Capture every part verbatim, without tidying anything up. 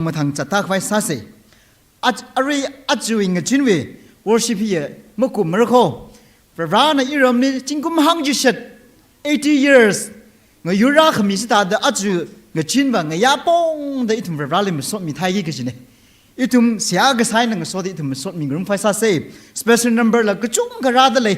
mathang zatda khavai sāsa. Aj-, arui aja ngachinwui worship hi makumra kho. Varena iramli zingkum hangchishat, eighty years, ngayurra khami sāda aja ngachinva ngayā pongda ithum Vareli masotmi thaiki kajina. Ithum seihā kasā eina ngasoda ithum masotmi ngarum khavai sāsa. Special number la kachungkha rāda lei.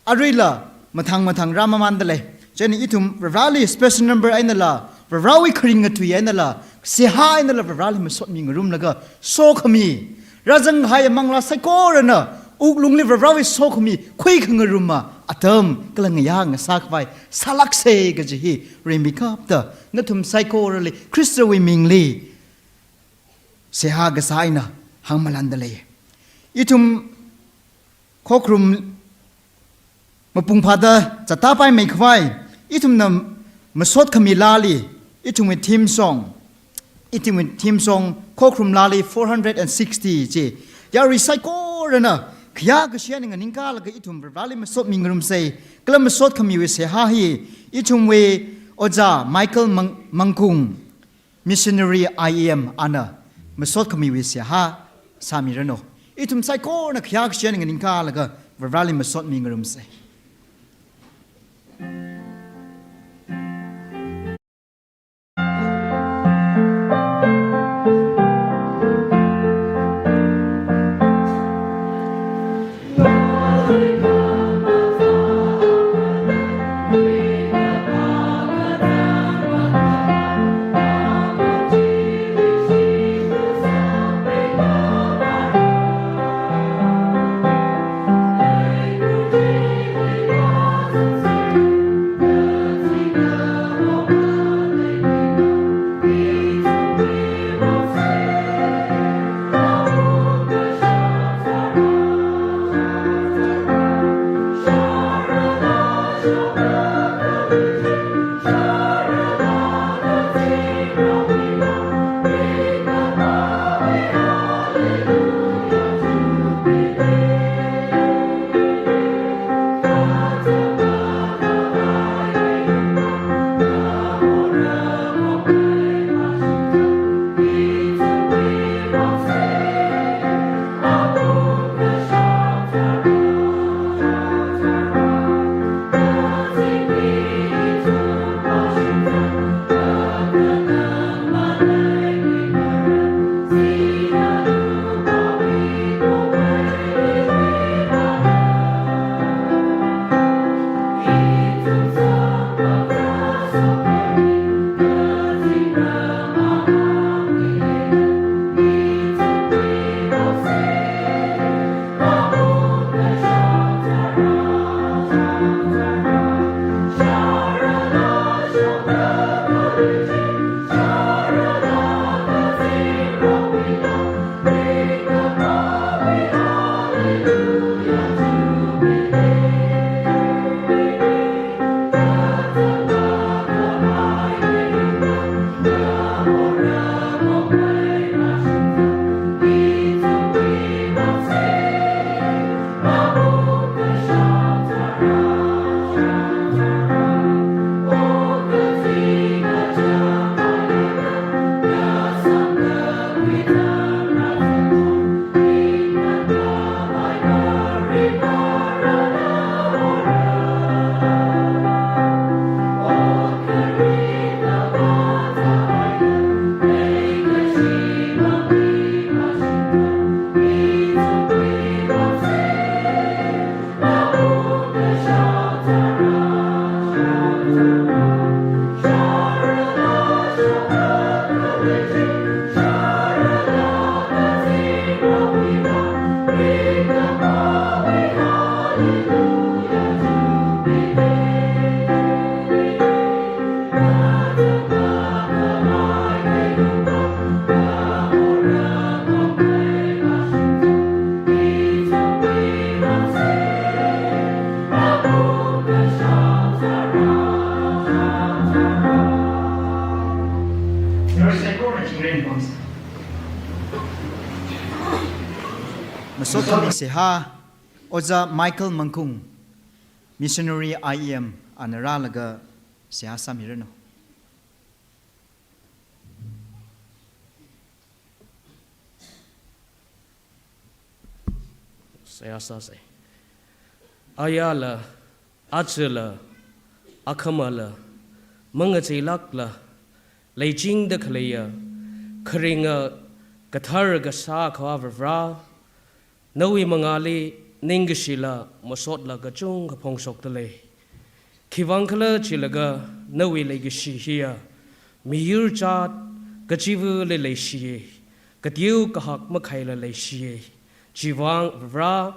Aruila mathang mathang rāmamanda lei. Chieina ithum Vareli special number einala, Varewui kharinga tui einala, seihā einala Vareli masotmi ngarumlaga sokhami, rāzanghai manglā saikorana wuklungli Varewui sokhami khuikhangaruma atam kala ngayā ngasā khavai sālāksa kaji hi rimeikapta nathum saikorali Khristawui mingli seihā kasā eina hāngmalanda lei. Ithum khokharum mapung phāda zatda paimei khavai, ithumna masot khami laali, ithumwui theme song, ithumwui theme song khokharum laali four hundred and sixty chi, yarui saikorana khayā kashiya nganingkalaga ithum Vareli masotmi ngarumsa. Kala masot khamiwui seihā hi ithumwui Oja Michael Mang-, Mangkung, Missionary I E M ana masot khamiwui seihā sāmiranu. Ithum saikorana khayā kashiya nganingkalaga Vareli masotmi ngarumsa. Masot khami seihā, Oja Michael Mangkung, Missionary I E M ana rālaga seihā sāmiranu. Seihā sāsei. Ayala, ajala, akhamala, mangacheilākla, leichingda khaleiya, kharinga kathar kasā Akhava Vare, nawui mangāli ningkashila masotla kachungkha phongshokda lei. Khiwuivang khala chilaga nawui leikashi hiya miyur chāt kachivali leishiya, kateo kahak makhaila leishiya. Chiwuivang Vare,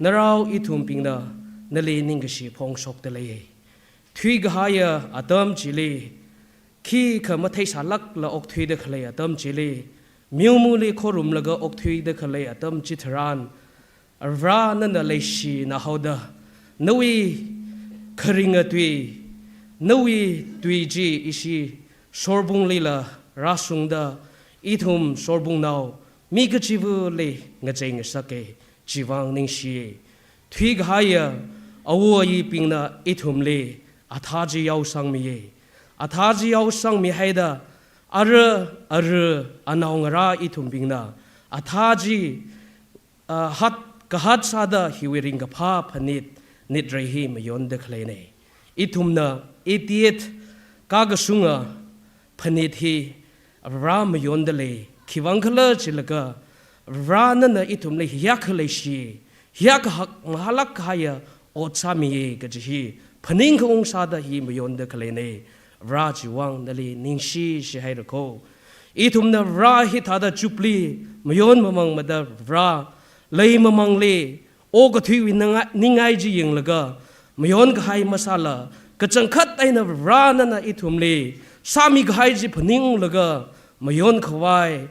narao ithumbingna nali ningkashi phongshokda lei. Thuikahaiya atam chili, khikha matheisālākla okthuida khalei atam chili, meomali khorumlaga okthuida khalei atam chitharan, Vare nana leishina haoda, nawui kharinga tui, nawui tui chi ishi sorbunglila rāshungda, ithum sorbungnao mi kachivali ngachei ngasaka, chiwuivang ningshiya. Thuikahaiya awo ayibingna ithumli athā chi yaosangmiya. Athā chi yaosangmihaida, ara, ara, anaongarā ithumbingna athā chi, ah, hat, kahat sāda hiwui ringkaphā phanit, nitrei hi mayonda khaleina. Ithumna eighty-eight kakashunga phanit hi Vare mayonda lei. Khiwuivang khala chilaga, Vare nana ithumli hiyākha leishi, hiyākha hakmahālāk kahaiya ot sāmiya kaji hi phaningkhaung sāda hi mayonda khaleina. Vare chiwuivang nali ningshishi haira ko. Ithumna Vare hithāda chupli mayon mamangmada Vare, lei mamangli, okathuiwui ningai, ningai chi yanglaga mayonkahai masāla, kachangkhat eina Vare nana ithumli sāmikahai chi phaninglaga mayonkhavai,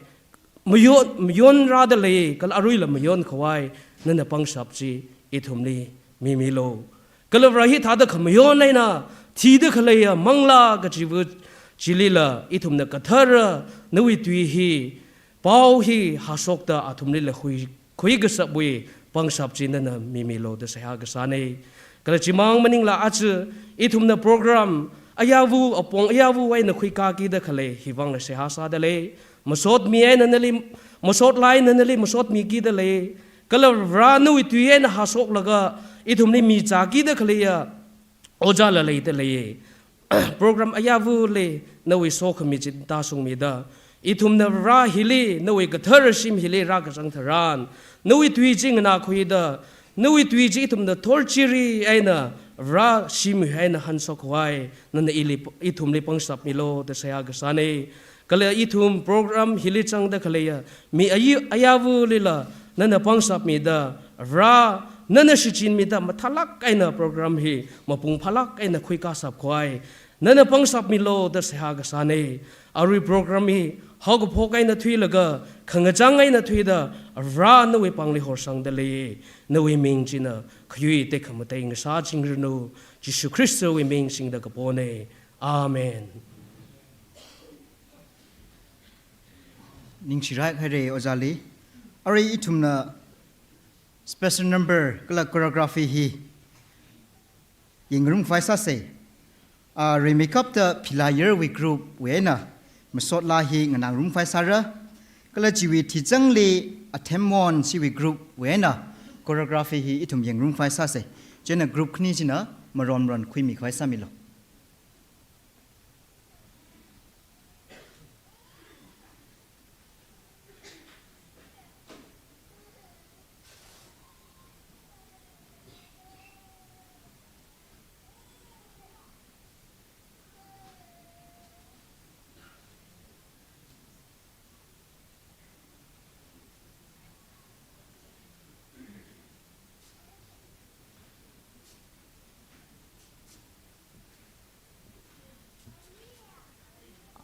mayon, mayonrāda lei, kala aruila mayonkhavai nana pangshap chi ithumli mimilu. Kala Vare hithāda khamayon eina thida khaleiya manglā kachiva chilila ithumna kathara nawui tui hi, pao hi hāshokda athumlila hui, khuikashapwui pangshap chi nana mimilu da seihā kasāna. Kala chimang maningla aja ithumna program ayāva, apong ayāva eina khuikakida khalei hiwuivangla seihā sāda lei. Masotmi eina nali, masotlāk eina nali masotmikida lei. Kala Vare nawui tui eina hāshoklaga ithumli michākida khaleiya ojāla leida lei. Program ayāvali nawui sokhami chi tāshungmida, ithumna Vare hili, nawui kathara shim hili rākazang tharan, nawui tui chi nganākhuida, nawui tui chi ithumna thorchiri eina Vare shimwui eina hanshokkhavai nana ili, ithumli pangshapmilu da seihā kasāna. Kala ithum program hili zangda khaleiya mi ayi, ayāvalila nana pangshapmida, Vare nana shichinmida mathālāk eina program hi mapung phālāk eina khuikashapkhavai nana pangshapmilu da seihā kasāna. Arui program hi haokaphok eina thuilaga khangachang eina thuida Vare nawui pāngli horsangda lei. Nawui ming china khayui tekhamatei ngasāchingranu. Jishu Khristawui ming singda kapona. Amen. Ningshi raihaira ojāli. Arui ithumna special number kala choreography hi yangngarumkhavai sāsa. Ah, rimeikapta philayarwui group wui eina masotlāk hi nganāngarumkhavai sāra. Kala chiwui thizangli Athemwon chiwui group wui eina choreography hi ithum yangngarumkhavai sāsa. Chieina group khani china maronron khuimikhavai sāmilu.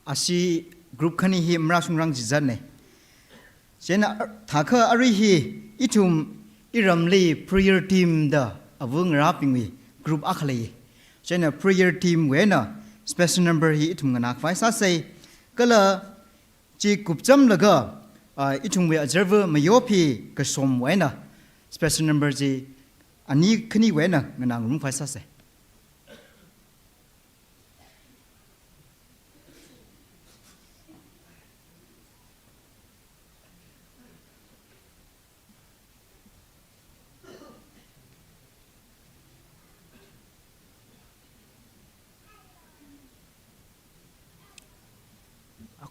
Ashi group khani hi marāshungrang chizatna. Chieina thākha arui hi ithum iramli prayer team da ava ngarābingwui group akha lei. Chieina prayer team wui eina special number hi ithum nganākhavai sāsa. Kala chi kupchamlaga, ah, ithumwui ojāva Mayopi Kasom wui eina special number chi ani khaniwui eina nganāngarumkhavai sāsa.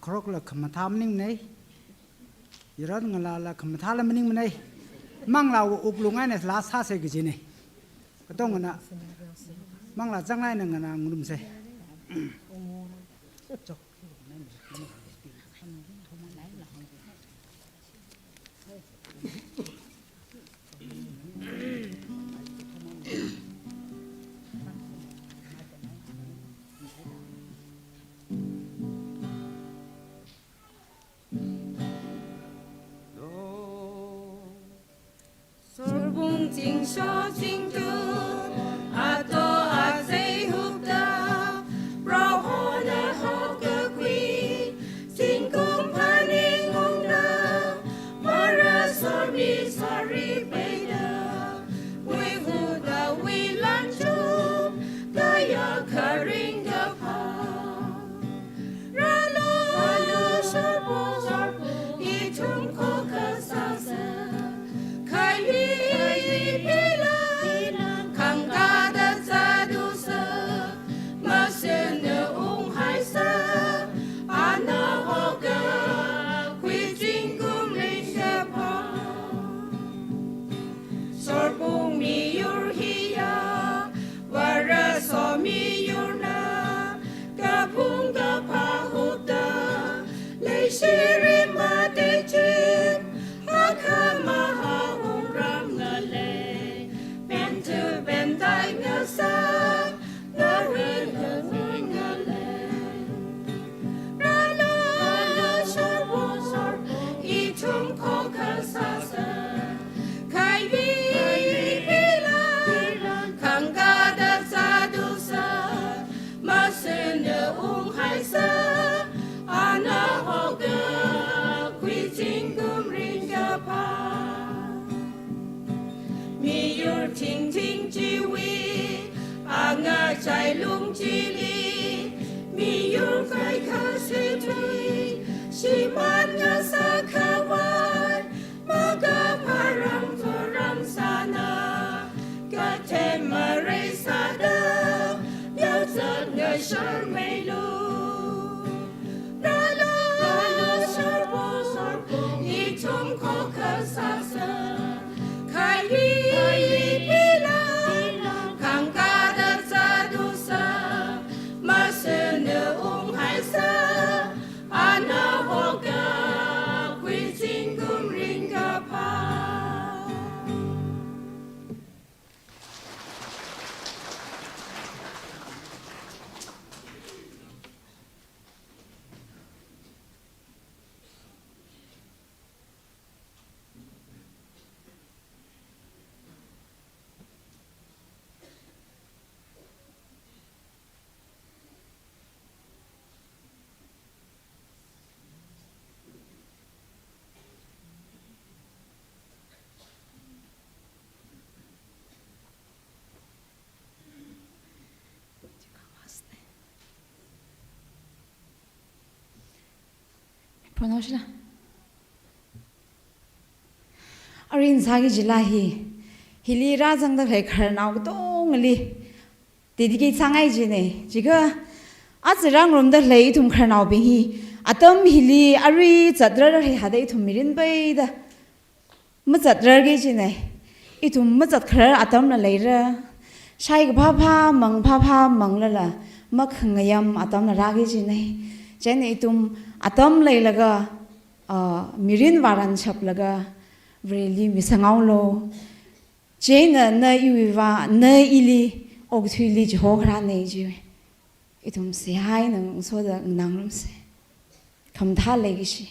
Kharokla khamathā maningmanei. Yaron ngalāla khamathāla maningmanei. Manglāwui wuklung eina laa sāsa kajinei. Katongana manglā chang eina nganā ngarumsa. Sorbung chingsho chingtun, ato azei hupta, Prohona hokakhui, zingkum phaningungda, Mara sormi saripeida, Wihuda wilanchum, kaya kharing kapha. Rālu, rālu, sorpo, sorpo, ithum khokkha sāsa. Khaili, khaili pila, khangkāda zatusa. Masena unghaisa, ana hokakhui zingkum ringkapha. Sorbung miyur hiya, Varaso miyurna, kaphung kapha hupta, leishirim matei chim, hakkhamahā wungram ngalei, pentu pentai ngasa, ngarui ngarui ngalei. Rālu, rālu, sorpo, sorpo, ithum khokkha sāsa. Khaili, khaili pila, khangkāda zatusa, masena unghaisa, ana hokakhui zingkum ringkapha. Miyur thingthing chiwui, angachai lung chili, miyur kaikha sithui, shimān ngasā khavai, makapharam pharam sāna, kathem marei sāda, yaozat ngashar meilu. Rālu, rālu, sorpo, sorpo, ithum khokkha sāsa. Khaili, khaili pila, khangkāda zatusa, masena unghaisa, ana hokakhui zingkum ringkapha. Pronounce la. Arin sāki jila hi. Hili rāzangda khalei khararnao katongali dedicate sāngai jinei. Chikha aja rāngarumda khalei ithum khararnaobing hi, atam hili arui zatrarda khalei thāda ithum mirin peida mazatrarki jinei. Ithum mazatkharar atamla leira. Shai kaphāphā, mang phāphā manglala, makhangayam atamla rāki jinei. Chieina ithum atam leilaga, ah, mirin vāran shaplaga, Vareli misanghaolu. Chieina na iwui vang, na ili, okathuili chihokharānei ji. Ithum seihā eina ngasoda nganā ngarumsa. Khamathā leikashi.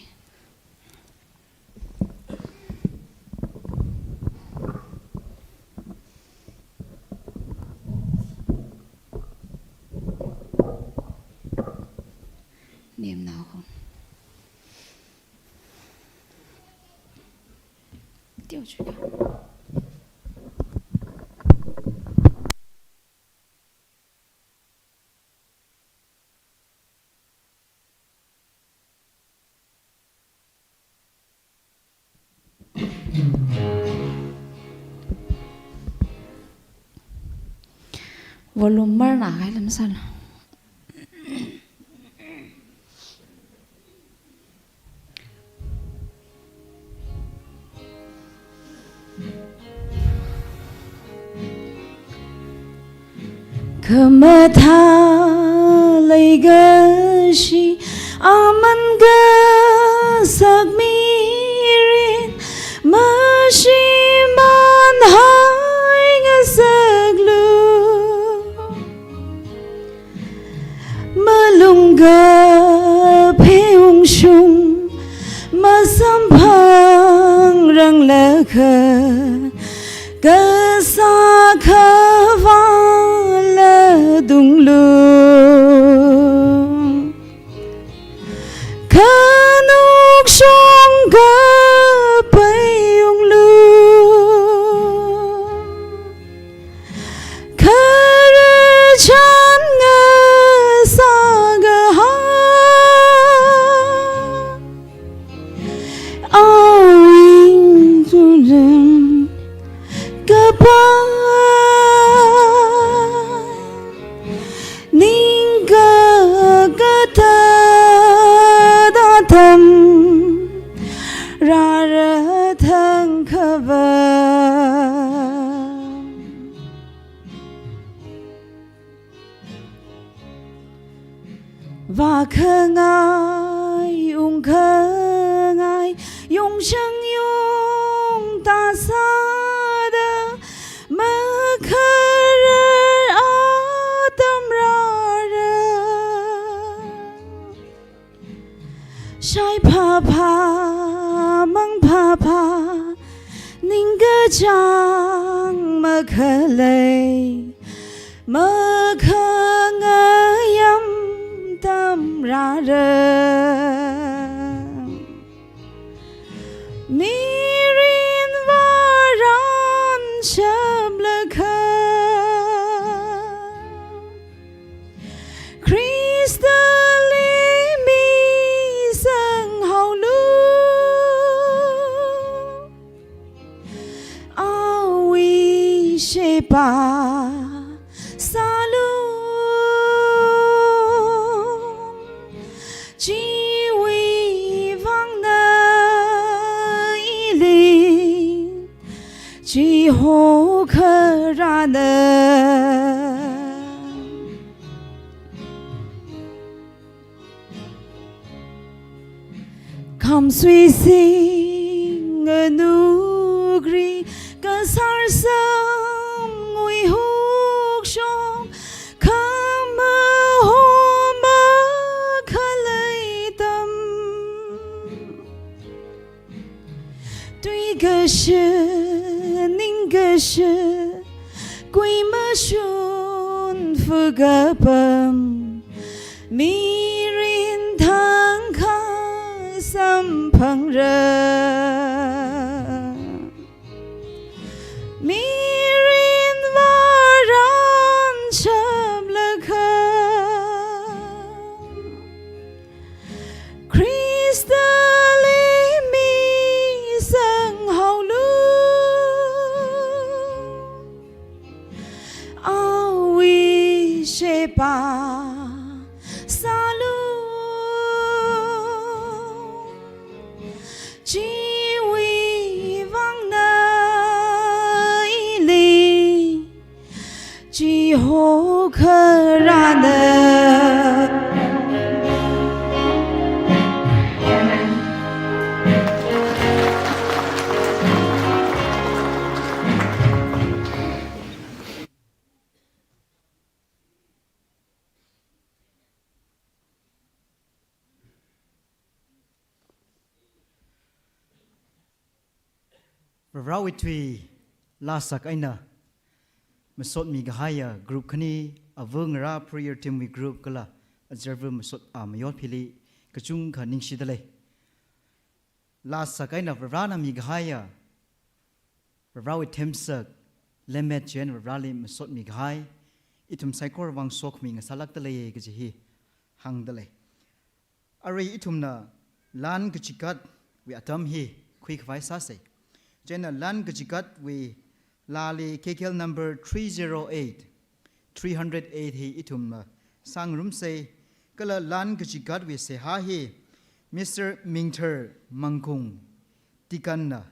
Nemnao ho. Teo chuka. Volume marna kai lam sala. Khamathā leikashi aman kasak mirin, mashimānhai ngasaklu. Malung kaphei ungshung masamphangranglakha, kasā khavāla tunglu. Khanukshong kaphei unglu. Khararchan ngasā kahai awui tulim kapai, ningkakatā atam rāra thangkhavai. Vākhangai, ungkhangai, yongchang yongta sāda, makharar atam rāra. Shai phāphā, mang phāphā, ningkachāng makhalei, makhangayam atam rāra. Mirin vāran shaplakha, Khristali misanghaolu. Awui sheba sālu. Chiwui vangna ili chihokharana. Khamsui sing anukri kasār samngui hukshong, khamahoma khalei atam. Tui kashi, ning kashi, kui mashun fu kapam, mirin thangkha samphangra. Mirin vāran shaplakha, Khristali misanghaolu. Awui sheba sālu. Chiwui vangna ili chihokharana. Varewui tui laa sak eina masotmi kahaiya group khani, ava ngarā prayer team wui group kala observer masot, ah, mayot phili kachungkha ningshida lei. Laa sak eina Varena mikahaiya, Varewui themsak, lemmet chieina Vareli masotmi kahai, ithum saikora vang sokhami ngasālākda lei kaji hi hāngda lei. Arui ithumna lan kachikatwui atam hi khuikhavai sāsa. Chieina lan kachikatwui laali K K L number three zero eight, three hundred eight hi ithumna sāngarumsa. Kala lan kachikatwui seihā hi Mister Mingthar Mangkung Tikanna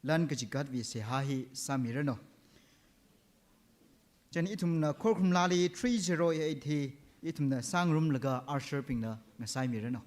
lan kachikatwui seihā hi sāmiranu. Chieina ithumna khorumlali three zero eight hi ithumna sāngarumlaga usher bingna ngasaimiranu.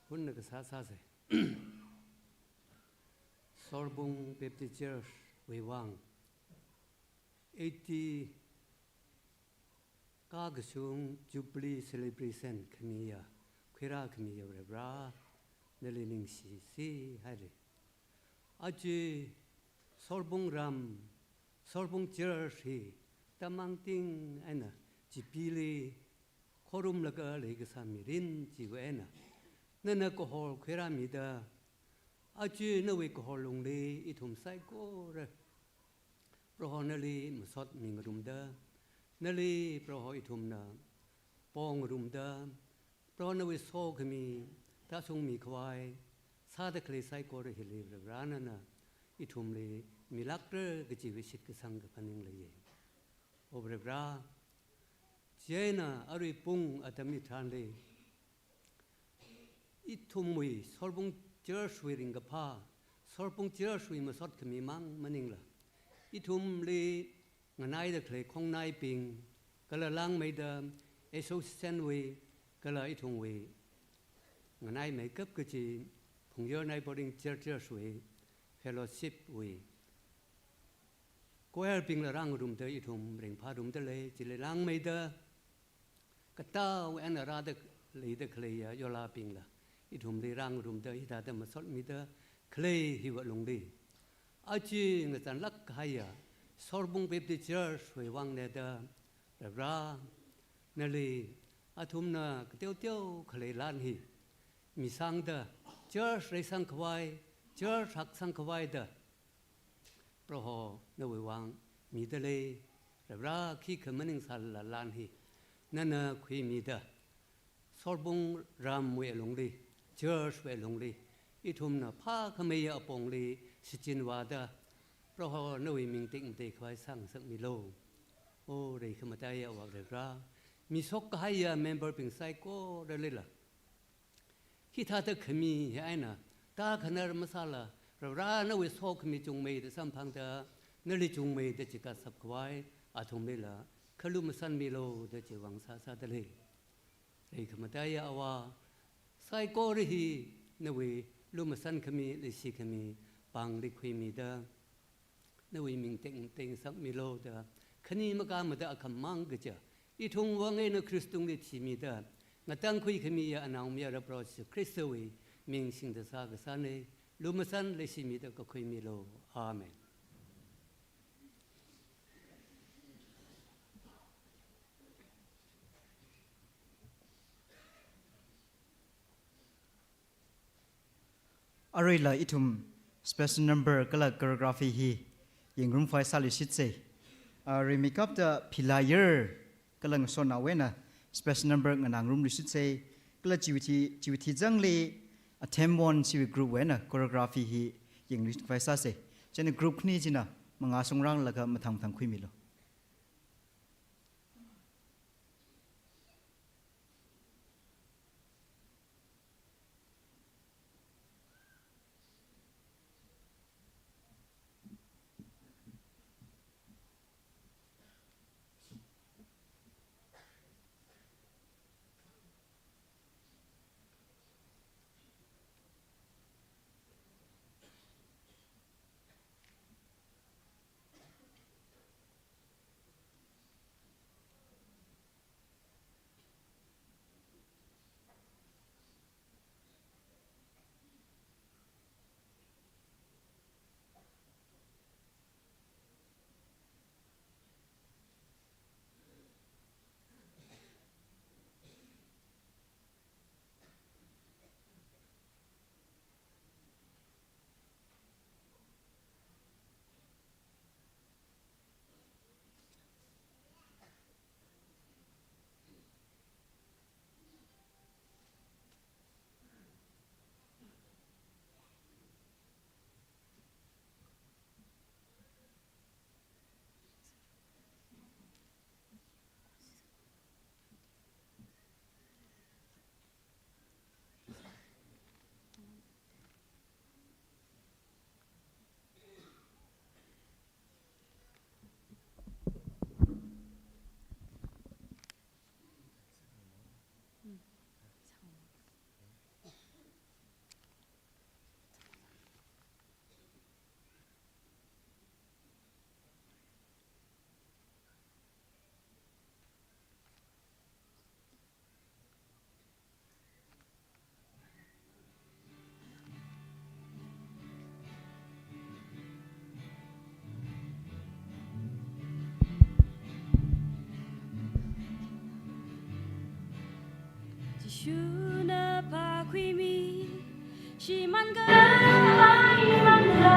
Hunna kasā sāsa. Sorbung Baptist Church wui vang eighty kakashung Jubilee Celebration khamiya, khuirā khamiya Varivara, nali ningshisi haili. Aja Sorbung ram, Sorbung Church hi tamangting eina Chipili khorumlaga leikasā mirin chiwui eina nana kahor khuirāmida, aja nawui kahor lungli ithum saikora Proho nali masot mingarumda, nali Proho ithumna pongarumda, Proho nawui sokhami, tāshungmi khavai sāda khalei saikora hili Varivara nana ithumli milākra kajiwui shitkasang kaphaning leiya. O Varivara, Chieina arui pung atam hitharanli, ithumwui Sorbung Church wui ringkaphā, Sorbung Church wui masot khami mang maningla, ithumli nganaida khalei khongnaibing, kala langmeida association wui, kala ithumwui nganaimeikap kachi Phungyar Neighbouring Church, Church wui, fellowship wui choir bingla rāngarumda ithum ringphārumda lei, chili langmeida katao eina rāda leida khaleiya yolabingla ithumli rāngarumda hithāda masotmida khalei hiwui alungli, aja ngachānlāk kahaiya Sorbung Baptist Church wui vang eina da, Varivara, nali athumna kateoteo khalei lan hi misangda, church reisangkhavai, church haksangkhavai da Proho nawui vang mida lei. Varivara, khikha maningsālala lan hi nana khuimida, Sorbung ramwui alungli, church wui alungli, ithumna phākhameiya apongli shichinvāda, Proho nawui ming tekmateikhavai sāngasakmilu. O reikhamataiya Avā Varivara, mishok kahaiya member bing saikoralila hithāda khami hi eina tākhanar masāla, Varivara nawui sokhami chungmeida samphangda, nali chungmeida chikatshapkhavai athumlila kha lumashanmilu da chiwui vang sāsāda lei. Reikhamataiya Avā, saikora hi nawui lumashan khami, leishi khami pāngli khuimida, nawui ming tekmateisakmilu da, khani makāmada akhamang kaja ithumwui vang eina Khristali thimida ngatangkhui khamiya anaomayara Proho Jishu Khristawui ming singda sākasāna. Lumashan leishimida kakhuimilu. Amen. Aruila ithum special number kala choreography hi yangngarumkhavai sāluishitsa. Ah, rimeikapta Philayar kala Ngasotnaowui eina special number nganāngarumluishitsa. Kala chiwui thi, chiwui thizangli Attemwon chiwui group wui eina choreography hi yanglui khavai sāsa. Chieina group khani china mangā shungranglaga mathang mathang khuimilu. Jishuna pākhuimi, shimānkahai lamda,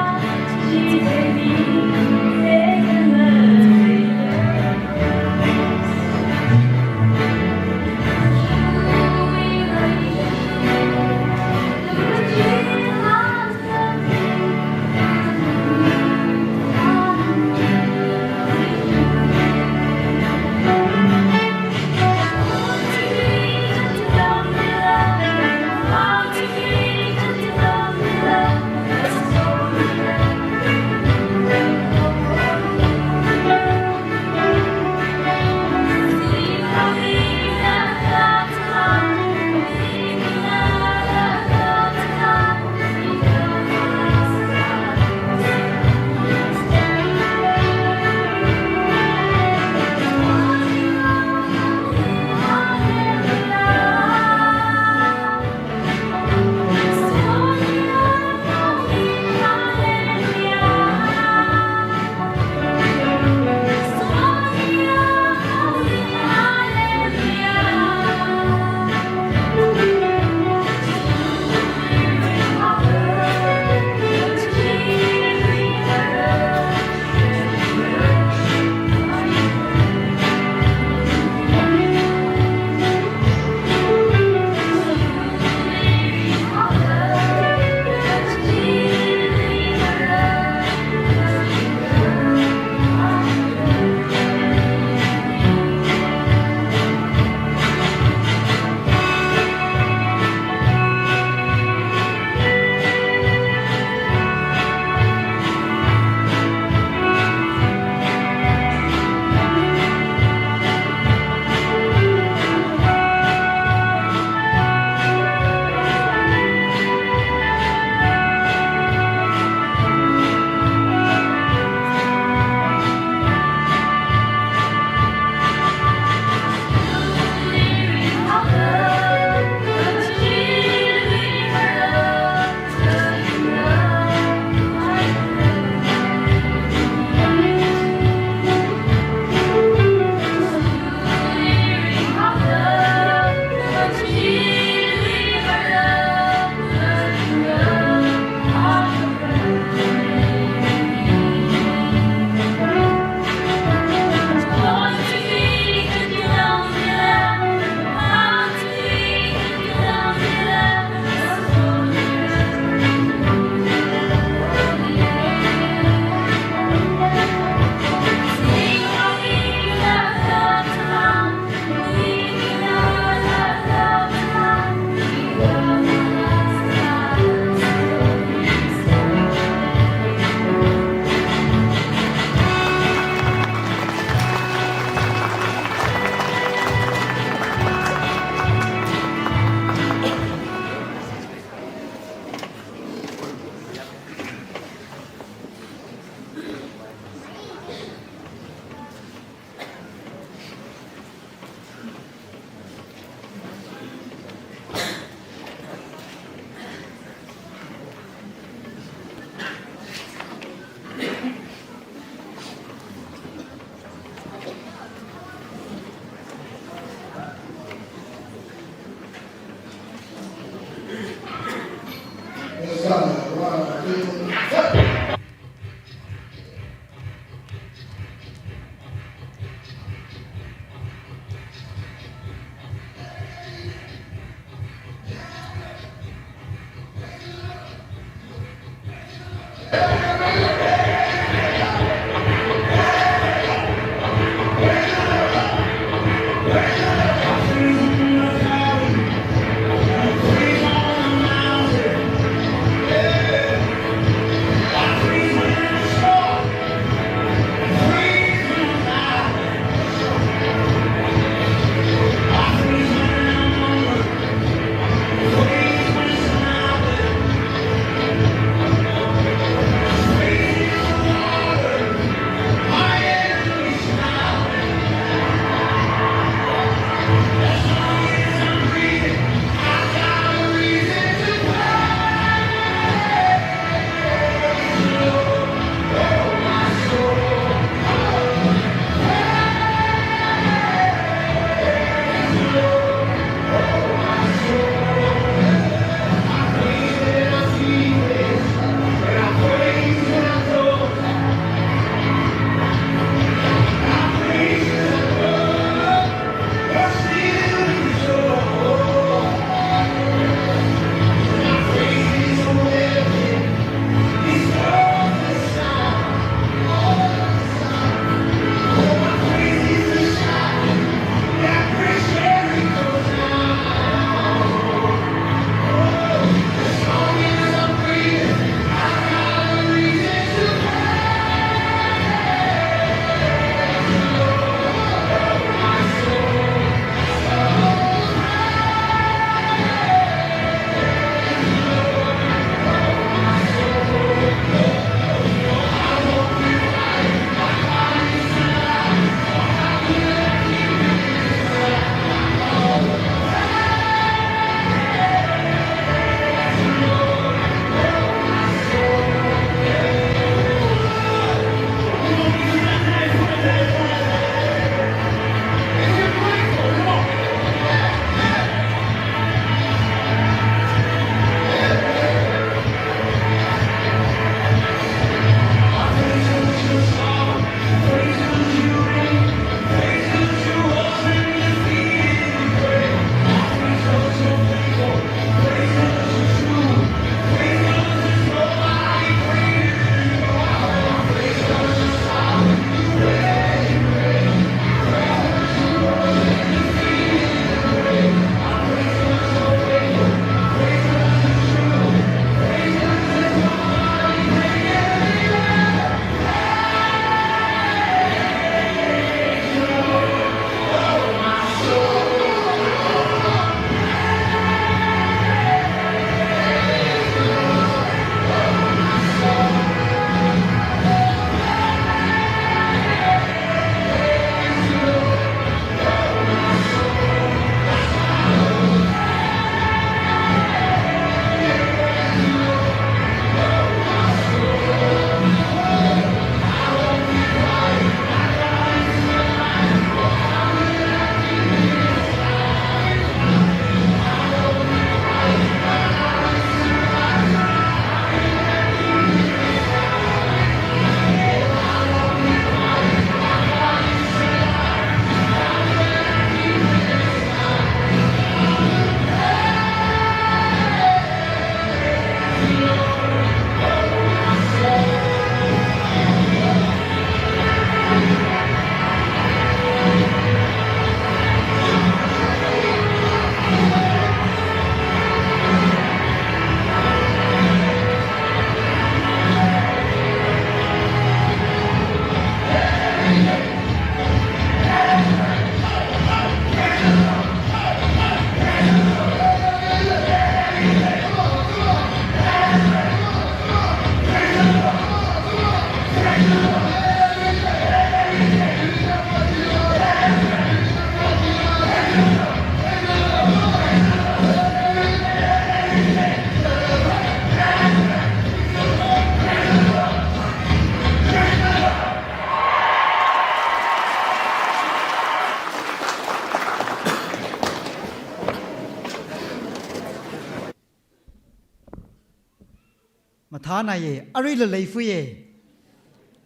Naya, aruila leifuiya.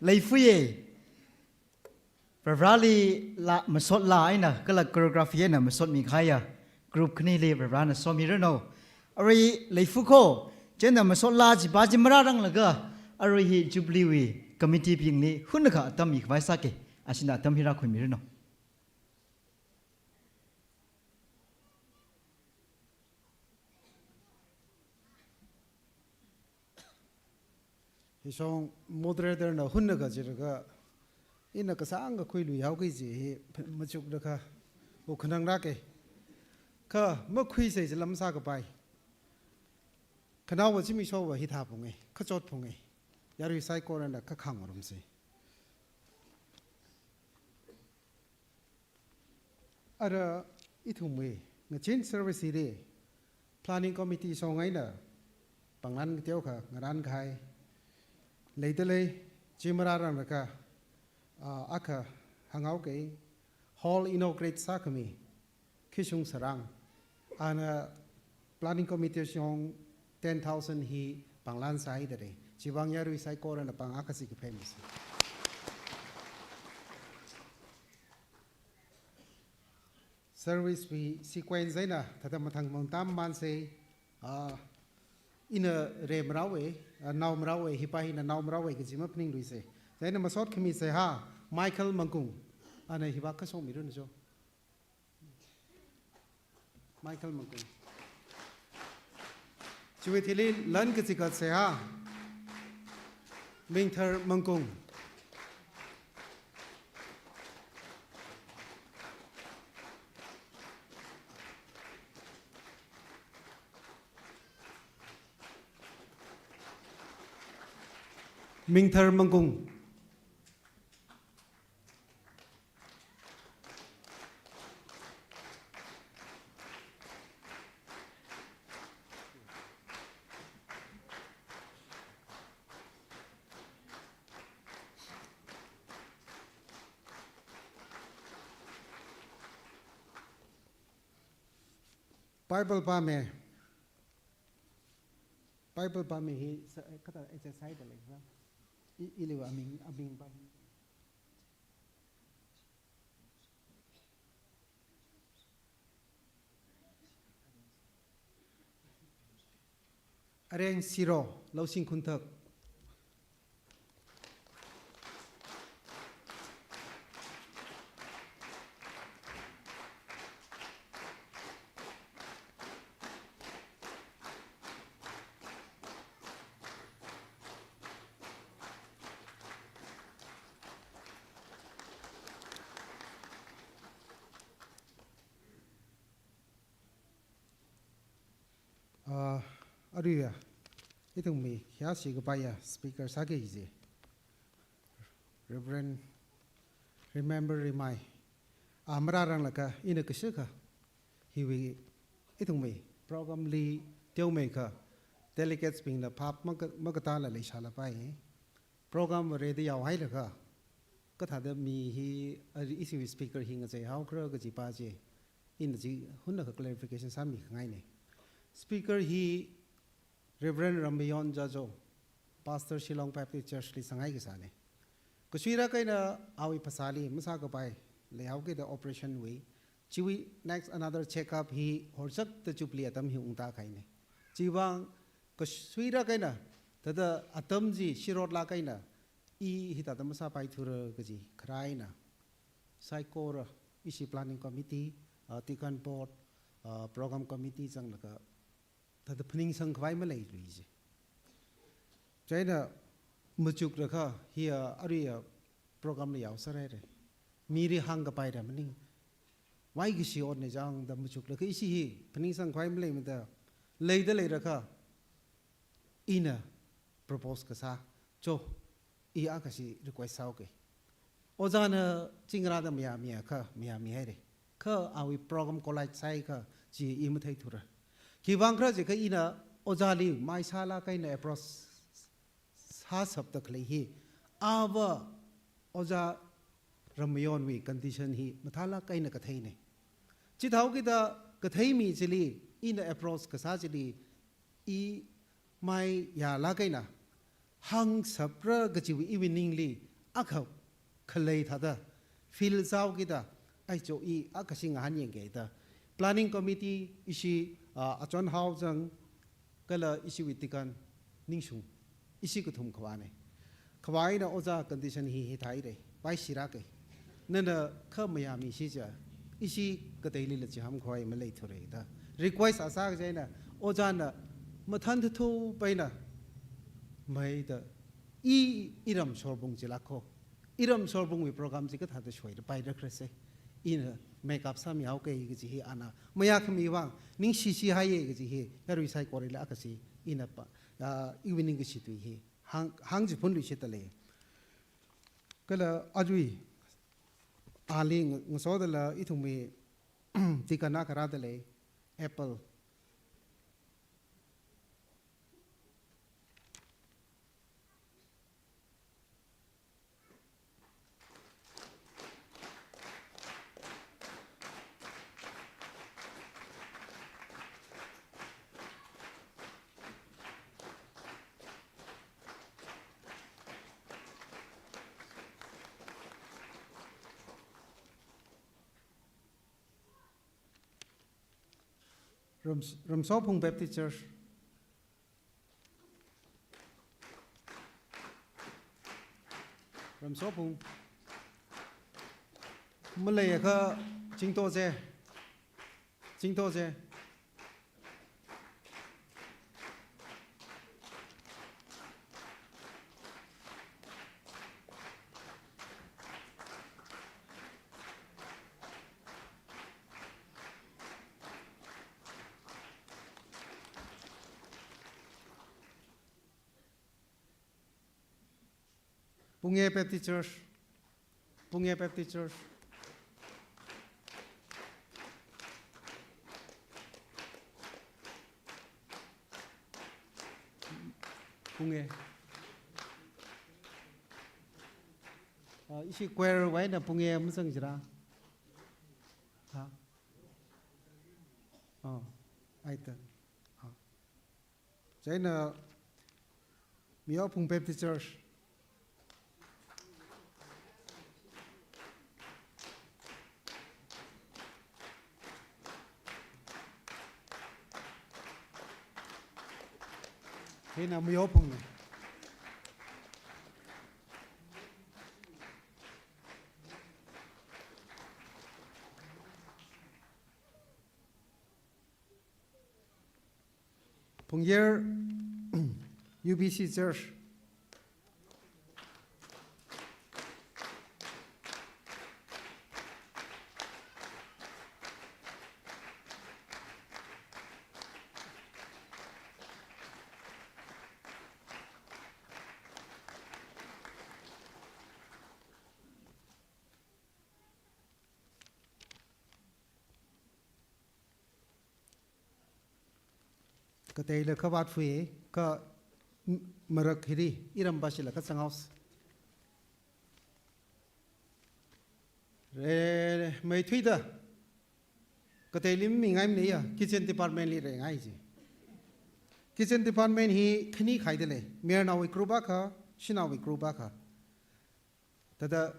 Leifuiya. Varivarāli laa masot laa eina, kala choreography eina masotmi kahaiya group khanili Varivarāna somiranu. Arui leifu kho, chieina masot laa chipa chi marāranglaga, arui hi Jubilee wui committee bingli hunakha atam mikhavai sāki, ashina atam hi rākhuimiranu. Hishong moderator na hunakha jilaga, ina kasāngkha khuiluihaoki kaji hi machuklaga, wuk khanang rāki. Kha makhuisa jila masākapai. Khanaowa zimikshowa hithā phunga, kachot phunga. Yarui saikorana kakhāng ngarumsa. Ara ithumwui ngazin service hili planning committee shong eina panglan kateokha ngarānkahai leidalei, chi marāranglaga, ah, akha hānghaoki, hall inaugurate sākhami Khishung Sarang, ana planning committee shong ten thousand hi panglan sāhaida lei. Chiwui vang yarui saikorana pāng akha si kaphemisa. Service wui sequence eina thāda mathang mangtam mansa, ah, ina re marāwui, ah, nao marāwui, hipa hina nao marāwui kaji maphaningluisa. Chieina masot khami seihā, Michael Mangkung, ana hiva kashok miranu jo. Michael Mangkung. Chiwui thili lan kachigat seihā, Mingthar Mangkung. Mingthar Mangkung. Bible pāmi. Bible pāmi hi sa, eh, kathā exercise da lei sa. I, iliva aming, aming pā. Areng Siro, Lausing Khunthak. Ah, aruiya, ithumwui khayāshi kapaiya speaker sāki kaji, Reverend Remember Rimai, ah, marāranglaga ina kashikha hiwui ithumwui program li teomeikha delegates bingna phap maka-, makatāla leishālapai. Program ready yao hailaga, kathāda mi hi, ah, ishi speaker hi ngacheihaokhala kaji pa chi, ina chi hunakha clarification sāmi khangaina. Speaker hi Reverend Rammayon Jajo, Pastor Shillong Baptist Church li sanghai kasāna. Kasuirak eina awui phasāli masākapai leihaokida operation wui, chiwui next another check up hi horchakta Jubilee atam hi ungta kahaina. Chiwui vang kasuirak eina, thāda atam chi shirotlak eina, i hithāda masāpaithura kaji kharā eina, saikora, ishi planning committee, ah, deacon board, ah, program committee zanglaga, thāda phaningsang khavai maleiluisa. Chieina machuklaga hiya aruiya program li yaosāhaira. Mili hāngkapaira maning. Vaikashi otna chang da machuklaga ishi hi phaningsang khavai maleimada, leida leilakha ina propose kasā, cho, i akhashi request sāhaoki. Ojāna chingrāda mayāmiakha mayāmihaira. Kha awui program collide sāhaiakha chi i matheithura. Khiwui vang khala jiakha ina ojāli maisālak eina approach sāshapda khalei hi, ava Ojā Rammayonwui condition hi mathālak eina katheina. Chithāhaokida kathei mi chili ina approach kasā chili i maiyālak eina, hāngsapra kajiwui evening li akha khalei thāda feel sāhaokida, ai cho i akha shi ngahānyangkida. Planning committee ishi, ah, achon hao zang, kala ishiwui deacon Ningshung, ishi kathum khavāna. Khavā eina ojā condition hi hithāhaira, paishiraka. Nana kha mayāmishi chiakha, ishi kateilila chiham khavai maleithura da request a sā kaji eina, ojāna mathān thuthup eina maida, i, iram shorbung chilāka. Iram shorbungwui program chi kathāda shoida paida kharase. Ina makeup sāmihaoka kaji hi ana mayākhami vang, ningshishihaiya kaji hi yarui saikorali akha shi ina pa, ah, evening kashi tui hi hāng, hāngchiphunluishitdalei. Kala ajawui ali ng-, ngasodala ithumwui deacon akha rādalei, Apple. Ram-, Ramsophung Baptist Church. Ramsophung. Maleiakha chingtoje. Chingtoje. Punge Baptist Church. Punge Baptist Church. Punge. Ah, ishi choir wui eina Punge mazang jira. Ha? Oh, aita. Ah. Chieina Miyaophung Baptist Church. Hina Miyaophungna. Phungyer U B C Church. Kateila khavāt fui, kha m-, marak hili, iram bashila kha sanghaus. Re, meithuida. Kateili mingai mneiya, kitchen department li rengai ji. Kitchen department hi khani khaidalei, mayarnaowui group akha, shanaowui group akha. Thāda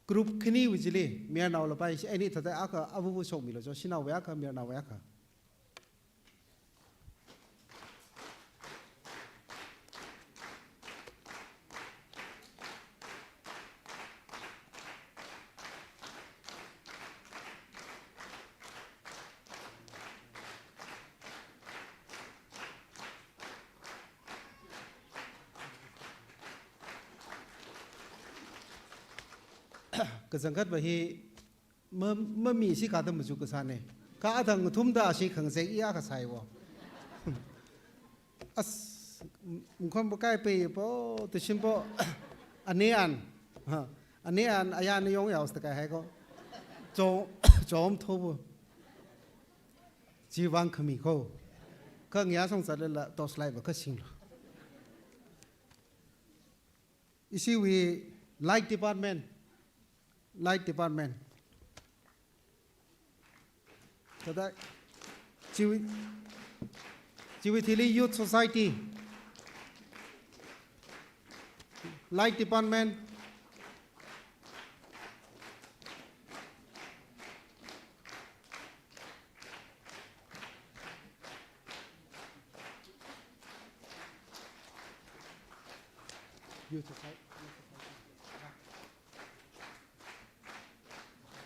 group khaniwui chili, mayarnaola pai shi, ani thāda akha avuvu shokmilu cho, shanaowui akha, mayarnaowui akha. Kachangkhatva hi ma, mamishi kata machuk kasāna. Kha athang ngathumda ashi khangazek iya kasāi wo. As, m-, mkhon pakai pei po, tushim po, ane an. Ha, ane an, aya ne yong yaos takai hai ko. Cho, chom thobu. Chiwui vang khami ko. Kha ngayā song zatlala torchlight va kha singlu. Ishiwui light department, light department. Thāda, chiwui, chiwui thili youth society. Light Department.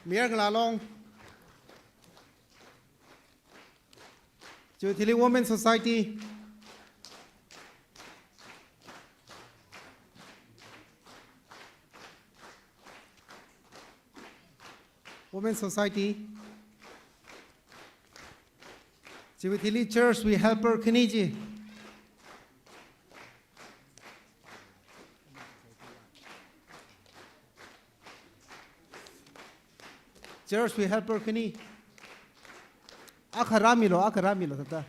Mayar Ngalong. Chiwui thili Women Society. Women Society. Chiwui thili church wui helper khani chi. Church wui helper khani. Akha rāmilu, akha rāmilu thāda.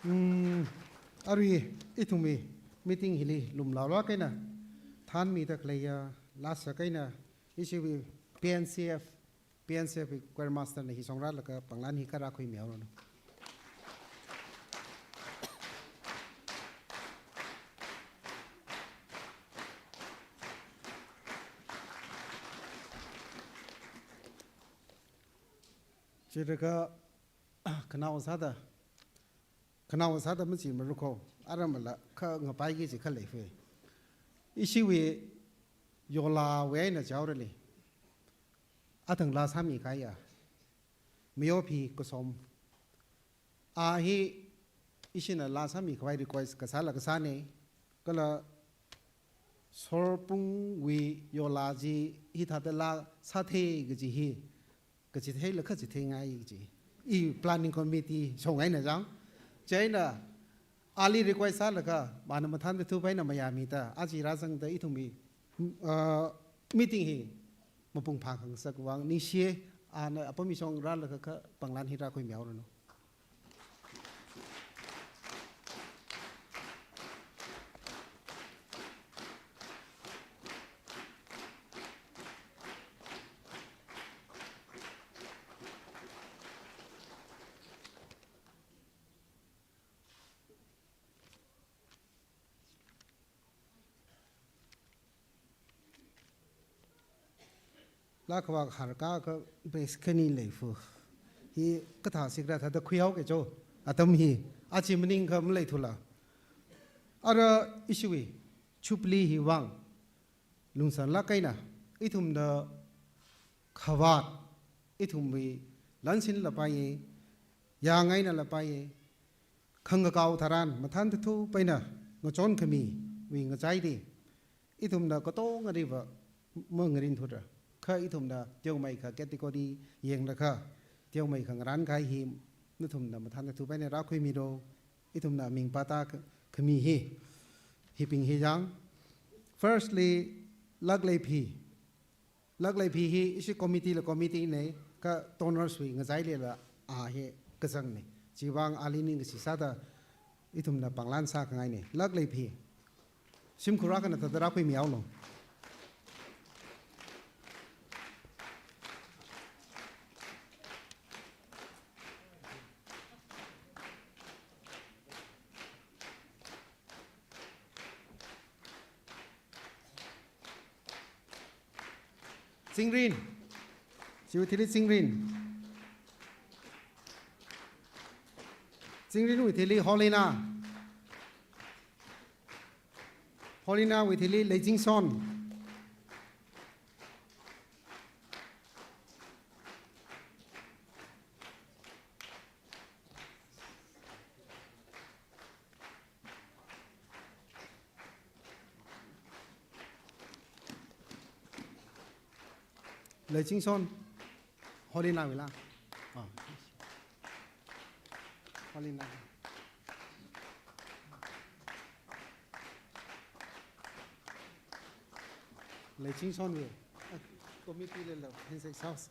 Hmm, arui ithumwui meeting hili lumlaolāk eina thānmida khaleiya, lāsā eina ishiwui P N C F, P N C F wui choir master na hi shong rālaga panglan hi kha rākhuimihaoranu. Chithākha, khanao sāda, khanao sāda machi marukho, aramla kha ngapaiki chi kha lei fui. Ishiwui yolāwui eina chaorali. Athang laa sāmi kahaiya. Miyopi Kasom. A hi ishina laa sāmi khavai request kasāla kasāne. Kala Sorpungwui yolā chi hithāda laa sāthei kaji hi, kachitheila kha chitheingai kaji. I planning committee shong eina chang. Chieina ali request sālaga, mana mathānda thupaina mayāmida, aja rāzangda ithumwui, uh, meeting hi mapung phākhangasak vang ningshiye, ana apam hi shong rālaga kha panglan hi rākhuimihaoranu. Laa khavā harkakha base khani lei fui. Hi kathā sikra thāda khuihaoke cho. Atam hi aja maningakha maleithula. Ara ishiwui Jubilee hi vang lungsanlāk eina ithumna khavāt, ithumwui lansinla paiye, yāngainala paiye, khangakao tharan mathānda thupaina ngachonkhamiwui ngachaili ithumna katonga riva mangarinthura. Kha ithumna teomeikha category yanglaga, teomeikha ngarānkahai hi nathumna mathānda thupaina rākhuimilu, ithumna ming pāta kha-, khami hi, hibing hi chang. Firstly, Lakleiphi. Lakleiphi hi ishi committee la committee ne, kha donors wui ngachailila a hi kazangne. Chiwui vang ali ningkashi sāda ithumna panglan sākhangaine. Lakleiphi. Shimkhur akhana thāda rākhuimihaolu. Zingrin. Chiwui thili Zingrin. Zingrinwui thili Holina. Holinawui thili Leichingson. Leichingson, Holinawuila. Ah. Holina. Leichingsonwui. Ah, committee lelo, handshake sauce.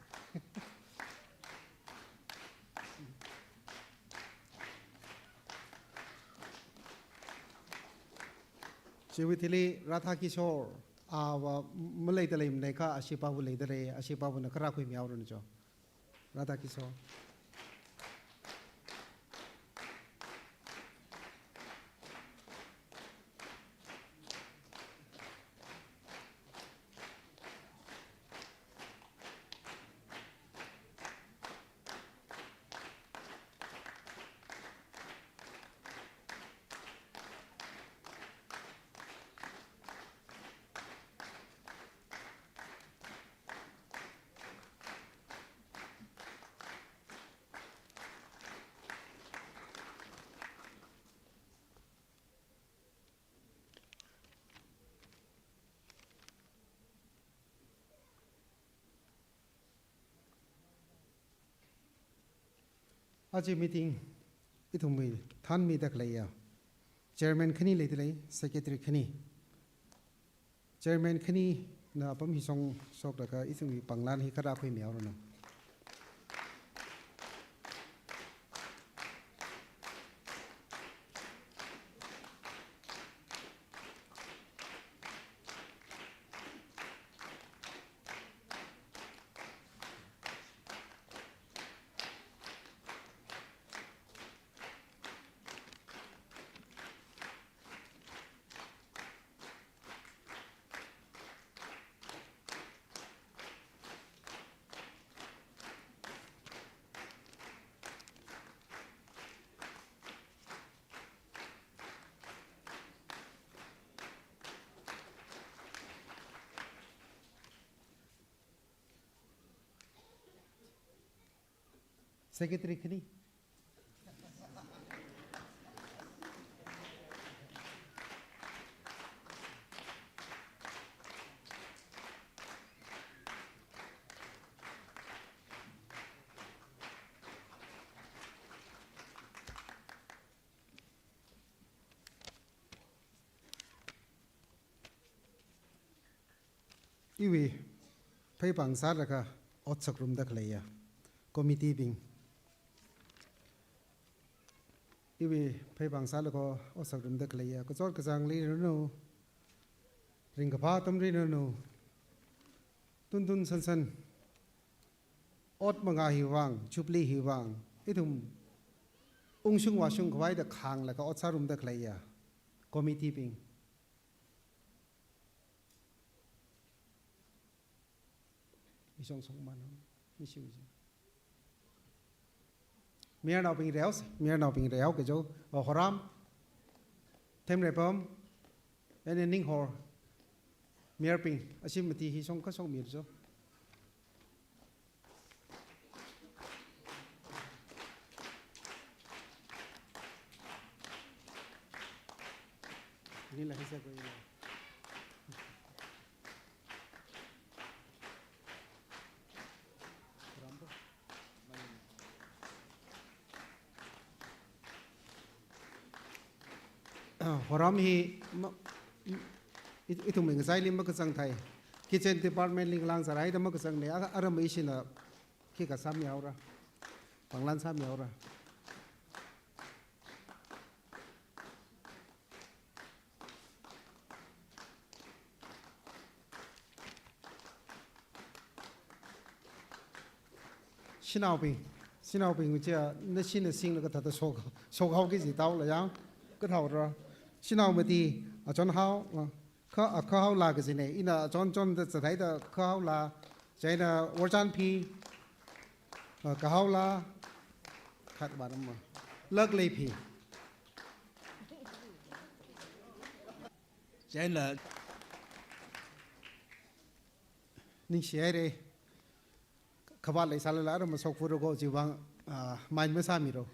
Chiwui thili Radha Kishore, ava maleida leimanei kha Ashipabu leida lei, Ashipabuna kharā khuimihaoranu cho. Radha Kishore. Aja meeting ithumwui thānmida khaleiya chairman khani leida lei, secretary khani. Chairman khanina apam hi shong shoklaga ithumwui panglan hi kharā khuimihaoranu. Secretary khani. Iwui pheipāng sālaga ot sāngarumda khaleiya committee bing. Iwui pheipāng sālaga ot sāngarumda khaleiya kachot kachāng leiranu, ringkaphā atam leiranu, tuntun sansan ot mangā hiwui vang, jubilee hiwui vang, ithum ungshung vāshung khavaida khānglaga ot sārumda khaleiya committee bing. Ishong shong mano, mishi uji. Mayarnaobing reihao, mayarnaobing reihao kajo, uh, Horam, Themreipam, and Ninghor, mayarbing, ashi mati hi shong kashong mir jo. Nila hisa ko ila. Ah, Horam hi ma-, i-, ithum ngachaili makazang thai. Kitchen department li ngalāng sāraida makazangnei, a-, aram ishina khikha sāmihaora. Panglan sāmihaora. Shanaobing, shanaobing chiya, nashina singlaga thāda shok, shokhaoki kaji taola yang, kathaora. Shanao mati, Achonhao, uh, Kha, a, Khahaola kajinei, ina chon chonda zathaida Khahaola, chieina Worchanphi, a, Khahaola, khat varama, Lakleiphi. Chieina ningshihaira, khavāt leisālala aram mashok phuro ko chiwui vang, a, mind masāmiro.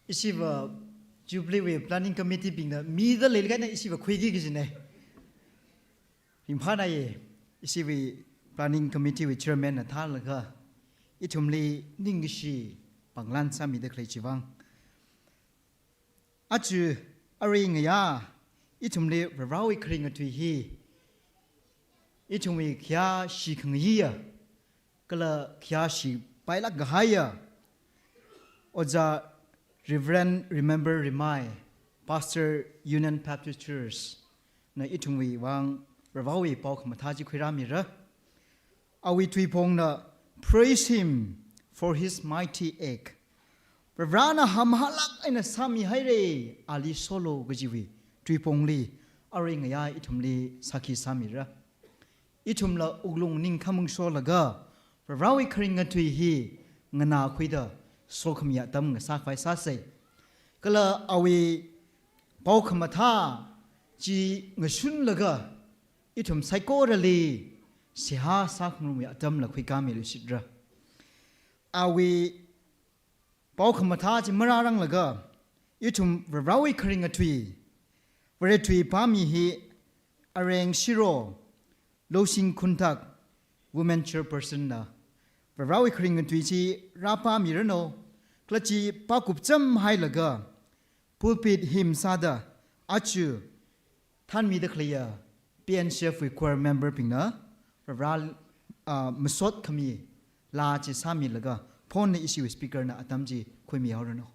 Ishiva Jubilee wui Planning Committee bingna mida leilakha eina ishiva khuiki kajinei. Ringphānāya, ishiwui Planning Committee wui Chairman na thālaga, ithumli ningkashi panglan sāmida khalei chiwui vang. Aja arui ngayā, ithumli Varewui kharinga tui hi, ithumwui khayā shikhangayiya, kala khayāshi pailāk kahaiya Ojā Reverend Remember Rimai, Pastor, Union Baptist Church, na ithumwui vang Varivarāwui paokhamathā chi khuirāmira. Awui tuiphongna, "Praise him for his mighty act." Varivarāna hāmahālāk eina sāmihaira, ali solo kajiwui tuiphongli, arui ngayā ithumli sākhi sāmira. Ithumla wuklung ningkhāmung sholaga, Varivarāwui kharinga tui hi nganākhuida sokhamiya atam ngasākhavai sāsa. Kala awui paokhamathā chi ngashunlaga, ithum saikorali seihā sākhangarumwui atamla khuikāmilu shitra. Awui paokhamathā chi marāranglaga, ithum Varivarāwui kharinga tui, Vare tui pāmi hi Areng Shiro, Losing Khunthak, Women Chairperson na, Varivarāwui kharinga tui chi rāpāmiranu, kala chi pākupchamhailaga, pulpit hymn sāda, achu thānmida khaleiya P N C F wui choir member bingna, Varivarā, ah, masot khami laa chi sāmilaga, phonna ishiwui speaker na atam chi khuimihaoranu.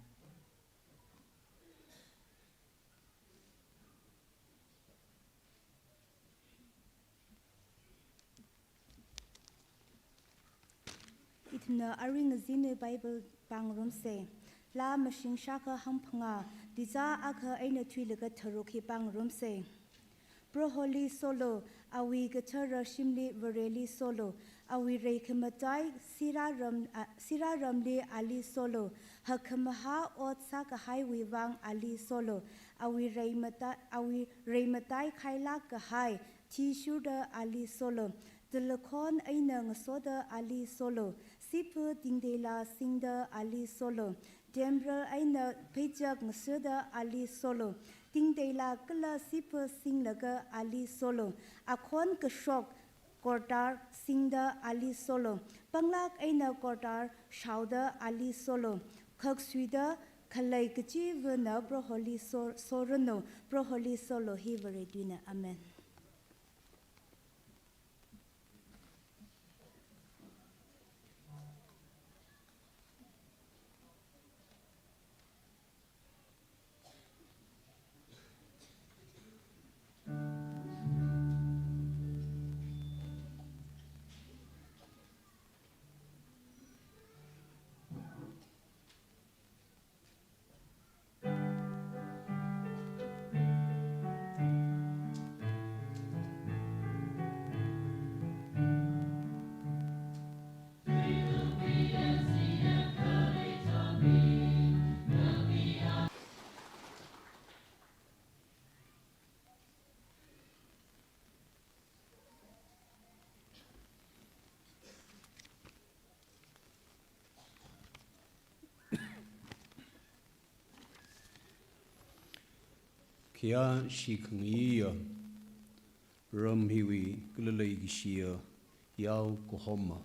Ithumna arui ngazinwui Bible pāngarumsa. Laa mashing shākha hangphangā, tuizā akha eina thuilaga tharuk hi pāngarumsa. Proholi solo, awui kathara shimli Vareli solo, awui reikhamatai sirāram, a, sirāramli ali solo, hakkhamahā ot sākahaiwui vang ali solo, awui reimata-, awui reimatai khailāk kahai, thishurda ali solo, talakhon eina ngasoda ali solo, sipha tingteila singda ali solo, tembrel eina pheichak ngasoda ali solo, tingteila kala sipha singlaga ali solo, akhon kashok kortar singda ali solo, panglāk eina kortar shaoda ali solo, khaksuida khalei kachivana Proholi so-, soranu, Proholi solo hi Vare tuina. Amen. Khayāshi khangayiya, ram hiwui kala leikashiya yao kahoma.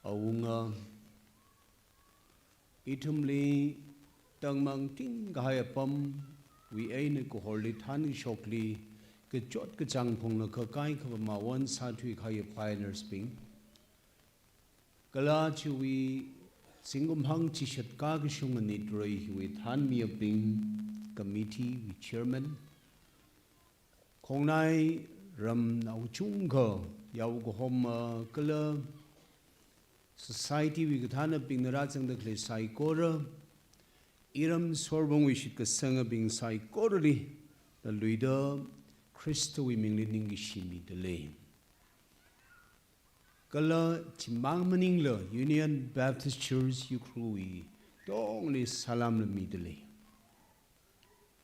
Awunga, ithumli tangmang ting kahai apamwui eina kahorli thanshokli, kachot kachāng phunglakha kaikhava mawon sāthui kahai pioneers bing, kala chiwui zingkum hangchishat kakashung anit rei hiwui thanmiyabing, committee wui chairman, khongnai ramnao chungkha, yao kahoma kala society wui kathānabingna rāzangda khalei saikora, iram sorbungwui shitkasangabing saikorali, naluida Khristawui mingli ningkashi mida lei. Kala chimang maningla Union Baptist Church Ukhrulwui tongli salam la mida lei.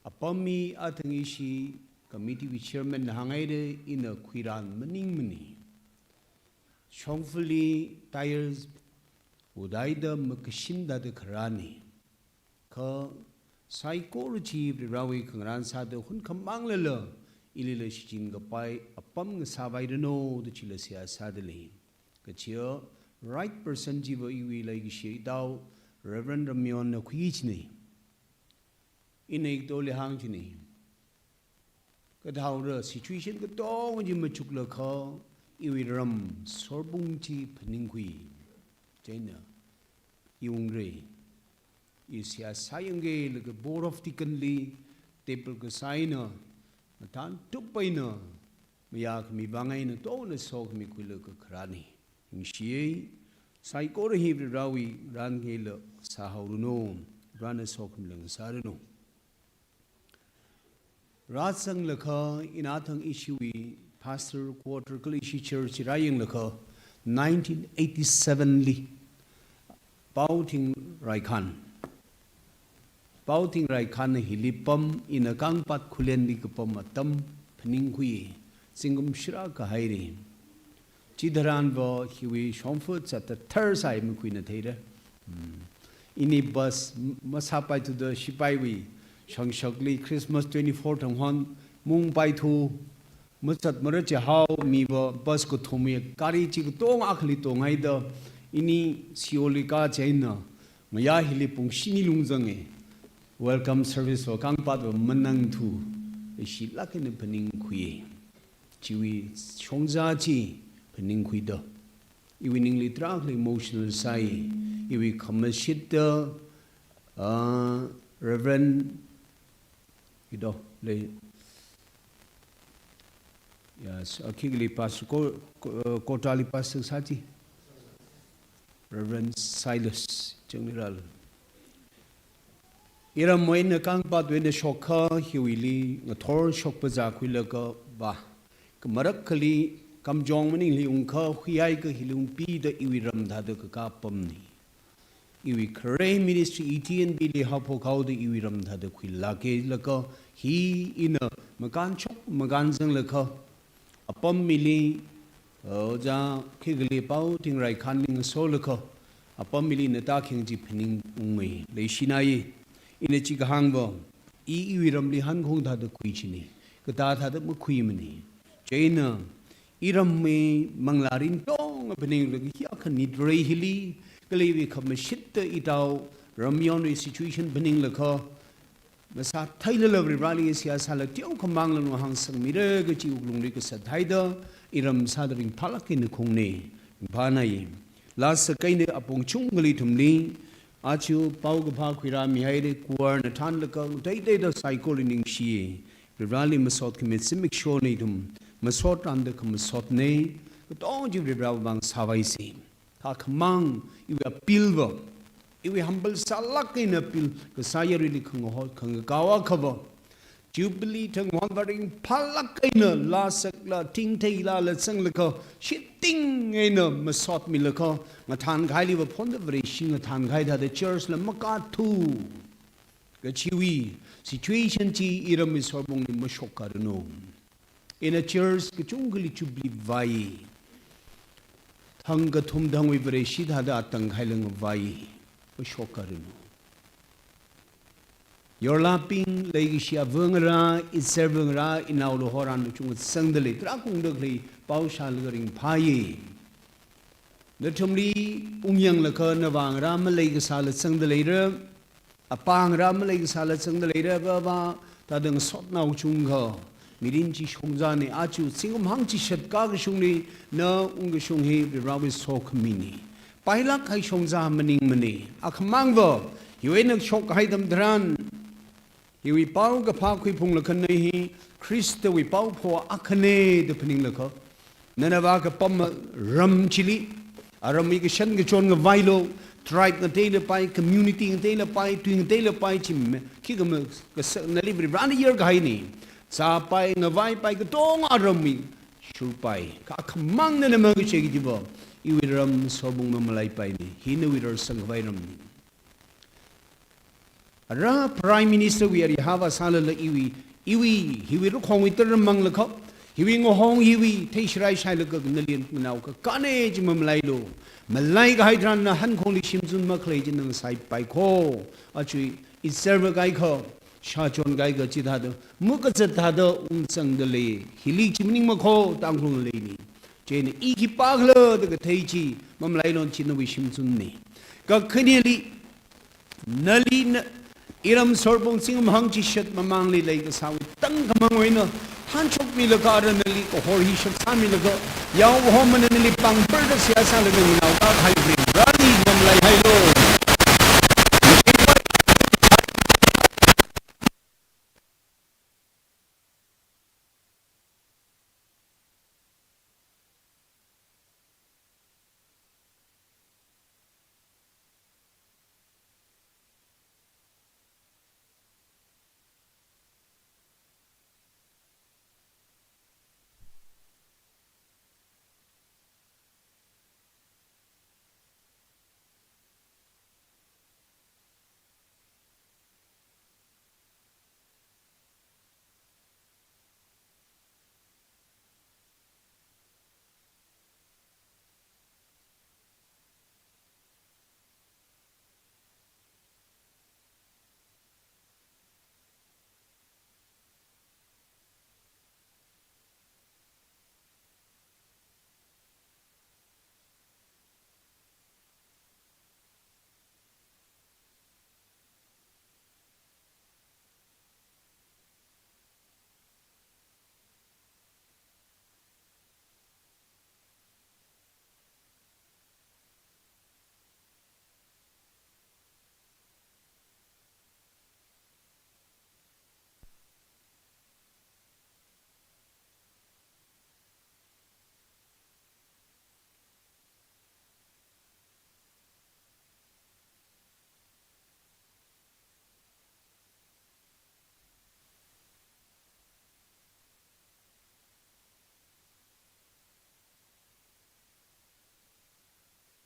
Apam hi athang ishi committee wui chairman na hānghaida ina khuirān maningmana. Shongfali tires udaida makashim dada kharāna. Kha saikora chi Varivarāwui khangarān sāda hunkhamanglala, ilila shichin kapai apam ngasāvairanu da chila seihā sāda lei. Kachiya right person chiva iwui leikashi itao Reverend Ramyon na khuichina. Ina iktoli hāngchina. Kathaora situation katonga chi machuklakha, iwui ram Sorbung chi phaningkhui. Chieina iwungre. I seihā sāyangkhuilaga Board of Deacon li table kasā eina, mathān tup eina, mayākhami vang eina tongna sokhami khuilaga kharāne. Ningshiye, saikora hi Varivarawui rān eina sāhaoranu, Varivarana sokhami lāngsāranu. Rāzanglakha, ina thang ishiwui pastor quarter kala ishi church rāyanglakha, nineteen eighty-seven li Paothing Raikhan. Paothing Raikhanna hili pam, ina Kangpat Khullenli kapam atam phaningkhui, zingkum shira kahaire. Chitharanva hiwui shongfa zat thāda thar sāi makhuina theira. Hmm. Ini bus m-, masāpaithuda shipaiwui shangshakli Christmas twenty-four thang hon mungpaithu, mazatmara chihao miva bus kathumwui gari chi katonga akhali tonghaida, ini Seoul li kachieina, ngayā hili pung shini lungzange. Welcome service va Kangpatva manangthu, ishilāk eina phaningkhuiye. Chiwui shongza chi phaningkhuida, iwui ningli tarākha emotional sāi. Iwui khamashitta, ah, Reverend, ido, lei, yes, akhikali pastor ko, ko, eh, Kotali pastor sāchi, Reverend Silas Changniral. Iramwui eina Kangpatwui eina shokkha hiwuili ngathor shokpa zākhuilaga va, kamarak akhali Kamjong maningli ungkha, huihaiakha hili ungpida iwui ram thāda kakā pamne. Iwui khare ministry E T N B li haophok haoda iwui ram thāda khuilāke laga, hi ina makānshok makānzanglakha, apam hili, Ojā khikali Paothing Raikhanli ngasolakha, apam hili ina tākhayang chi phaningunge, leishinaye. Ina chi kahāngva, i iwui ramli hankhong thāda khui chine, katā thāda makhuimane. Chieina, iramwui manglā rin tongna phaninglaga hiyākha nit rei hili, kala iwui khamashitta itao ramyonwui situation phaninglaga, masātheilala Varivarali seihā sālaga teokha manglā nunghāng sangmira kaji wuklungli kasat haida, iram sāda ringphālāk eina khaungne, ringphānaye. Last sākahaina apong chungkha ithumli, aja paokaphā khuirāmihaire, choir na thānlaga, teiteida saikora ningshiye. Varivarali masot khami zimikshona ithum, masot randa khamasotne, katonga chi Varivarawui vang sāvaise. Kha khamang, iwui appeal va, iwui humble sālāk eina appeal, kasā yaruili khangahot, khangakao akhava, Jubilee thang hon va ringphālāk eina laa sakla, thingtheilala zanglaga, shiting eina masotmilaga, ngathānkahaili va phonda Vareshi ngathānkahai thāda church la makathu kachiwui situation chi iramwui Sorbungli mashokkaranu. Ina church kachungkhali Jubilee vai. Thang kathum thangwui Vareshi thāda atang kahai lāngvai. Mashokkaranu. Yorlabing leikashi ava ngarā, izarva ngarā, inao Lohora na chungda zangda lei, tarākha ungda khalei, pao shālaga ringphāye. Nathumli ungyanglaga navā ngarā malei kasāla zangda leira, apā ngarā malei kasāla zangda leira, va va, thāda ngasotnao chungkha, mirin chi shongzane, aja zingkum hangchishat kakashungli, na ungkashung hi Varivarawui sokhamine. Pailāk kahai shongza maningmane. Akhamang va, hiwui eina shokkahai atam tharan, hiwui paokaphā khuiphunglaga na hi Khristawui paopho akhane da phaninglaga, nana vākapam ram chili, aramwui kashan kachon ngavailu, tribe ngateila pai, community ngateila pai, tui ngateila pai, chi me, khikha me, kasa, nali Varivarana yarkahaine. Zāpai, ngavaipai, katonga aramwui shurpai. Kha akhamang nana makashei kaji va, iwui ram Sorbung mamalaipaine. Hi nawui rarsang khavai ramne. Ara Prime Minister wui arihava sālala iwui, iwui, hiwui rakhongwui tara manglakha, hiwui ngahong hiwui, theishirai shailaga nali nganao kakāne chi mamalailu. Malaikahai tharan na hankhongli shimzun makhalei chi ngasāpai kho. Aja izarva kaikha, shāchon kaikha chithāda, mukazat thāda ungzangda lei, hili chi maningmakho, Tangkhul leine. Chieina i khipākhala da kathei chi, mamalailu chi nawui shimzunne. Kakhaneli, nali na, iram Sorbung zingkum hangchishat mamangli leikasāwui tangkhamangwui eina, thanshokmilaga aruina nali kahor hi shoksāmilaga, yaohomana nali pāngparda seihā sālaga nganao kahai Varivarāli ngamlei hailo.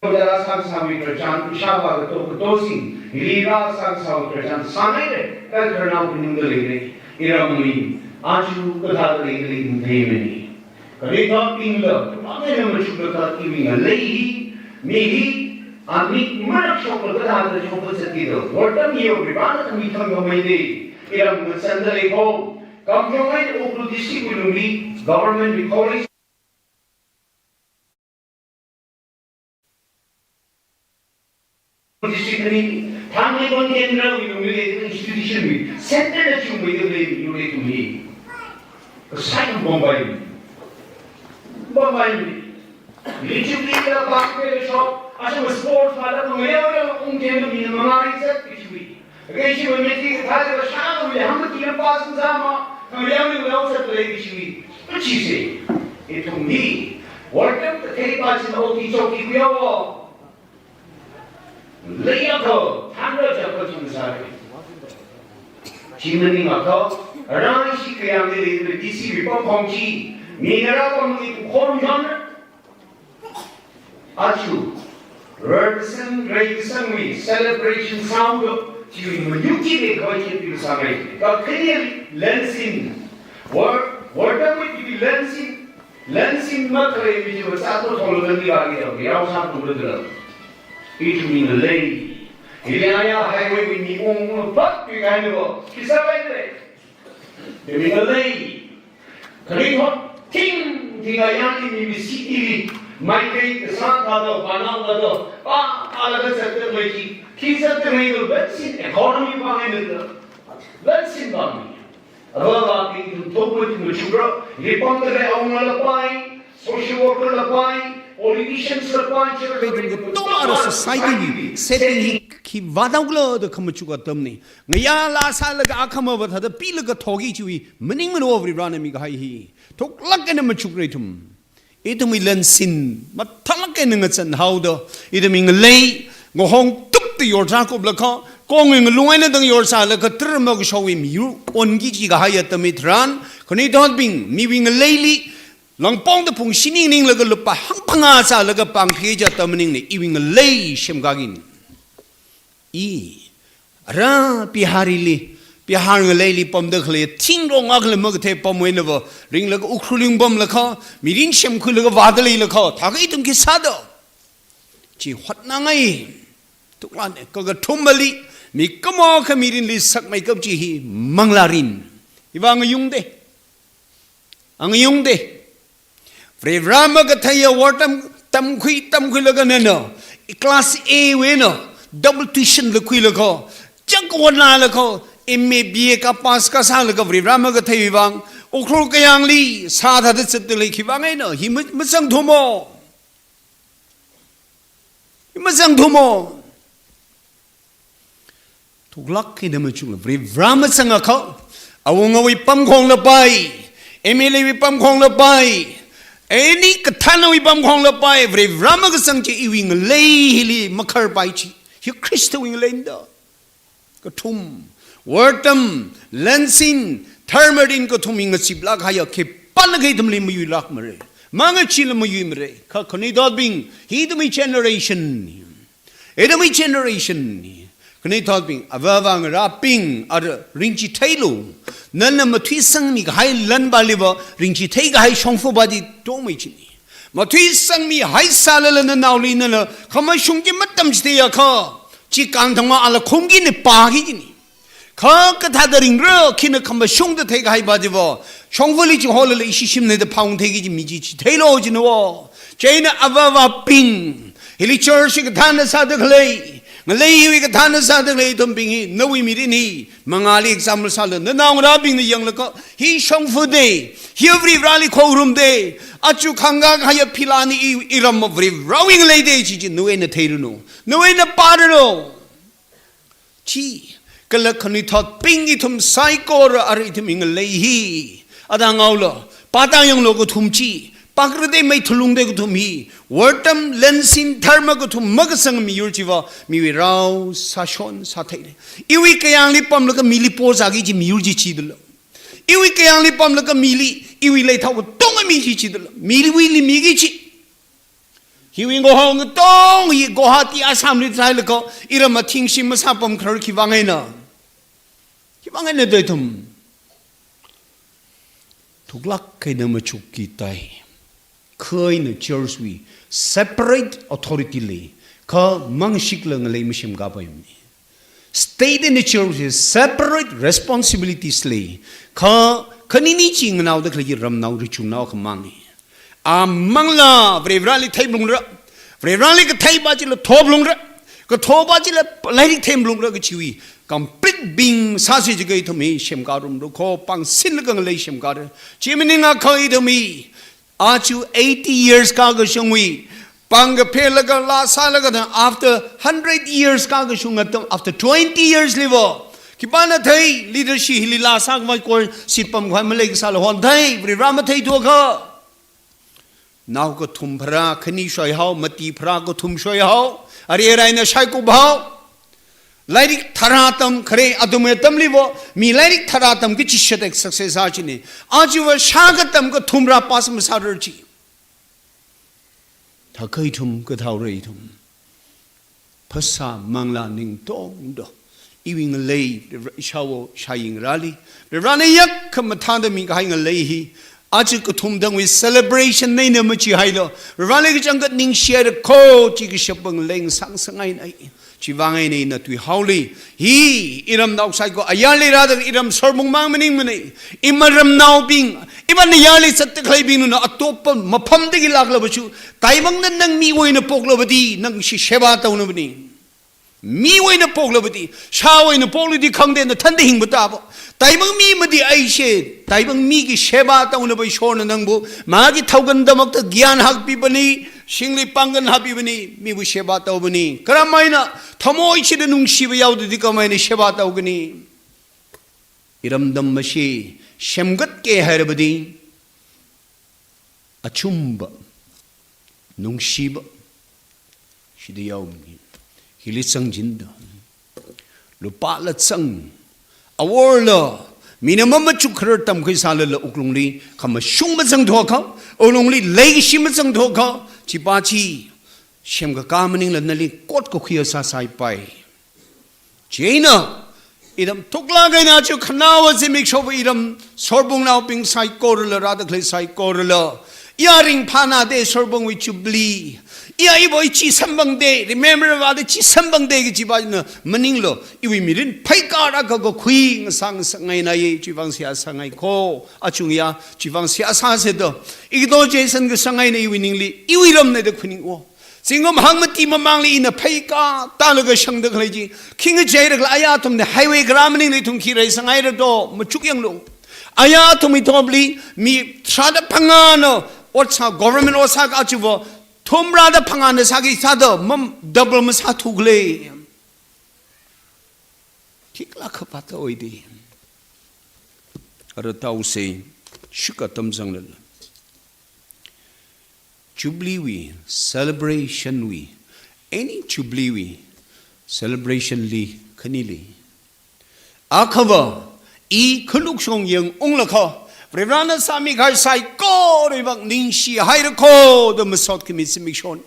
Dara sāngasakwui khararchan, ishāvā kato katosing, hili rāsāngasakwui khararchan sāngaile, kha khararnao khaningda leile, iramli, aja kathāda leili matheimana. Khanuithotbingla, pāngna machuklaga iwui ngalei hi, mi hi, amik marakshoklaga kathāda shokta zatkida, wortam yo Varivarāna khami thangkhamei de, iram ngasanda leiko, Kamjong eina Ukhrul district wui lungli, government wui college district ni, Thangmeiton Kendra wui lungli institution wui, center da chungmeida lei, yur lei ithum hi. Kasai Bombay. Bombay. Lichuk li la bak pe le shop, asha ma sport fa la ma ngayao la ung kendra mi na mangari zat kachui. Kei chi ma meti kathā le shākha le hangmati la pass zama, khangayaoli la zat lei kachui. Kachise. Ithum hi. Wortam kathei pa china oti choki kuya wo. Leiakha, thanra chakha chungsāre. Chi maningakha, rāshi kayang leili D C wui pamphang chi, mi ngarā pamli tukhon yon. Aja, rarkasang, reikasangwui celebration sāhaoda, chiwui mayuk chi le kawai chi pil sāngai. Kakhane lansin, war, wortamwui chiwui lansin, lansin makhalei mi chiwui sāthu thonglu dandi gari dandi, yao sāthu dandi la. Ithumwui ngalei. Hili aya highway wui mi ung ung pat pi kai ni bo. Kisa bai le. Ithumwui ngalei. Khanuithot thing thing ayarli mi mi city li, maikei kasā thāda, panao thāda, pa, pa laga zatda mei chi, khi zatda mei do, lansin economy pāngai nada, lansin pāngai. Avāva̱bing ithum thokmei ithum machukra, ripam da lei awungalapai, social worker lapai, politicians lapai, church lapai, ithum katonga ara society li, setting hi khi vāthaokhala da khamachuk atamna. Ngayā laa sālaga akhama vāthāda pilaga thoki chiwui, maningmana Varivarāna mikahai hi. Thoklāk eina machukra ithum. Ithumwui lansin, mathālāk eina ngazan haoda, ithumwui ngalei, ngahong tupta yortha kuplakha, kongwui ngalung eina tang yorsālakha, tara makashowui miyur onki chi kahai atam hitharan, khanuithotbing, miwui ngaleili, langpongda phungshi ning ninglaga lupā hangphangā sālaga pāngphi ja atam maningna, iwui ngalei shimkhagin. I, ara Bihar li, Bihar ngaleili pamda khalei, thingrong akhala makathei pamwui eina va, ringlaga Ukhrul ring pamlakha, mirin shimkhuilaga vāda leilakha, thākha ithum khi sāda. Chi hotnangai, tuklane, kakathumali, mikumo akha mirinli sakmeikap chi hi, manglārin. Hiva ngayungda. Ngayungda. Varivarā makatheiya wortam tamkhui, tamkhuilaga nana, class A wui eina, double tuition la khuilakha, chak hotnālakha, M A B A kapass kasālakha Varivarā makatheiwui vang, Ukhrul kayāngli sāthāda zatdalei, khiwuivang eina hi ma-, mazangthumo. Hi mazangthumo. Thuklāk eina machukla, Varivarā mazangakha, awungawui pamkhongla pai, M L A wui pamkhongla pai, any kathānawui pamkhongla pai, Varivarā makazang chi iwui ngalei hili makharpai chi. Hi Khristawui ngaleina da. Kathum, wortam, lansin, dharmarin kathum hi ngaziplāk haiya, khipānakha ithumli mayuilākmara. Mangachila mayuimara. Kha khanuithotbing, hi ithumwui generation. Ithumwui generation. Khanuithotbing, avāva ngarābing, ara ringchitheilu. Nana mathuisangmi kahai lanpaliva, ringchitheikahai shongfapali tongmei chini. Mathuisangmi haisālala nanaoli nana khamashung chi matamchitheiakha, chi kangthangva ala khumki ni pāki chini. Kha kathāda ringra, khina khamashungda theikahaipa chiva, shongfali chiholala ishi shimneida phāungtheiki chi mi chi chitheilu china wo. Chieina avāvabing, hili church kathāna sāda khalei, ngalei hiwui kathāna sāda khalei ithumbing hi, nawui mirin hi, mangāli example sāla, nanao ngarābingna yanglaga, hi shongfa da, hi Varivarāli khorumda, aja khangkā kahaiya philani i, iram Varivarāwui ngalei da chi chi, nawui eina theiranu, nawui eina pāranu. Chi, kala khanuithotbing ithum saikora ara ithumwui ngalei hi. Ada ngaolu, pāda yanglu kathum chi, pākra da mei thulung da kathum hi, wortam, lansin, dharma kathum makazang miyur chiva, miwui rao sāshon sātheira. Iwui kayāngli pamlaga mili pozāki chi miyur chi chidala. Iwui kayāngli pamlaga mili, iwui leithao katonga mi chi chidala. Miliwuili miki chi. Hiwui ngohong katong hi Guwahati Assamli thailakha, iram athingshi masāpamkharar khiwuivang eina. Khiwuivang eina da ithum. Thuklāk eina machukki tai. Kha eina church wui separate authority lei. Kha mangshikla ngalei mashemkapaimana. State eina church wui separate responsibilities lei. Kha, khanini chi nganaoda khalei ramnao richungnao khamang. Amangla Varivarāli theiphalungra. Varivarāli katheipa chila thophalungra. Kathopa chila lairik themphalungra kachiwui. Complete being sāsi jiakha ithum hi shemkarumlu kho, pangsinlaga ngalei shemkara. Chi maningakha ithum hi, aja eighty years kākashungwui, pāng kaphelaga laa sālaga da, after hundred years kākashung atam, after twenty years liva, khipāna thei, leadership hili laa sākhavai koi, sitpam khavai malei kasāla hon thei, Varivarā matheithuakha. Nao kathum pharā khani shoihao, mati pharā kathum shoihao, ari araina shaikuphao. Lairik tharā tam khare, athumwui atamliva, mi lairik tharā tam kachi shāda success sā china. Ajava shā katam kathum rā pass masārar chi. Thākha ithum, kathāora ithum. Phasā manglā ning tongda. Iwui ngalei, Varivarā ishāwo, ishāyi ngarāli. Varivarāna yakkha mathāda mikahai ngalei hi. Aja kathum tangwui celebration eina machihailu. Varivarāli kachangkhat ningshihaira kho, chi kashapa ngalei ngasāngasakngainai. Chiwuivang eina ina tui haoli. Hi, iramnao saikora, ayarli rāda iram sorbung mang maningmana. Ima ramnaobing, ima nayarli zatda khaleibingna atop mafamdagi lāklapā chu, taimangna nang miwui eina poklapādi, nang shi sheba taunabani. Miwui eina poklapādi, shāwui eina pokladi khangde nathanda hingpatapa. Taimang mi madi aishe, taimang miki sheba taunapa Ishorna nangbu, maki thao kandamakta gyan hakpipani, shingli pāngkan hakpipani, mibu sheba taupani. Karameina, thamoi chida nungshipa yaodadi karameina sheba taukani. Iramdam mashi, shemkatke hairabadi. Achumba, nungshiba, shida yaomni, hili zangchinda, lupāla zang, aworla, mina mamachuk kharar tamkhui sālala wuklungli, khamashung mazangthuakha, wuklungli leikashi mazangthuakha, chipa chi, shemkakā maningla nali kot kakhuiya sāsaipai. Chieina, iram thuklāk eina aja khanaowa zimikshowa iram sorbungnao ping saikorala, rāda khalei saikorala. Iya ringphānade sorbungwui jubilee. Iya ibo ichi samphangde, remember vāda chi samphangde kajipa na maninglo, iwui mirin pheikar akha kakhui ngasāngasakngainai, chiwuivang seihā sāngai kho, achung ya, chiwuivang seihā sāseda. Ikato Jason kasāngaina iwui ningli, iwui ramna da khuining o. Zingkum hangmati mamangli ina pheikar tālaga shangda khalei chi. Khi ngacheirakla aya athumna highway kharā maningli ithum khi reisanghaira do, machuk yanglu. Aya athumwui topli mi tharāda phangāna ot sā, government ot sā kachiva thumrāda phangāna sāki sāda mam double masāthukle. Khikhala khavāt oide. Ara taose, shika tamzanglala. Jubilee wui, celebration wui, any Jubilee wui celebration li khanili, akhava, i khanukshong yangunglaga, Varivarana sāmikahai saikorawui vang ningshi haira kho da masot khami zimiksho.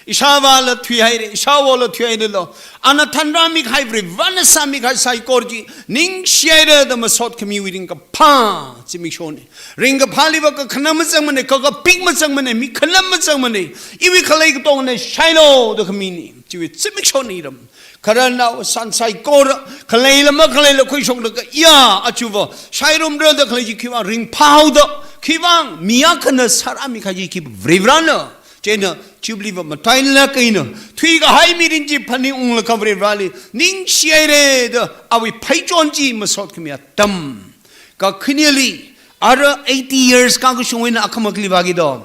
Ishāvāla thuihaira, ishāwola thuihairala, ana thanrāmikahai Varivarana sāmikahai saikora chi ningshi haira da masot khamiwui ringkaphā zimiksho. Ringkaphāliva kakhanang mazangmana, kakapik mazangmana, mi khanang mazangmana, iwui khalei katongna shailu da khamina. Chiwui zimiksho iram. Khararnao san saikora, khaleila makhaleila khuishokda kha, ya, achiva shairumra da khalei chi khiwui vang ringphāhaoda, khiwui vang mi akhana sārāmikahai chi Varivarana. Chieina Jubilee va matailāk eina thuikahai mirin chi phaningunglaga Varivarali ningshi haira da awui pheichon chi masot khami atam. Kakhaneli, ara eighty years kakashungwui eina akhama kali vāki do.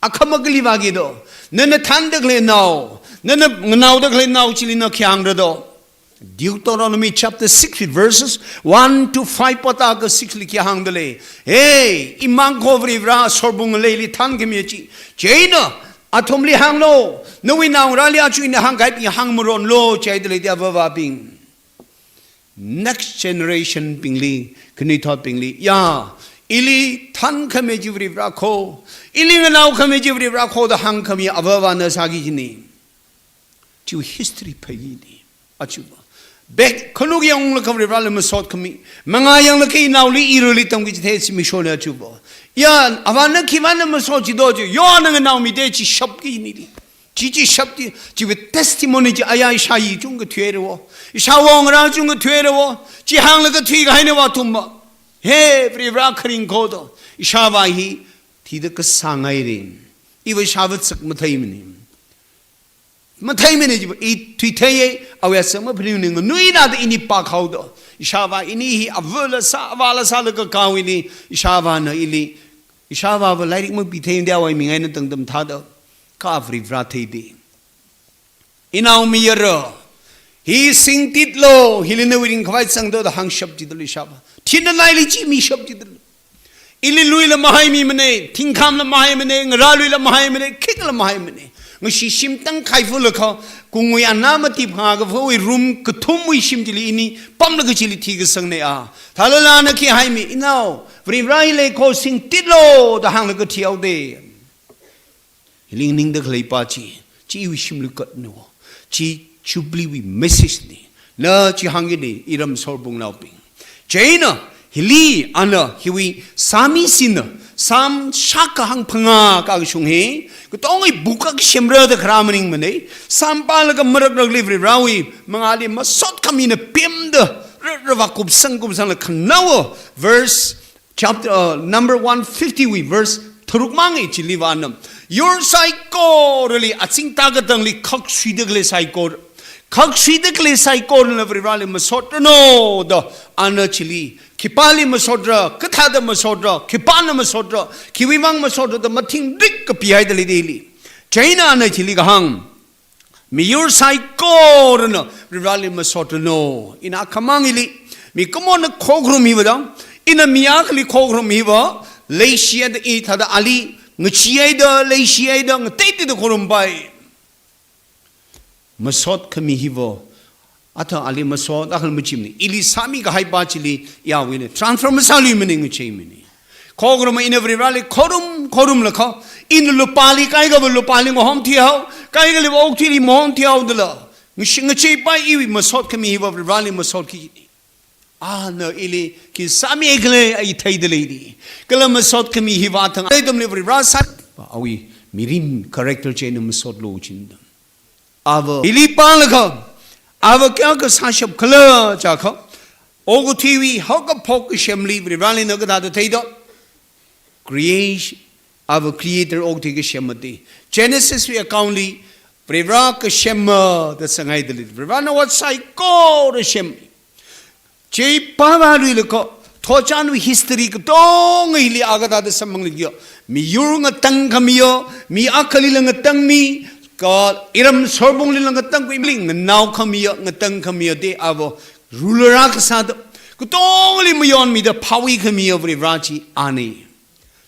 Akhama kali vāki do. Nana thānda khalei nao, nana nganaoda khalei nao chili na khi hāngra do. Deuteronomy chapter six, verses one to five, pāta ka six li khi hāngda lei. Hey, imang kho Varivara sorbung ngaleili thānkhami chi. Chieina athumli hānglu, nawui naongarāli aja ina hāngkahai hāngmaronlu, jihaida lei avāvabing. Next generation bingli, khanuithotbingli, ya, ili thānkhami chi Varivara kho, ili nganaokhami chi Varivara kho da hāngkhami avāvana sāki kajina. Chiwui history phāki kajina. Achiva. Back, khanuk yanglaga Varivarali masot khami. Mangā yanglaga inaoli iruili tamki kaji thei zimikshona achiva. Ya, avāna khiwui vangna masot chi do chi, yo ana nganaomida chi shapki kajina. Chi chi shap chi, chiwui testimony chi aya ishāyi chungkha thuihaira wo. Ishāwo ngarā chungkha thuihaira wo. Chi hānglaga thuikahaina va thumma. He, Varivara kharing kho do. Ishāvā hi, thida kasāngai rin. Iva ishāvā sak matheimana. Matheimana chiva, i thuitheiya, awui asak maphaninga, nganuina da ini pākhao do. Ishāvā ini hi avāla sā, avāla sālaga kahaowa ini, ishāvāna ili, ishāvāva lairik mapithei da awui ming eina tangtam thāda, kha Varivara theida. Inaomayara, hi singtitlu, hili nawui ringkhavai zangda da hāngshap chida lei ishāvā. Thinda naili chi mishap chida lei. Ili luila mahaimimana, thingkhamla mahaimana, ngarāluila mahaimana, khikla mahaimana. Ngashi shim tangkhai fulaga, kungwui ana mati phangā kafawui room kathumwui shim chili ini, pamlaga chili thikasangna a. Thalala ana khi haimi, inao, Varivara hi lei kho singtitlu, da hānglaga thihaoda. Hili nganingda khaleipa chi, chi iwui shimli katna wo. Chi Jubilee wui message na. Na chi hāngki kajina, iram sorbungnaobing. Chieina, hili ana, hiwui Psalmist na, Psalm shākha hangphangā kakashung hi, katongwui book akha semra da kharā maningmana. Psalm pālaga marakrakli Varivarawui mangāli masot khamina pemda, ra, ra vākupsang kupsangla khanaowa, verse chapter, uh, number one fifty wui verse tharuk mangna chili vāna. Yur saikorali, azingta katangli khaksuida khalei saikora. Khaksuida khalei saikorana Varivarali masotranu da ana chili. Khipāli masotra, kathāda masotra, khipāna masotra, khiwui vang masotra da mathingrik kapihaida lei dili. Chieina ana chili kahāng. Miyur saikorana Varivarali masotranu. Ina khamang ili, mikumona khokharum hiva dang, ina mi akhali khokharum hiva, leishihaida i thāda ali, ngacheehaida, leishihaida, ngateiteida khorumpai. Masot khami hiva, athā ali masot, akhal machimana, ili sāmikahaipa chili, yawuina, transfer masāluimana, ngacheimana. Khokharuma ina Varivarali khorum, khorumlaga, ina lupāli kaikhava lupāli mahomthihao, kaikhaliva okathuili mahomthihaodala. Ngashi ngacheipai iwui masot khami hiva Varivarali masotki kajina. Ana ili khi sāmikhala i theida lei di. Kala masot khami hiva thang. Atamli Varivara sā. Awui mirin character chieina masotlu chinda. Ava ili pālaga, ava kayākha sāshap khala jiakha, okathuiwui haokaphok kasemli Varivarali na kathāda theida. Creation, ava creator okathui kasem mati. Genesis wui account li, Varivara kasema da sāngaida lei. Varivarana ot saikora sem. Chi pāvāluilaga, Thotchanwui history katonga hili a kathāda samphangli kyo. Miyur ngatangkhamiya, mi akhalila ngatangmi, kha iram sorbunglila ngatangkhuimili nganaokhamiya, ngatangkhamiya de ava ruler akha sāda, katongali mayonmida phāwui khamiya Varivarā chi ana.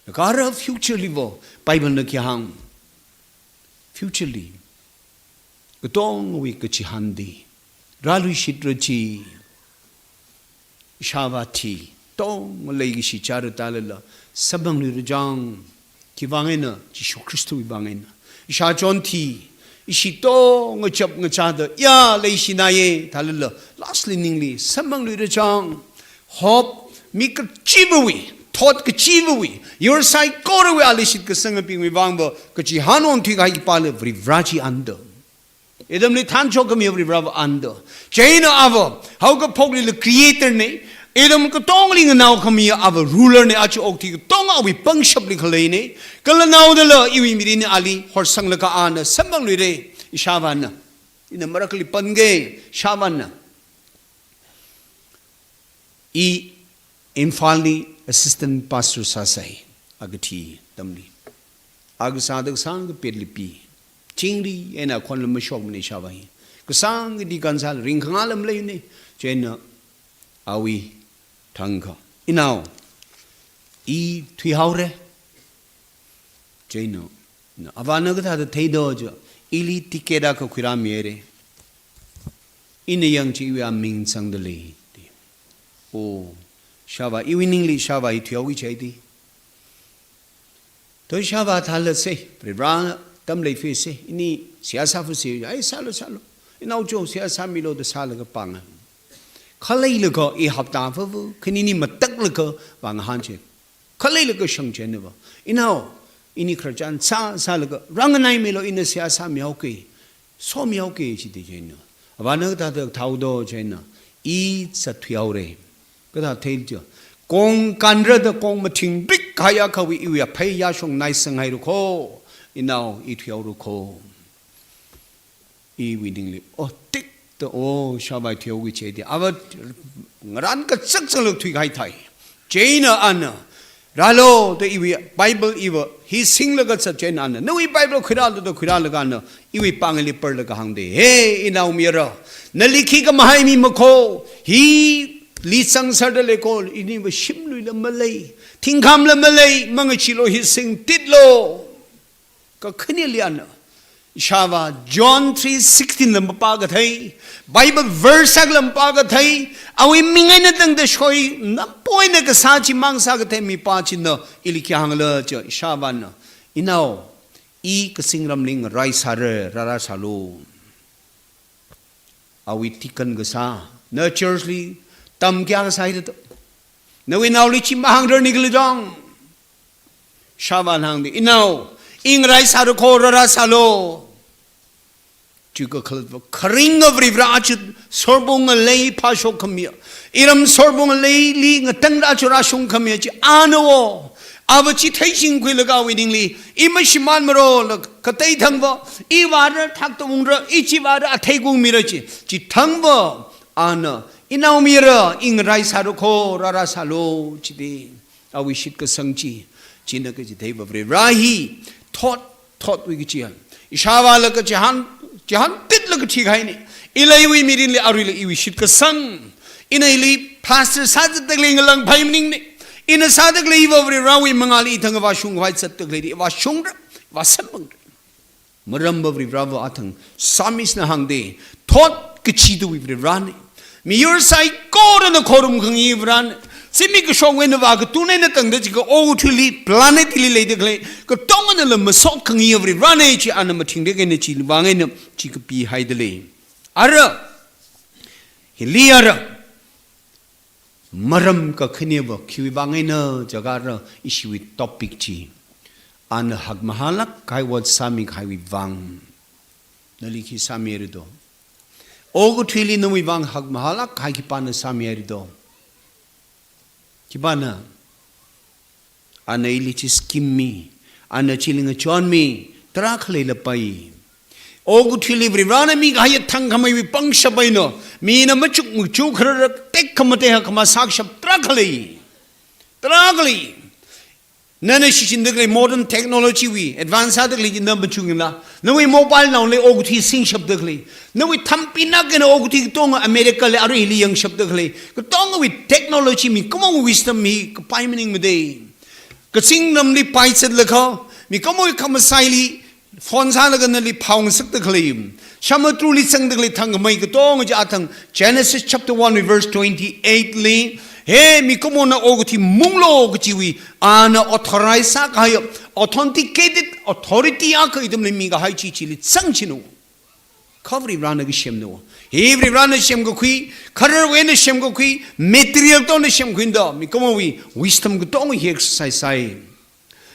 Laga ara future liva Bible na khi hāng. Future li katongawui kachihān di rāluishitra chi, ishāvā thi, tong leikashi chara tālala, samphangluira chang, khiwui vang eina, Jishu Khristawui vang eina. Ishāchon thi, ishi tong ngachap ngachāda, ya leishinaye, tālala, lastly ningli, samphangluira chang, hope, mi kachivawui, thot kachivawui, yur saikorawui ali shitkasangabingwui vangva, kachihān onthuikahai khipāla Varivarā chi anda. Ithumli thanshokkhami Varivarāva anda. Chieina ava, haokaphoklila creator na, ithum katongali nganaokhamiya ava ruler na, aja okathui katonga awui pangshapli khaleina, kala naodala iwui mirinli ali horsanglakha ana samphangluira, ishāvāna. Ina marakli panga, ishāvāna. I Imphalli assistant pastor sāsai, a kathi atamli. A kasāda kasāngkha petli pi. Chingri eina khonla mashokmana ishāvā hi. Kasāngkha deacon sāla ringkhangala maleimana. Chieina awui thangkha, inao, i thuihaora. Chieina, na, avāna kathāda theida chi, ili ticket akha khuirāmihaira. Ina yang chi iwui aming sangda lei, da. O, ishāvā, iwui ningli ishāvā hi thuihaoki chai da. To ishāvā thālāsa, Varivarā tamlei fisa, ini seihā sāfasa, ai sālu, sālu. Inao cho seihā sāmilu da sālaga pānga. Khaleilaga i hapta fafu, khanini mataklaga vāngahān chi. Khaleilaga shang chieina va, inao, ini khararchan sā, sālaga, rānganaimilu ina seihā sāmihaoki, somihaoki chida chieina. Avāna kathāda thaodo chieina, i sā thuihaora. Kathā thei chi. Kong kanra da kong mathingpik kahai akhawui iwui aphei yāshong naisang haira kho, inao, i thuihaora kho. Iwui ningli, o, tik da, o, ishāvā thuihaoki chai da. Ava ngarān kachak chakla thuikahai thai. Chieina ana, rālu da iwui Bible iva, hi singlaga zat chieina ana, nawui Bible khuirālu da khuirālaga ana, iwui pāngli parlaga hāngda. He, inaomayara, nali khikha mahai mi makho, hili zangserda lei kho, iniva shimluila malei, thingkhamla malei, mangacheealu hi singtitlu. Kakhaneli ana, ishāvā John three sixteen la mapā kathei, Bible verse akha la mapā kathei, awui ming eina tangda shoi, nampoi eina kasā chimang sā kathei mipā china, ili khi hāngla chi, ishāvāna, inao, i kazingramli ngarai sāra, rārā sālu. Awui tikan kasā, na church li tamkya kasā hida to. Nawui naoli chi mahāngra ni khala jang. Ishāvāna hāngda, inao, i ngarai sāra kho, rārā sālu. Chi kakhalatva, kharinga Varivarā aja sorbung ngalei phāshokkhamiya, iram sorbung ngaleili ngatangda aja rāshungkhamiya chi ana wo. Ava chi theishingkhuilaga awui ningli, i mashimānmara la, katei thangva, i vāra thakta ungra, i chi vāra athei kungmira chi, chi thangva, ana, inaomayara, i ngarai sāra kho, rārā sālu, chida. Awui shitkasang chi, china kachitheiva Varivarā hi, thot, thotwui kachi. Ishāvāla kachihān, chihāntitla kathi kahaina. Ila iwui mirinli aruila iwui shitkasang. Ina ili pastor sāzatda khalei ngalāngphai maningna. Ina sāda khalei iva Varivarāwui mangāli ithang vāshungkhavai zatda khalei di, vāshungra, vāsamphangra. Maramva Varivarāva athang Psalmist na hāngda, thot kachidawui Varivarāna. Miyur saikorana khorumkhangai Varivarāna. Zimik kashongwui eina vākatun eina tangda jiakha okathuili planet hili leida khalei, katonganala masotkhangai Varivarāna chi ana mathingda khalei chi vang eina chi kapihaida lei. Ara, hili ara, maram kakhaneva khiwui vang eina jiakha ara ishiwui topic chi. Ana hakmahālāk kahai ot sāmikahaiwui vang. Nali khi sāmihaira do? Okathuili nawui vang hakmahālāk kahai khipāna sāmihaira do? Khipāna? Ana ili chi scheme mi, ana chili ngachonmi, tarākha leilapai. Okathuili Varivarāna mikahai thangkhameiwui pangshap eina, mina machuk machuk kharara tekhamatei hakma sākashap tarākha lei. Tarākha lei. Nana shichinda khalei modern technology wui advance sāda khalei chi na machukmila. Nawui mobile naoli okathui singshapda khalei. Nawui thampi nak eina okathui katonga America li arui hili yangshapda khalei. Katongawui technology mikumowui wisdom hi kapai maningmade. Kazingramli paizatlaga, mikumowui khamasaili phone sālaga nali phaung sakda khalei. Samudrali zangda khalei thangkhamei katonga chi athang Genesis chapter one verse twenty-eight li. He, mikumona okathui munglu kachiwui, ana authorize sākahai, authenticated authority akha ithumli mikahai chi chili zangchinu. Kha Varivarana kasemna. Hi Varivarana semkakhui, khararwui eina semkakhui, material tongna semkhuida, mikumowui wisdom katonga hi exercise sāi.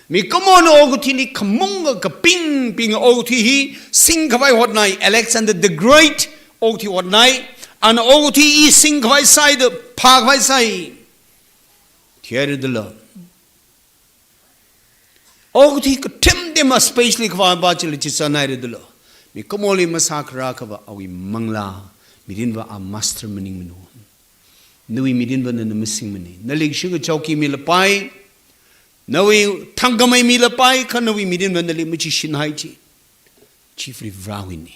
Mikumona okathuili khamung kaping ping okathui hi singkhavai hotnai, Alexander the Great okathui hotnai, ana okathui hi singkhavai sāida, phākhavai sāi. Theihaira dala. Okathui kathemthema space li khavā va chili chichanhaira dala. Mikumoli masākharā khavā awui manglā, mirinva a master maningmana. Nawui mirinva nana masingmana. Nali kashing kachao khi milapai, nawui thangkhamei milapai, kha nawui mirinva nali machichinhai chi. Chi Varivarawuina.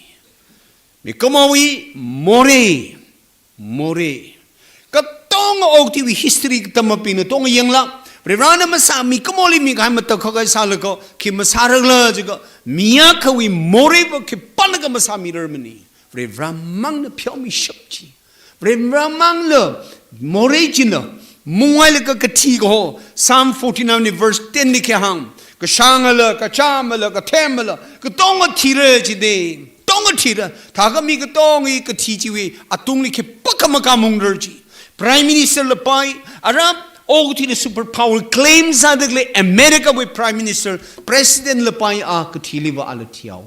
Mikumowui morei, morei. Katonga okathuiwui history katamabingna tong yangla, Varivarana masā mikumoli mikahai matakhak eina sālaga, khi masārakhala jiakha, mi akhawui moreiva khipānakha masāmirarmana. Varivaramangna pheomishap chi. Varivaramangna morei china, munghailaga kathi kaho, Psalm forty-nine verse ten li khi hāng, kashāngala, kachamala, kathemala, katonga thira jida, tonga thira, thākha mi katonga kathi chiwui atungli khipākha makāmungrar chi. Prime Minister lapai, ara okathuili super power claim sāda khalei America wui Prime Minister, President lapai a kathiliva ala thihao.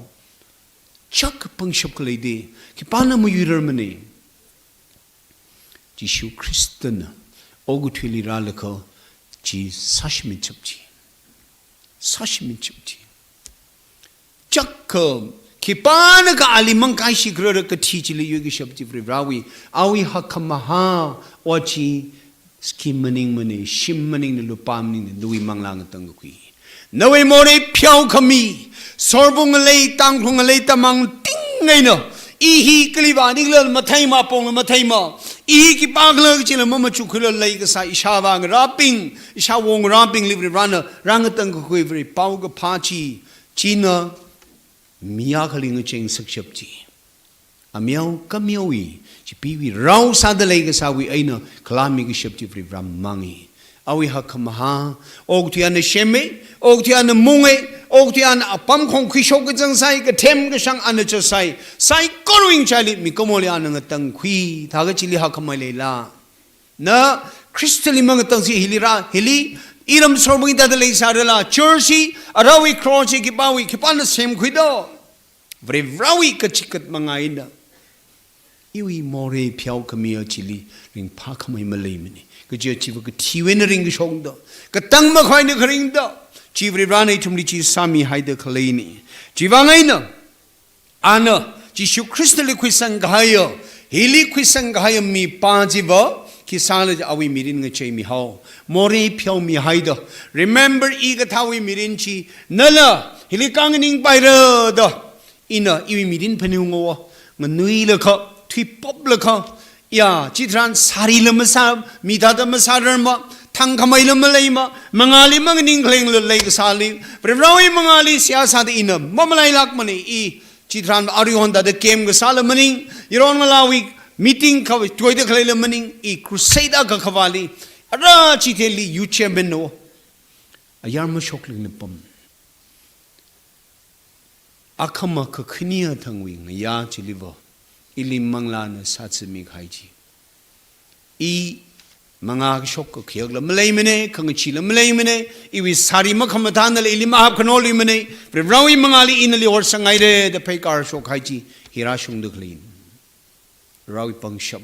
Chak kapangshap khalei de, khipāna mayuirarmana. Jishu Khristana okathuili rālaga chi sāshimit chap chi. Sāshimit chap chi. Chak kha, khipānakha ali mangkaishikharar kathi chili yuikashap chi Varivarawui, awui hakkhamahā, o chi, scheme maningmana, shim maningna, lupā maningna, nawui manglā ngatangkakhui. Nawui morei pheokhami, sorbung ngalei, Tangkhul ngalei, tamang ting eina, i hi kali vānikhala matheima, apongla matheima, i hi khipākhala kachila mamachukhuila leikasā, ishāvā ngarābing, ishāwo ngarābingli Varivarana rāngatangkakhui Varewui pao kaphā chi, china mi akhali ngacheng sakshap chi. Ameo kameowui, chipeewui rao sāda leikasāwui eina khalāmikashap chi Varivaramangna. Awui hakkhamahā, okathui ana sema, okathui ana munga, okathui ana apam khong khuishok kachang sāi, kathem kashāng ana chatsai, saikorawui ngachaili mikumoli ana ngatangkhui, thākha chili hakkhamei leila. Na Khristali mangatangsi hili rā, hili iram sorbung hithāda leisārala, church hi, arawui cross hi khipāwui, khipāna semkhuido. Varivarawui kachikat manga eina. Iwui morei pheokhami a chili ringphākhamei maleimana. Kaja chiva kathiwui eina ringkashokdo. Katang makhaina kharingdo. Chi Varivarana ithumli chi sāmihaida khaleina. Chiwui vang eina, ana, Jishu Khristali khuisang kahaiya, hili khuisang kahaiya mipā chiva, khi sālaga awui mirin ngacheimihao. Morei pheomihaida. Remember, i kathāwui mirin chi, nala, hili kānganingpaira da. Ina, iwui mirin phaningunga, nganuilakha, thuipoplakha, ya, chitharan sārila masā, mi thāda masārarma, thangkhameila maleima, mangāli manganing khalengla leikasāli, Varivarawui mangāli seihā sāda ina mamalailākmana. I, chitharan aruihon thāda camp kasāla maning, yaron ngalāwui meeting kha tuida khaleila maning, i crusade akha khavāli, ara chithāli youth chairman no, ayar mashokling na pam. Akhama kakhane athangwui ngayā chiliva, ili manglāna sāzāmikahai chi. I mangā kashok kakhayakla maleimana, khangachila maleimana, iwui sāri makhamathānala ili mahapkhanolimana, Varivarawui mangāli ina nali horsanghaira da pheikar shokhai chi, hi rāshungda khaleina. Varivarawui pangshap.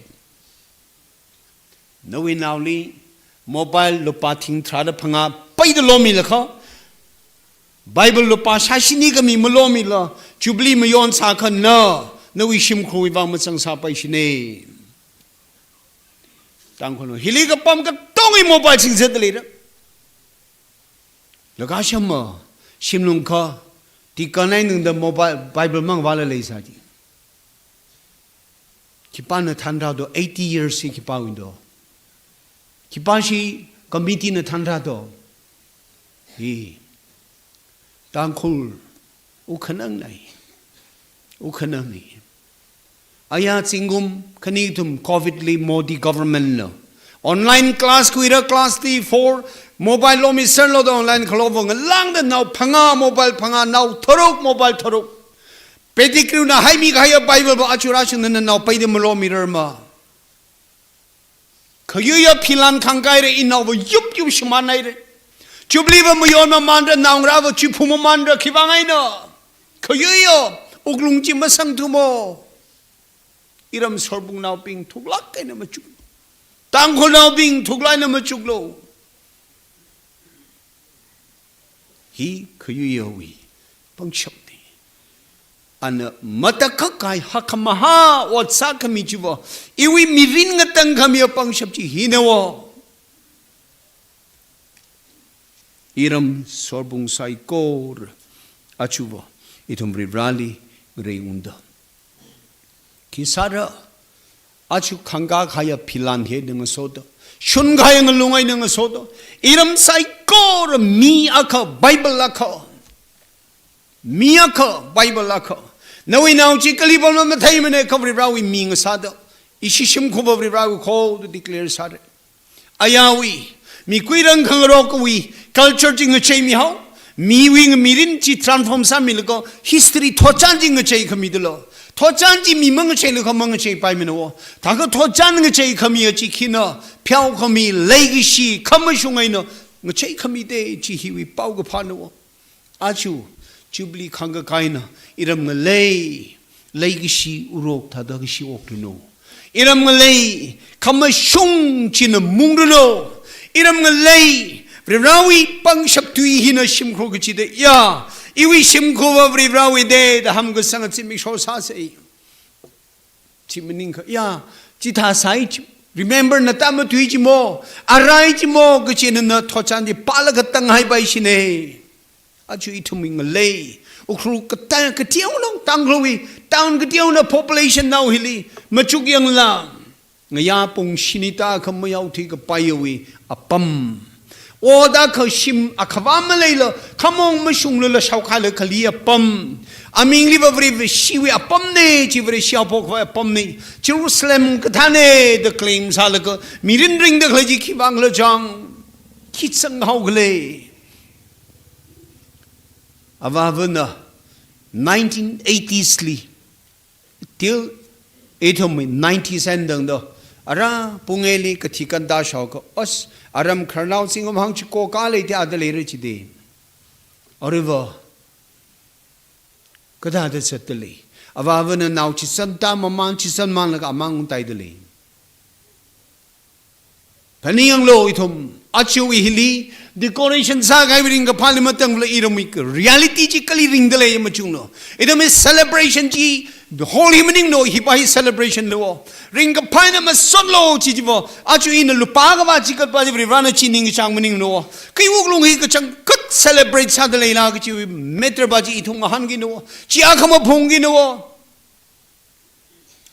Nawui naoli, mobile lupā thing tharāda phangā paida lomilakha, Bible lupā shāshini khami malomila, Jubilee mayon sākha na, nawui shimkhurwui vang mazangsāpaishina. Tangkhulna, hili kapam katonga mobile singzatda leira. Laga shama, shimlung kha, deacon ai nungda mobile, Bible mang vāla leisā chi. Khipāna thanrā do, eighty years hi khipāwui do. Khipāshi committee na thanrā do. Hi. Tangkhul, u khanang nai. U khanang nai. Aya zingkum khani kathum covid li Modi government na online class khuira, class three, four, mobile lo mi sālo da online khalo vang langda nao phangā mobile phangā, nao tharuk mobile tharuk. Pettigrew na haimi kahaiya Bible va aja rāshungda nao peida malomirarma. Khayuiya philan khangkaira, inao va yup yup shimānhaira. Jubilee va mayon mamānra, naongarā va chiphu mamānra, khivang eina. Khayuiya wuklung chi masangthumo. Iram sorbungnaobing thuklāk eina machuk. Tangkhulnaobing thuklāk eina machuklo. Hi khayuiyawui pangshapna. Ana matakhak kahai hakkhamahā ot sākhami chiva, iwui mirin ngatangkhamiya pangshap chi hina wo. Iram sorbung saikora, aja va, ithum Varivarali ngareiungda. Khi sāra, aja khangkā kahaiya philan hi eina ngasoda, shun kahaiya ngalung eina ngasoda, iram saikora mi akha, Bible akha, mi akha, Bible akha. Nawui nao chi kali pamla matheimana kha Varivarawui mi ngasāda, ishi shimkhur va Varivarawui kho da declare sāra. Ayawui, mikuirang khangarokwui culture chi ngacheimihao, miwui mirin chi transform sāmilaga history thotchan chi ngacheikhamidalo. Thotchan chi mi mangacheilaga mangacheipaimana wo. Thākha thotchan ngacheikhami achi khina, pheokhami, leikashi, khamashung eina ngacheikhamida chi hiwui paokaphāna wo. Aja, Jubilee khangkā kahai eina, iram ngalei, leikashi urok thāda kashi oklunu. Iram ngalei, khamashung china mungranu. Iram ngalei, Varivarawui pangshap tui hina shimkhur kachida ya. Iwui shimkhur va Varivarawui da da hamkasang zimiksho sāsa. Chi maningakha, ya, chithā sāi chi, remember na tama tui chi mo, arai chi mo, kachi nana thotchan chi pālaga tanghaipai shine. Aja ithumwui ngalei, Ukhrul kata, kateonao, Tangkhulwui, town kateonao population nao hili, machuk yangla, ngayā pung shini tākha mayao thuikapaiwui apam. Oda kha shim akhavā maleila, khamong mashungla la shaokhala khali apam. Amingli va Vareshiwui apamna, chi Vareshi haophok khavai apamna. Jerusalem kathāna da claim sālaga, mirin ringda khalei chi khivangla chang, khi zanghaokhala. Avāvana nineteen eighties li, till ithum nineties eina tangda, ara Pungeli kathi kanta shaokha, as, aram khararnao zingkum hangchiko khalei te ada leira chida. Aruiva, kathāda zatda lei. Avāvana nao chizan ta mamān, chizan mānlaga amāng ungtaida lei. Phaninglo ithum, aja hili, decoration sākahaiwui ringkaphāli matangla iramwui reality chi kali ringda lei machunglo. Ithumwui celebration chi, the whole hi maninglo, hi pa hi celebration lo. Ringkaphā eina masotlo chi chiva, aja ina lupā kavā chi katpa chi Varivarana chi ningkachāng maninglo. Kha wuklung hi kachangkhat celebrate sāda leila kachi matter pa chi ithum ngahānkinu. Chi akha maphungkinu.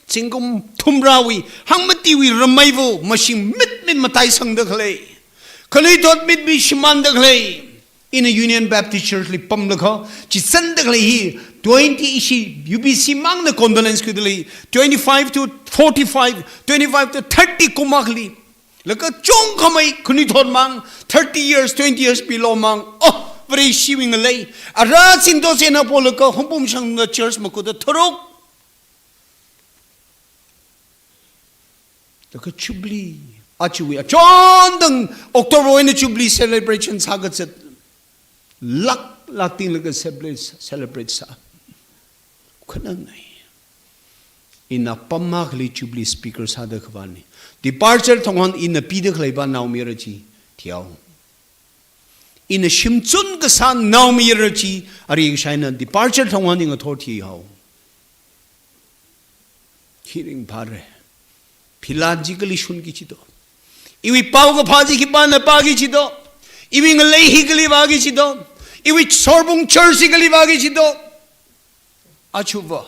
Zingkum thumrāwui, hangmatiwui rameiva, mashing mitmit mataisangda khalei. Khanuithot mitmit shimānda khalei. Ina Union Baptist Church li pamlaga, chizanda khalei hi, twenty ishi U B C māngna condolence khuida lei, twenty-five to forty-five, twenty-five to thirty kum akhali. Laga chungkhamei khanuithot māng, thirty years, twenty years below māng, oh, Vareshiwui ngalei. Ara sinto sena polaga, humpum shangda church makuda tharuk. Laga Jubilee, aja wui, achon tang October eina Jubilee celebration sākazat. Lak, lak tinglaga celebrate, celebrate sā. Khanang nai. Ina apam akhali Jubilee speaker sāda khavāna. Departure thonghon ina pida khalei pa naomayara chi, thihao. Ina shimzun kasā naomayara chi, ari kashaina departure thonghon ina ngathor thihao. Khi ringphāra. Philan chi kali shunki chi do. Iwui paokaphā chi khipāna pāki chi do. Iwui ngalei hi kali vāki jido. Iwui sorbung church hi kali vāki jido. Achuva.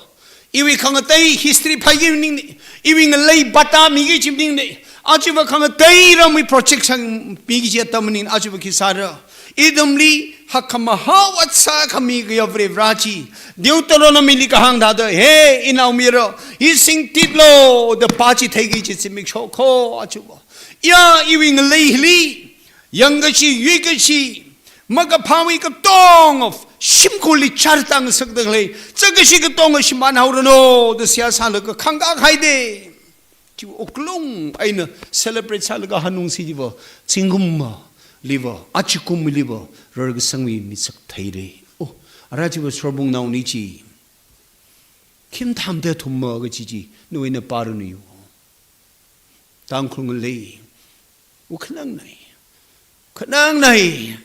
Iwui khangatei history phāki maningna. Iwui ngalei bata miki kaji maningna. Achuva khangatei ramwui project sangmi kaji atam maningna. Achuva khi sāra. Ithumli hakkhamahao atsā khami kayā Varivarā chi. Deuteronomy li kahāng thāda, he, inaomayara, hi singtitlu, da pā chi theiki kaji zimiksho kho, achuva. Ya, iwui ngalei hili, yangkashi, yuikashi, makaphāwui katonga, shimkhurli char tāngasakda khalei, zakkashi katonga shimānhaoranu, da seihā sālaga khangkā haida. Chi wuklung eina celebrate sālaga hanungsi chiva, zingkumliva, achikumliva, rarkasangwui misak theira. Oh, ara chiva sorbung naoni chi. Khim tham te thumma kaji chi, nawui eina pāranu yo. Tangkhul ngalei. Wukhanangnai. Khanangnai.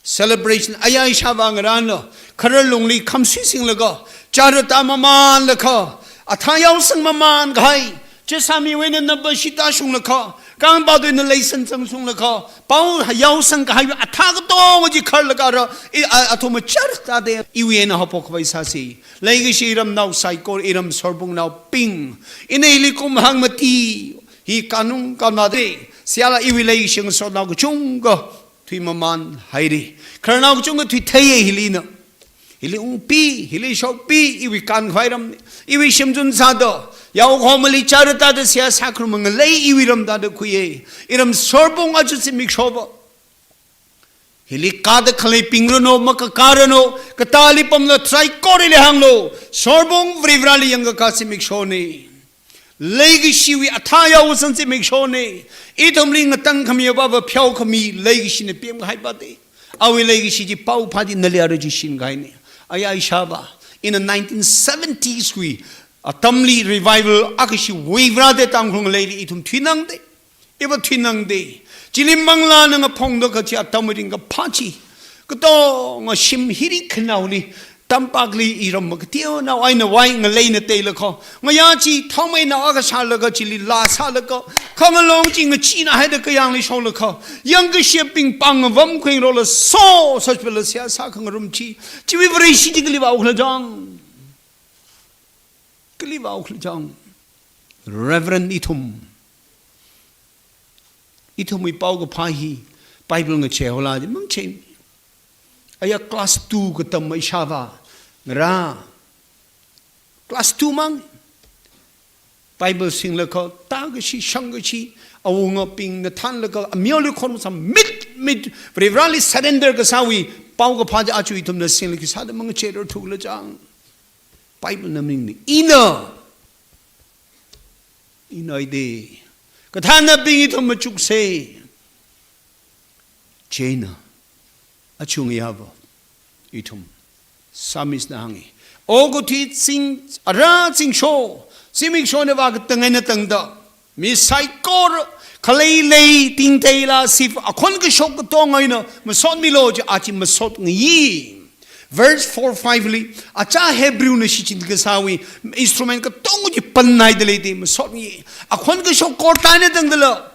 Celebration aya ishāvā ngarāna. Kharar lungli khamsui singlaga. Chara tā mamānlaga. Athā yaosang mamān kahai. Chasāmiwui eina naba shita shunglaga. Kangpā tuina leisan zangshunglaga. Pao yaosang kahai athā katonga chi kharlaga ra. I, a, athumva char tāda. Iwui eina haophok khavai sāsi. Leikashi iramnao saikora, iram sorbungnaobing. Ina hili kumhāng mati. Hi kanung kanmade. Seihāla iwui leikashi ngasotnao kachungkha thuimamānhaira. Khararnao kachungkha thuitheiya hilina. Hili ungpi, hili shokpi, iwui kankhavai ram, iwui shimzun sāda. Yaokhomali chara tāda seihā sākharuma ngalei iwui ram tāda khuiya. Iram sorbung aja zimikshova. Hili kāda khaleibing ranu, makakāranu, katāli pamla traikorali hānglu, sorbung Varivarāli yangkakā zimikshona. Leikashiwui athā yaosang zimikshona. Ithumli ngatangkhami avāva pheokhami leikashina pemkahai pāda. Awui leikashi chi pao phāda nali ara chi shinkahaina. Aya ishāvā, in the nineteen seventies wui atamli revival akha shi Varivarā da Tangkhul ngaleili ithum thuinangda. Iva thuinangda. Chili manglāna ngaphongda kachi atam ringkaphā chi. Katonga shim hiri khanaoli. Tampakli iram makateonao eina vai ngaleina teilaga. Ngayā chi thaomeinao akha shālaga chili laa sālaga. Khangalong chi ngachina haida kayāngli shoklaga. Yangkashibing pāng ngavam khuingarola so, sachpala seihā sākhangarum chi. Chiwui Vareshi chi kali vāukhala jang. Kali vāukhala jang. Reverend ithum. Ithumwui paokaphā hi Bible ngachei haola chi mangachei. Aya class two katam ishāvā ngarā. Class two mang. Bible singlaga, tākashi, shangkashi, awungabingna thānlaga, amioli khon masam mit, mit, Varivarāli surrender kasāwui paokaphā chi aja ithumna singlaga sāda mangacheirarthukhala jang. Biblena maningna. Ina. Ina ide. Kathānabing ithum machuksa. Chieina. Achung yāva. Ithum. Psalmistna hānga. Okathui zing, ara zingsho. Zimikshona vākatang eina tangda. Mi saikora, khalei lei, tingteila, sif, akhon kashok katonga eina, masotmilu chi, achi masotngai. Verse four five li, achā Hebrewna shichin kasāwui, instrument katonga chi panhaida leida, masotngai. Akhon kashok korta eina tangdala,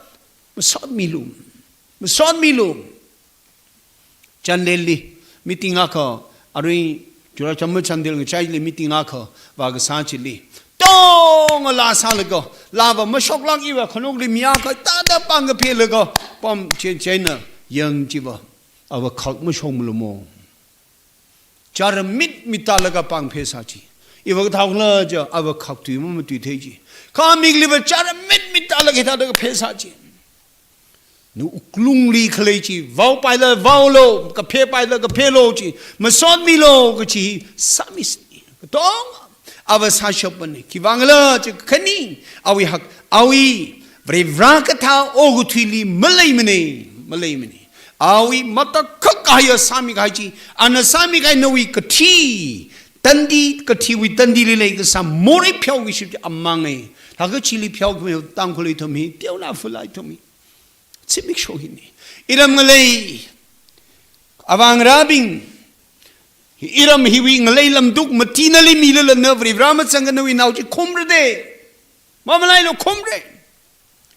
masotmilu. Masotmilu. Chandel li, meeting akha, arui, Churachandpur Chandel ngachaili meeting akha, vākasā chili. Tonga laa sālaga, laava mashoklāk iva khanukli mi akha, tāda pāng kaphelaga, pam chen chenna, yang chiva, ava khak mashokmalumo. Chara mit mit tālaga pāng phesā chi. Iva kathaokhala ja, ava khak tui mamatui thei chi. Kha mikliva chara mit mit tālaga hithāda kaphesā chi. Nawui wuklungli khalei chi, vaopaila vaolu, kaphepaila kaphelu chi, masotmilu kachi, Psalmist ni. Katonga, ava sāshapana, khiwuivang khala chi khani, awui hak, awui, Varivarā kathā okathuili maleimana, maleimana. Awui matakhak kahaiya sāmikahai chi, ana sāmikahai nawui kathi, tandi, kathiwui tandili leikasā, morei pheoki ship chi amānga. Thākha chili pheokhami, Tangkhul ithum hi, teonao fulai ithum hi. Zimiksho hina. Iram ngalei, avāngarābing, iram hiwui ngalei lamduk mati nali milala na Varivarā mazangkhanawui nao chi khumra de. Mamalailu khumra.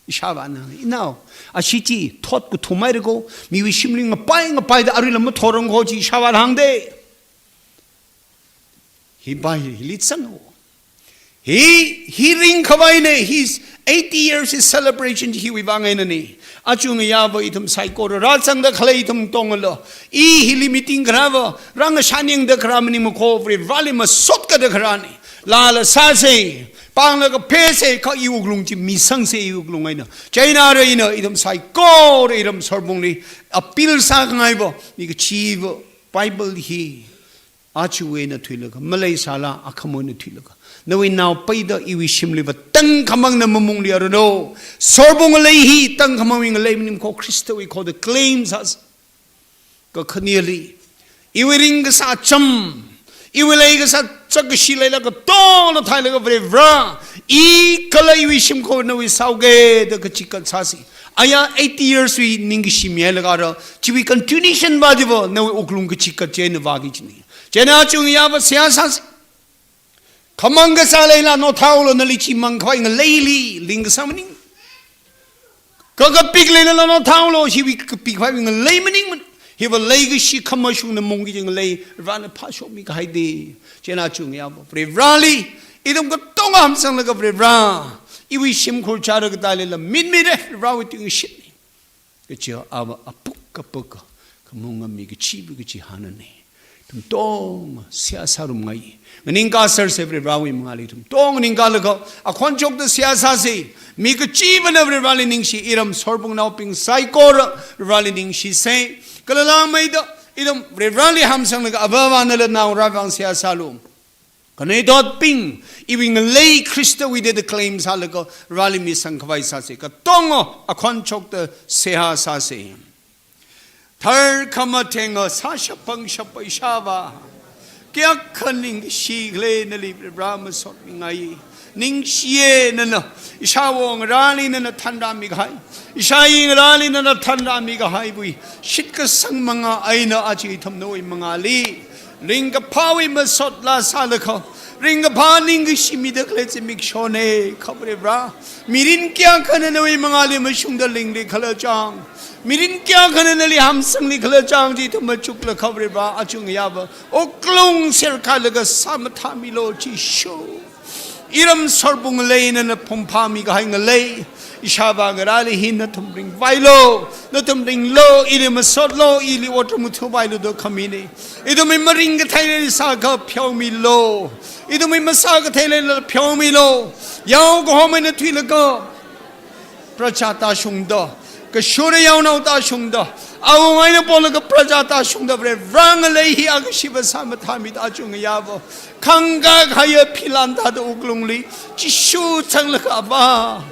Ishāvāna, inao, ashi chi thot kathum haira ko, miwui shimli ngapai ngapaida aruila mathorang ko chi ishāvāna hāngda. Hi bai, hili zang o. Hi, hi ringkhavaina, his eighty years his celebration hiwui vang eina ni. Aja ngayāva ithum saikora rāzangda khalei ithum tongalo. I hili meeting kharāva, rāngashan yangda kharā maningmana ko, Varivarāli masot kada kharāna. Laala sāsa, pāngla kaphesa, kha i wuklung chi misangsa, i wuklung eina. Chieina arui ina, ithum saikora iramsorbungli appeal sākhangaiva, mi kachiva, Bible hi aja eina thuilaga, maleisāla akhama eina thuilaga, nawui naopaida iwui shimliva tangkhamang na mamungli aranu. Sorbung ngalei hi tangkhamangwui ngalei maningmana ko, Khristawui ko da claim sāsa. Kakhaneli, iwui ringkasā cham, iwui leikasā chākashi leila katongla theilaga Varivarā, i kala iwui shimkhur nawui sāuga da kachikat sāsa. Aya eighty years wui ningkashi mihailaga ara, chiwui continuation va chiva, nawui wuklung kachikat chieina vāki kajina. Chieina aja ngayāva seihā sāsa. Khamang kasā leila naothaolo, nali chi mangkhavai ngaleili ringkasā maning. Kha kapik leila naothaolo, hiwui kapik khavai ngalei maningmana. Hiva leikashi khamashungna mungki kaji ngalei, Varivarāna phāshokmi kahaida. Chieina aja ngayāva Varivarāli ithum katonga hamsanglaga Varivarā, iwui shimkhur chara katā leila mitmira, Varivarāwui tuingashitna. Kachi ava apuk kapuk, khamung ami kachiva kachi hānana. Ithum tonga seihā sārum ngai. Nganingkā sārsa Varivarāwui mangāli, ithum tonga nganingkālaga akhon chokda seihā sāsa. Mi kachivana Varivarāli ningshi, iramsorbungnaobing saikora Varivarāli ningshisa. Kala langmeida ithum Varivarāli hamsanglaga avāva nala naongarāwui vang seihā sālu. Khanuithotbing, iwui ngalei Khristawui da claim sālaga Vareli misangkhavai sāsa, katonga akhon chokda seihā sāsa. Tharkhamatheng sāshap pangshap ishāvā, kayākha ningshi khala nali Varivara masotmingai. Ningshiya nana, ishāwo ngarāli nana thanrāmi kahai, ishāyi ngarāli nana thanrāmi kahaiwui shitkasang mangā eina aja ithum nawui mangāli ringkaphāwui masot laa sālaga, ringkaphā ningkashi mida khalei zimikshona, kha Varivara, mirin kayākhana nawui mangāli mashungda lingli khala chang, mirin kayākhana nali hamsangli khala chang chi ithum machuklaga, kha Varivara, aja ngayāva wuklung serkhailaga sāmathāmilu Jishu. Iramsorbung ngalei nana phungphāmi kahai ngalei, ishāvā ngarāli hi nathum ringvailu, nathum ringlu, ili masotlu, ili otram ngathāvailu da khamina. Ithumwui maringkathei leisākha pheomilu, ithumwui masākathei leila pheomilu. Yao kahom eina thuilaga praja tāshungda, kashura yaonao tāshungda, awunga eina polaga praja tāshungda, Varivara ngalei hi akashiva sāmathāmida aja ngayāva khangkā kahaiya philan thāda wuklungli Jishu zanglaga, Avā,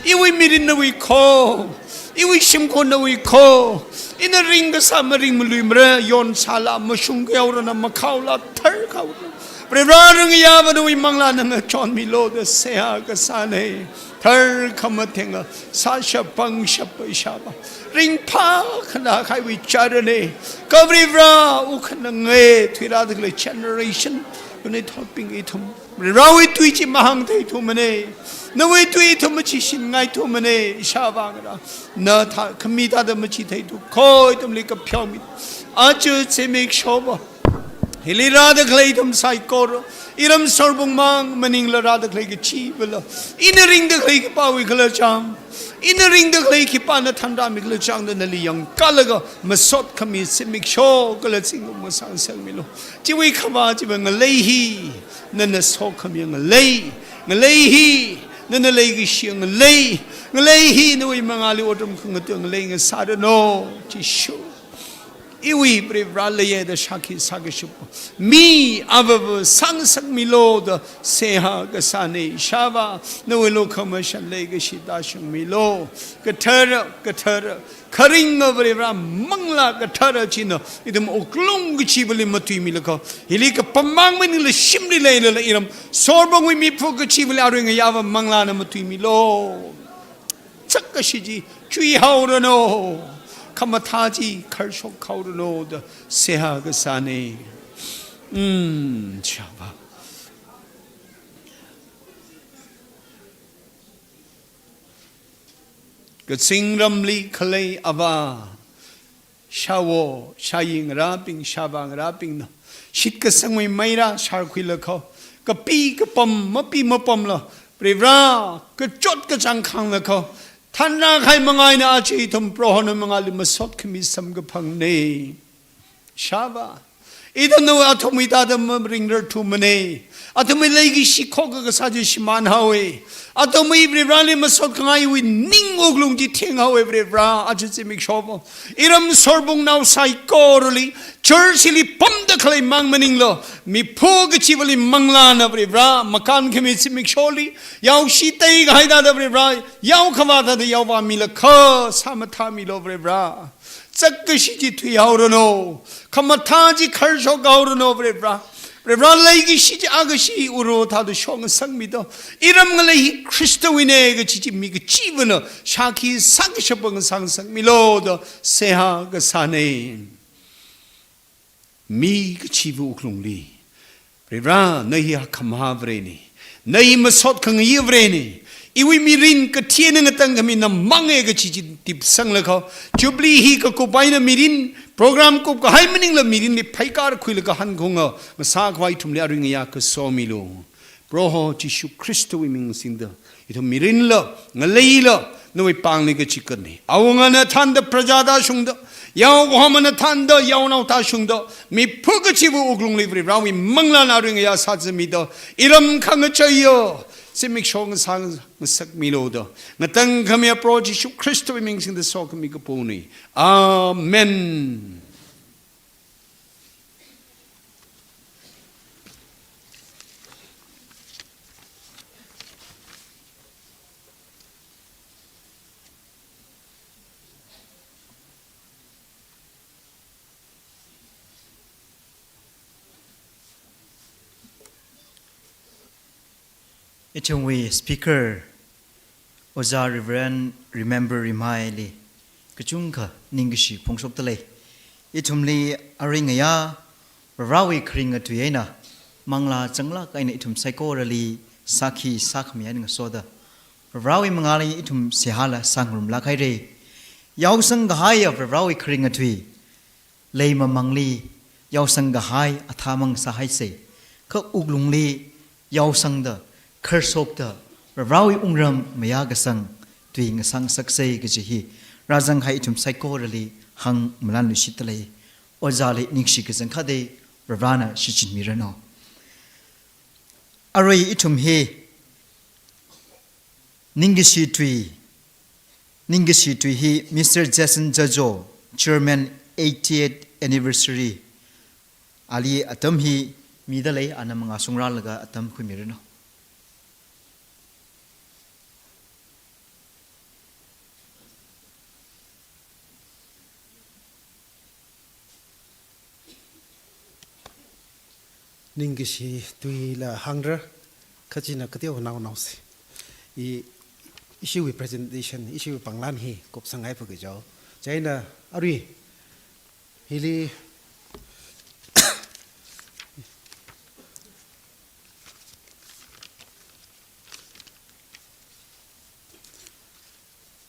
iwui mirin nawui kho, iwui shimkhur nawui kho, ina ringkasā maringmaluimara, yonsāla, mashung kahaorana, makhaola, tharkhaorana, Varivara ngayāva nawui manglāna ngachonmilu da seihā kasāna. Tharkhamatheng sāshap pangshap ishāvā, ringphā khanā kahaiwui charana, kha Varivara, wukkhanang thuirāda khalei generation, khanuithotbing ithum Varivarawui tui chi mahāngtheithumana, nawui tui ithum machishit ngaithumana, ishāvā ngarā, na thā, khami thāda machitheitu kho ithumli kapheomi. Aja zimiksho va hili rāda khalei ithum saikora, iramsorbung mang maningla rāda khalei kachivala, ina ringda khalei khipāwui khala chang, ina ringda khalei khipāna thanrāmi khala chang da nali yangkālaga masot khami zimiksho kala zingkum ngasāngasakmilu. Chiwui khavā chiva ngalei hi nana sokhamiya ngalei, ngalei hi nana leikashiya ngalei, ngalei hi nawui mangāli otram khangatei ngalei ngasāranu, Jishu. Iwui Varivara leiya da shākhi sākashap mi avāva sāngasakmilu da seihā kasāna, ishāvā, nawui lukhamashan leikashi tāshungmilu. Kathara, kathara, kharinga Varivara, Manglā Kathara china ithum wuklung kachivali matuimilaga, hili kapam mang maningla shimli leilala iramsorbungwui miphu kachivali arui ngayāva manglāna matuimilu. Chākashi chi chuihaoranu, khamathā chi kharshokhaoranu da seihā kasāna. Mm, ishāvā. kazingramli khalei Avā, shāwo, shāyi ngarābing, shāvā ngarābingna shitkasangwui meira shārkhuilaga, kapi kapam mapi mapamla, Varivara, kachot kachāng khānglaga, thanrākahai manga eina aja ithum Proho nawui mangāli masot khami samkaphangna. Shāvā, ithumna athumwui thāda maringrarthumana. Athumwui leikashi khokkha kasā chi shimānhaowa. Athumwui Varivarali masot khangaiwui ning wuklung chi thenghaowa Varivara, aja zimiksho iram sorbungnao saikorali, church hili pamda khalei mang maningla, miphu kachivali manglāna Varivara, makānkhami zimiksholi, yao shiteikahai thāda Varivara, yao khavā thāda yaovāmilaga, sāmathāmilo Varivara. Chākkashi chi thuihaoranu, khamathā chi kharshokhaoranu Varivara. Varivara leikashi chi akha shi uro thāda shokngasakmida, iram ngalei hi Khristawuina kachi chi mi kachivana shākhi sākashapa ngasāngasakmilo da seihā kasāna. Mi kachiva wuklungli, Varivara, na hi hakhamahā Varena, na hi masot khangayi Varena, iwui mirin kathi eina ngatangkhami namānga kachi chi tipsanglaga, Jubilee hi kakup eina mirin, program kupkahai maningla mirinli phaikar khuilaga hankhunga ngasākhavai ithumli arui ngayā kasomilu. Proho Jishu Khristawui ming singda, ithum mirinla, ngaleila, nawui pāngli kachikatna. Awungana thānda praja tāshungda, yaokahomana thānda yaonao tāshungda, miphu kachiva wuklungli Varivarawui manglāna arui ngayā sāzamida, iram khangacheiya zimiksho ngasāngasakmilo da, ngatangkhami Proho Jishu Khristawui ming singda sokhami kapona. Amen. Ithumwui speaker, Ojā Reverend Remember Rimhaili kachungkha ningkashi phongshokdalei. Ithumli arui ngayā Varewui kharinga tui eina manglā changlāk eina ithum saikorali sākhi sākhami eina ngasoda, Varewui mangāli ithum seihāla sāngarumlāk haira. Yaosangkahaiya Varewui kharinga tui, leimamangli yaosangkahai athāmang sāhaisa. Kha wuklungli yaosangda, kharshokda, Varewui wungram mayākasang tui ngasāngasaksa kaji hi rāzangkahai ithum saikorali hāngmalanluishitdalei. Ojāli ningshi kachangkhatta Varena shichinmiranu. Arui ithum hi ningkashi tui, ningkashi tui hi Mister Jason Jajo, Chairman eightieth Anniversary, ali atam hi midalei, ana mangā shungrālaga atam khuimiranu. Ningkashi tuila hāngra, kha china kateonao naosa. I, ishiwui presentation, ishiwui pānglan hi kupsanghaipa kajo. Chieina arui hili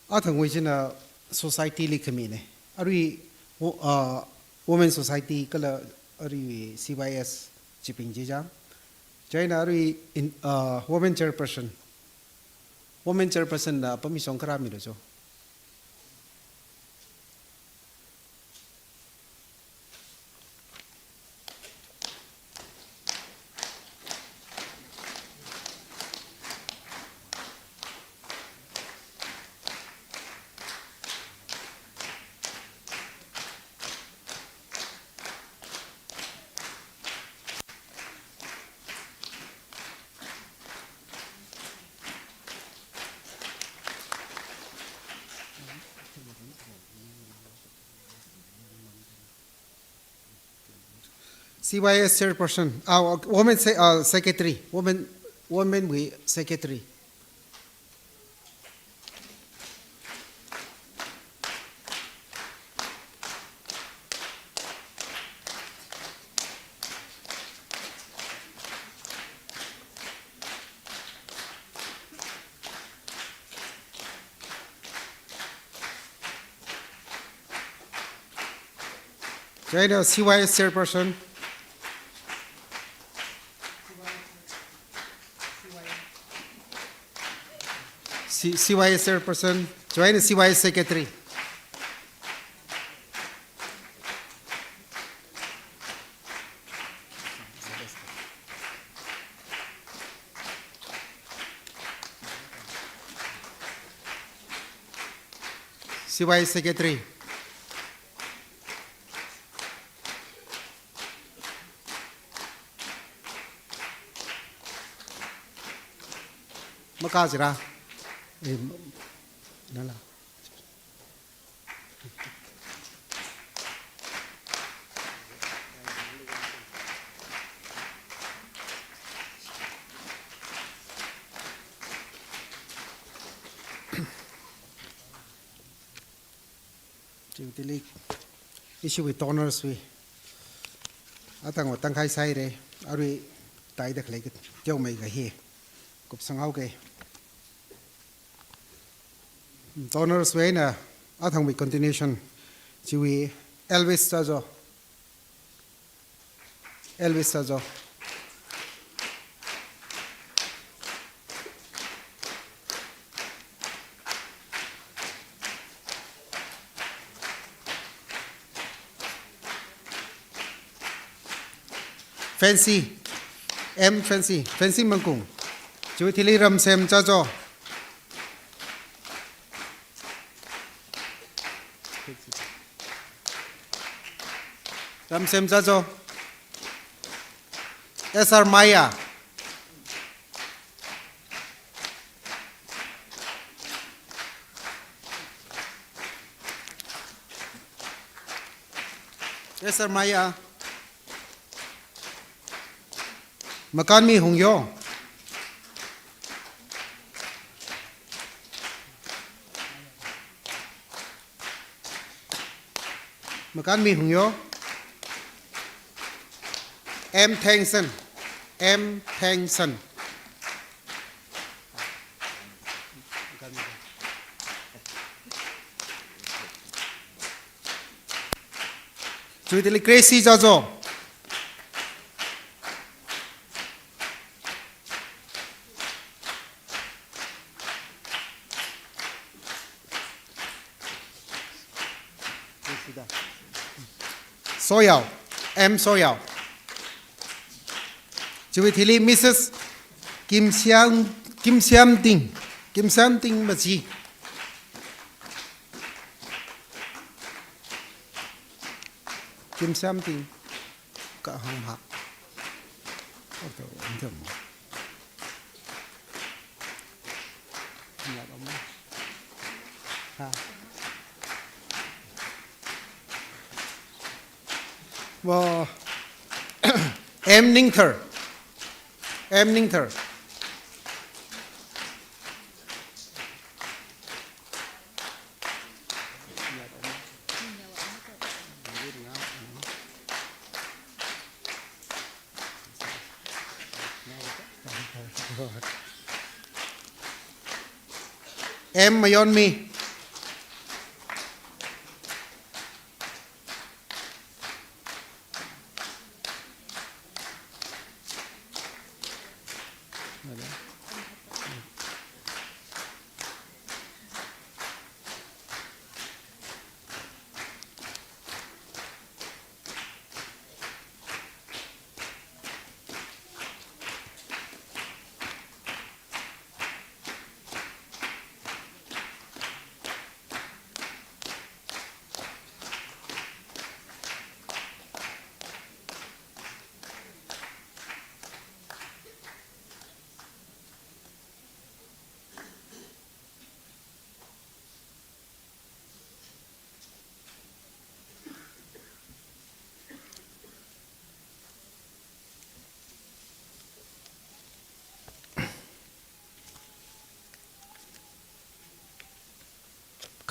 athangwui china society li khamina. Arui wo-, ah, Women Society kala arui C Y S chibing chi chang. Chieina arui in, ah, Women Chairperson. Women Chairperson na apam mi shong kharā milu cho. C Y S chairperson, ah, women se-, ah, secretary, women, women wui secretary. Chieina C Y S chairperson. C-, C Y S chairperson. Chieina C Y S secretary. C Y S secretary. Makazira. Eh, nala. Chiwui thili, ishiwui donors wui athang va tangkhai sāhaira, arui taida khalei kateomei kahi kupsanghaoga. Donors wui eina athangwui continuation, chiwui Elvis Chajo. Elvis Chajo. Fancy. M Fancy. Fancy Mangkung. Chiwui thili Ramsem Chajo. Ramsem Chajo. S R Maya. S R Maya. Makanmi Hungyo. Makanmi Hungyo. M Thengson. M Thengson. Chiwui thili Gracie Chajo. Soyao, M Soyao. Chiwui thili Missus Kimsiam, Kimsiamting, Kimsiamting Maji. Kimsiamting. Kahang ha. Oto, oto. Ha. Wo. M Ningthar. M Ningthar. M Mayonmi.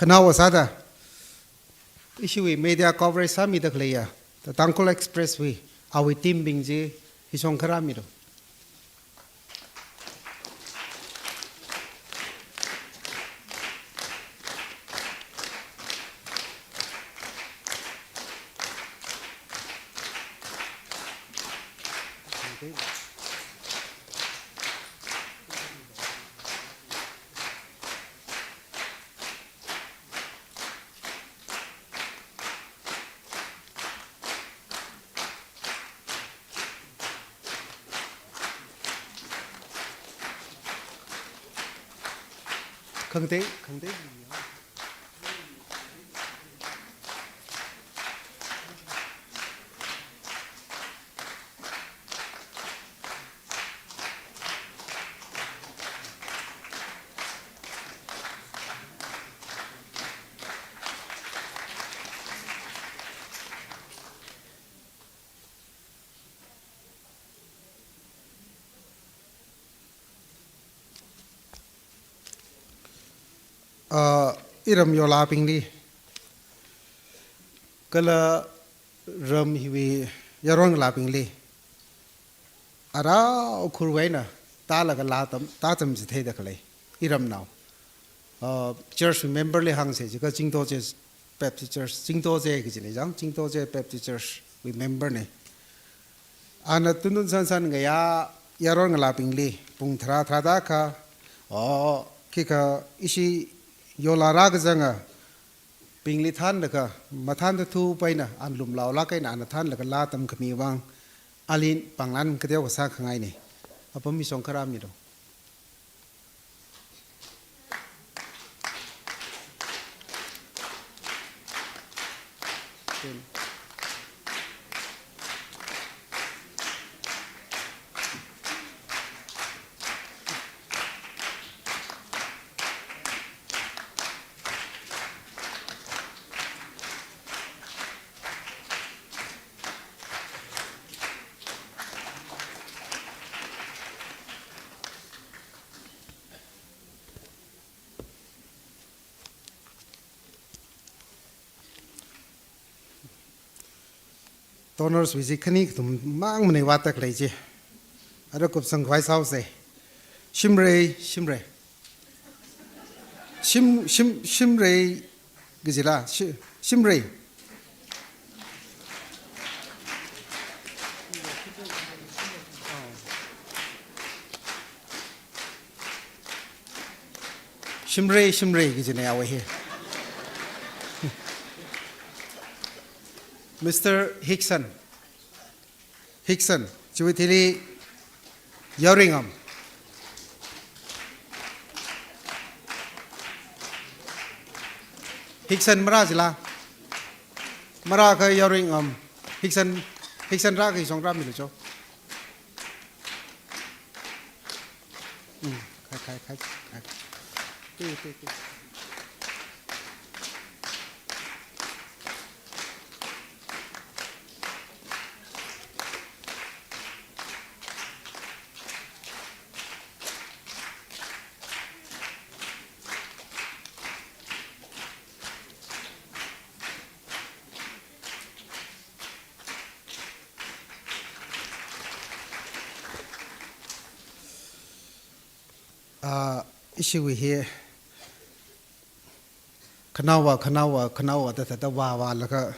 Khanaowa sāda, ishiwui media coverage sāmida khaleiya, the Tangkhul Express wui, awui team bing chi, hishong kharā milu. Khangatei, khangatei. Ah, iram yolabingli, kala ram hiwui yaron ngalābingli, ara ukhurwui eina tālaga laa tam, tātam chitheida khalei iramnao. Ah, church member li hāngsa chiakha Chingtoje Baptist Church, Chingtoje kaji lei chang, Chingtoje Baptist Church wui member na. Ana tuntun sansan ngayā yaron ngalābingli pung tharā tharāda kha, oh, khikha ishi yola rākazanga bingli thānlaga, mathānda thupaina, ana lumlaolāk eina ana thānlaga laa tamkhami vang, ali pānglan kateo kasā khangaina. Apam mi song kharā milu. Donors wui chi khani kathum mang manei vātak lei chi. Ara kupsang khavai sāhaosa. Shimrei, Shimrei. Shim, Shim, Shimrei kajila, Shi-, Shimrei. Shimrei, Shimrei kajina yawe hi. Mister Hickson. Hickson, chiwui thili Yaoringam. Hickson marā chila. Marā kha Yaoringam. Hickson, Hickson rākha hi song rāmilu cho. Mm, khai, khai, khai, khai. Tui, tui, tui. Ah, ishiwui hi khanaowa, khanaowa, khanaowa da thāda vāvālaga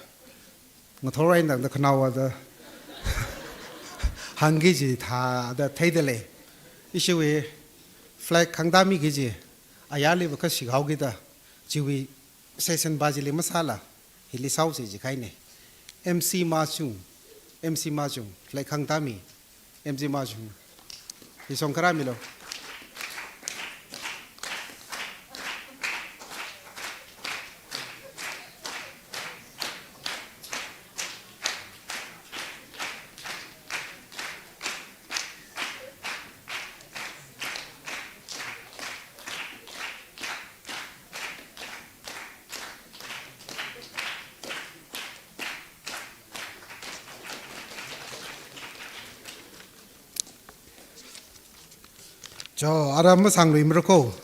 ngathor eina tangda khanaowa da hāngki kaji thāda theida lei. Ishiwui flag khangda miki kaji ayarli vākha shikhaoki da, chiwui session va chili masāla, hili sāhaosa jikhaina. M C Machung, M C Machung, flag khangda mi, M C Machung. Hi song kharā milu. Cho, ara masānglui mara ko.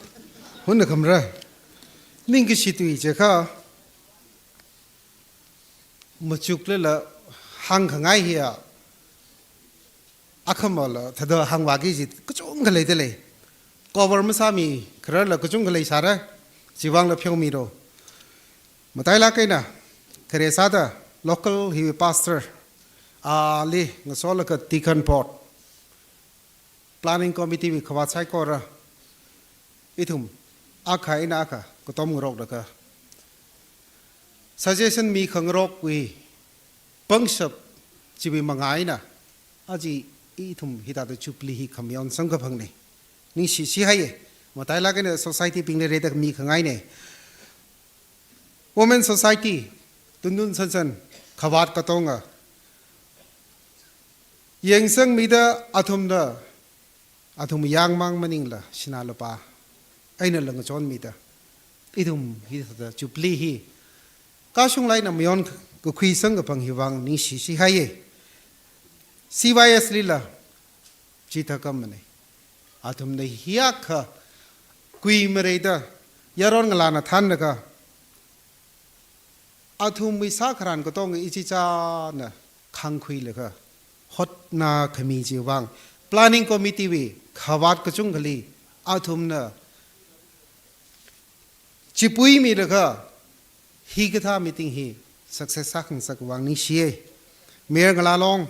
Hunna khamara. Ningkashi tui chiakha, machuklala hāngkhangai hiya, akhamala thāda hāngvāki kaji kachungkha leida lei. Cover masāmi khararla kachungkha leisāra, chiwui vangla pheomilu. Matailāk eina, khare sāda local hiwui pastor, ali ngasolaga deacon board, planning committee wui khavāt saikora, ithum akha eina akha katom ngaroklaga, suggestion mingarokwui pangshap chiwui mangā eina, aja ithum hithāda Jubilee hi khamayon samkaphangna. Ningshi shihaiya, Matailāk eina society bingli rida mikhangaine. Women society, tuntun sansan, khavāt katonga yangsangmida athumna, athum yangmang maningla, sinā lupā einala ngachonmida, ithum hithāda Jubilee hi kashunglāk eina mayon kakhuisang kapang hiwui vang ningshi shihaiye. C Y S lila chithākhamanei. Athumna hiyākha kui mareida, yaron ngalāna thānlaga, athumwui sākharan katonga ichichāna khangkhuilaga hotnakhami chiwui vang, Planning Committee wui khavāt kachungkhali athumna chipuimilaga, hikathā meeting hi success sākhangasak vang ningshiye. Mayor Ngalālong,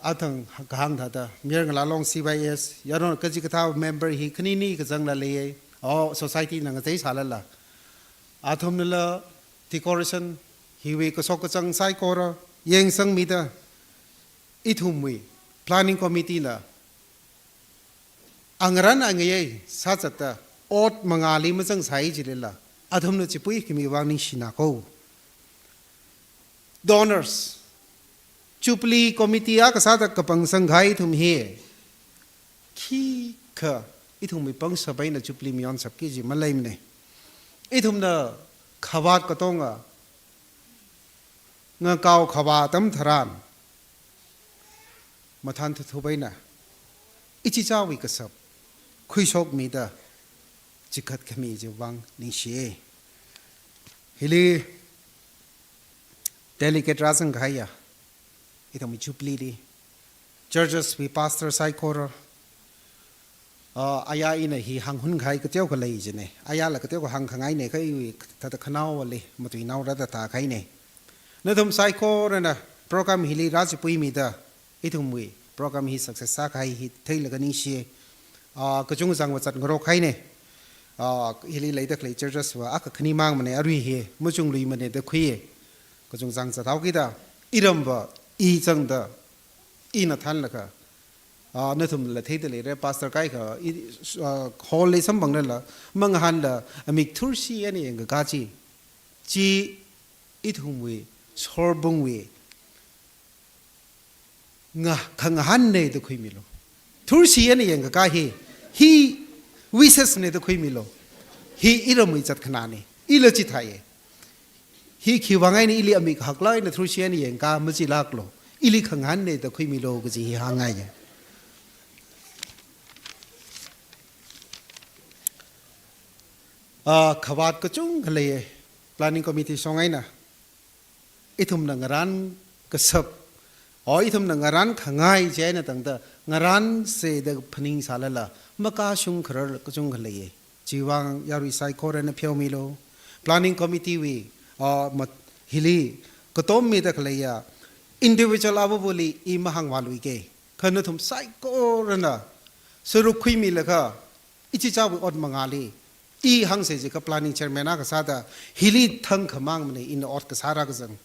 athang kahāng thāda, Mayor Ngalālong, C Y S, yaron kachikathā member hi khanini kazangla leiye, o society na ngacheisālala, athumnala decoration hiwui kashok kazang saikora yangsangmida, ithumwui Planning Committee na angaran angayei sāzatda ot mangāli mazangsai jilala, athumna chipuikhami vang ningshina ko. Donors, Jubilee Committee akha sāda kapangsang kahai ithum hi, khikha ithumwui pangshap eina Jubilee mayonshapki kaji maleimanei. Ithumna khavāt katonga ngakao khavā atam tharan, mathān thuthup eina ichichāwui kashap khuishokmida chikatkhami chiwui vang ningshiye. Hili delegate rāzang kahaiya, ithumwui Jubilee li, churches wui pastor saikora, ah, aya ina hi hānghun kahai kateokha lei jine. Ayala kateokha hāngkhangaine, kha iwui thāda khanaowali matuinao rāda tākahaine. Nathum saikorana program hili rāchipuimida, ithumwui program hi success sākahai hi theilaga ningshiye. Ah, kachungzangva zatngarok haine. Ah, hili leida khalei churches va akha khani mangmanei, arui hi machungluimanei da khuiye. Kachungzang zathaokida, iramva i zangda, ina thānlaga, ah, nathumla theida leire, pastor kaikha, i, ah, hall li samphanglala, mangahānla, amik thursi eina yangkaka chi, chi ithumwui sorbungwui nga, khangahānnei da khuimilu. Thursi eina yangkaka hi, hi wishes nei da khuimilu. Hi iramwui zatkhanānei. Ila chithāye. Hi khiwui vang eina ili amik haklāk eina thursi eina yangkaka machilāklu. Ili khangahānnei da khuimilu kaji hi hāngngaiye. Ah, khavāt kachungkha leiye, Planning Committee shong eina. Ithumna ngarān kashap, o ithumna ngarān khangai chieina tangda, ngarānse da phaningsālala, makashung kharar kachungkha leiye. Chiwui vang yarui saikorana pheomilu. Planning Committee wui, o, mat-, hili katommida khaleiya individual avavali i mahāngvāluike. Kha nathum saikorana saruk khuimilaga, ichichāwui ot mangāli, i hāngse jiakha planning chairman akha sāda, hili thangkhamang manei ina ot kasā rākazang.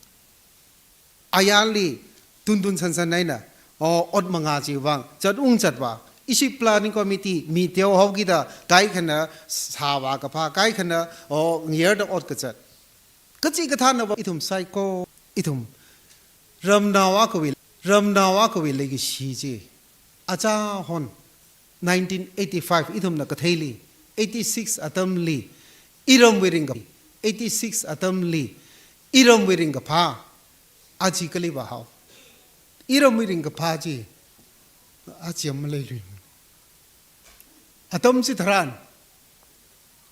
Ayarli tuntun sansan eina, o, ot mangā chiwui vang, zat ung zatva, ishi planning committee mi teohaokida, kaikhana sāvā kaphā, kaikhana, o, ngayarda ot kazat. Kachikathānava ithum saikora, ithum ramnao akhawui, ramnao akhawui leikashi chi, achāhon nineteen eighty-five ithumna katheili, eighty-six atamli iramwui ringkaphā, eighty-six atamli iramwui ringkaphā, aja kali vāhao. Iramwui ringkaphā chi, aja maleilui. Atam chitharan,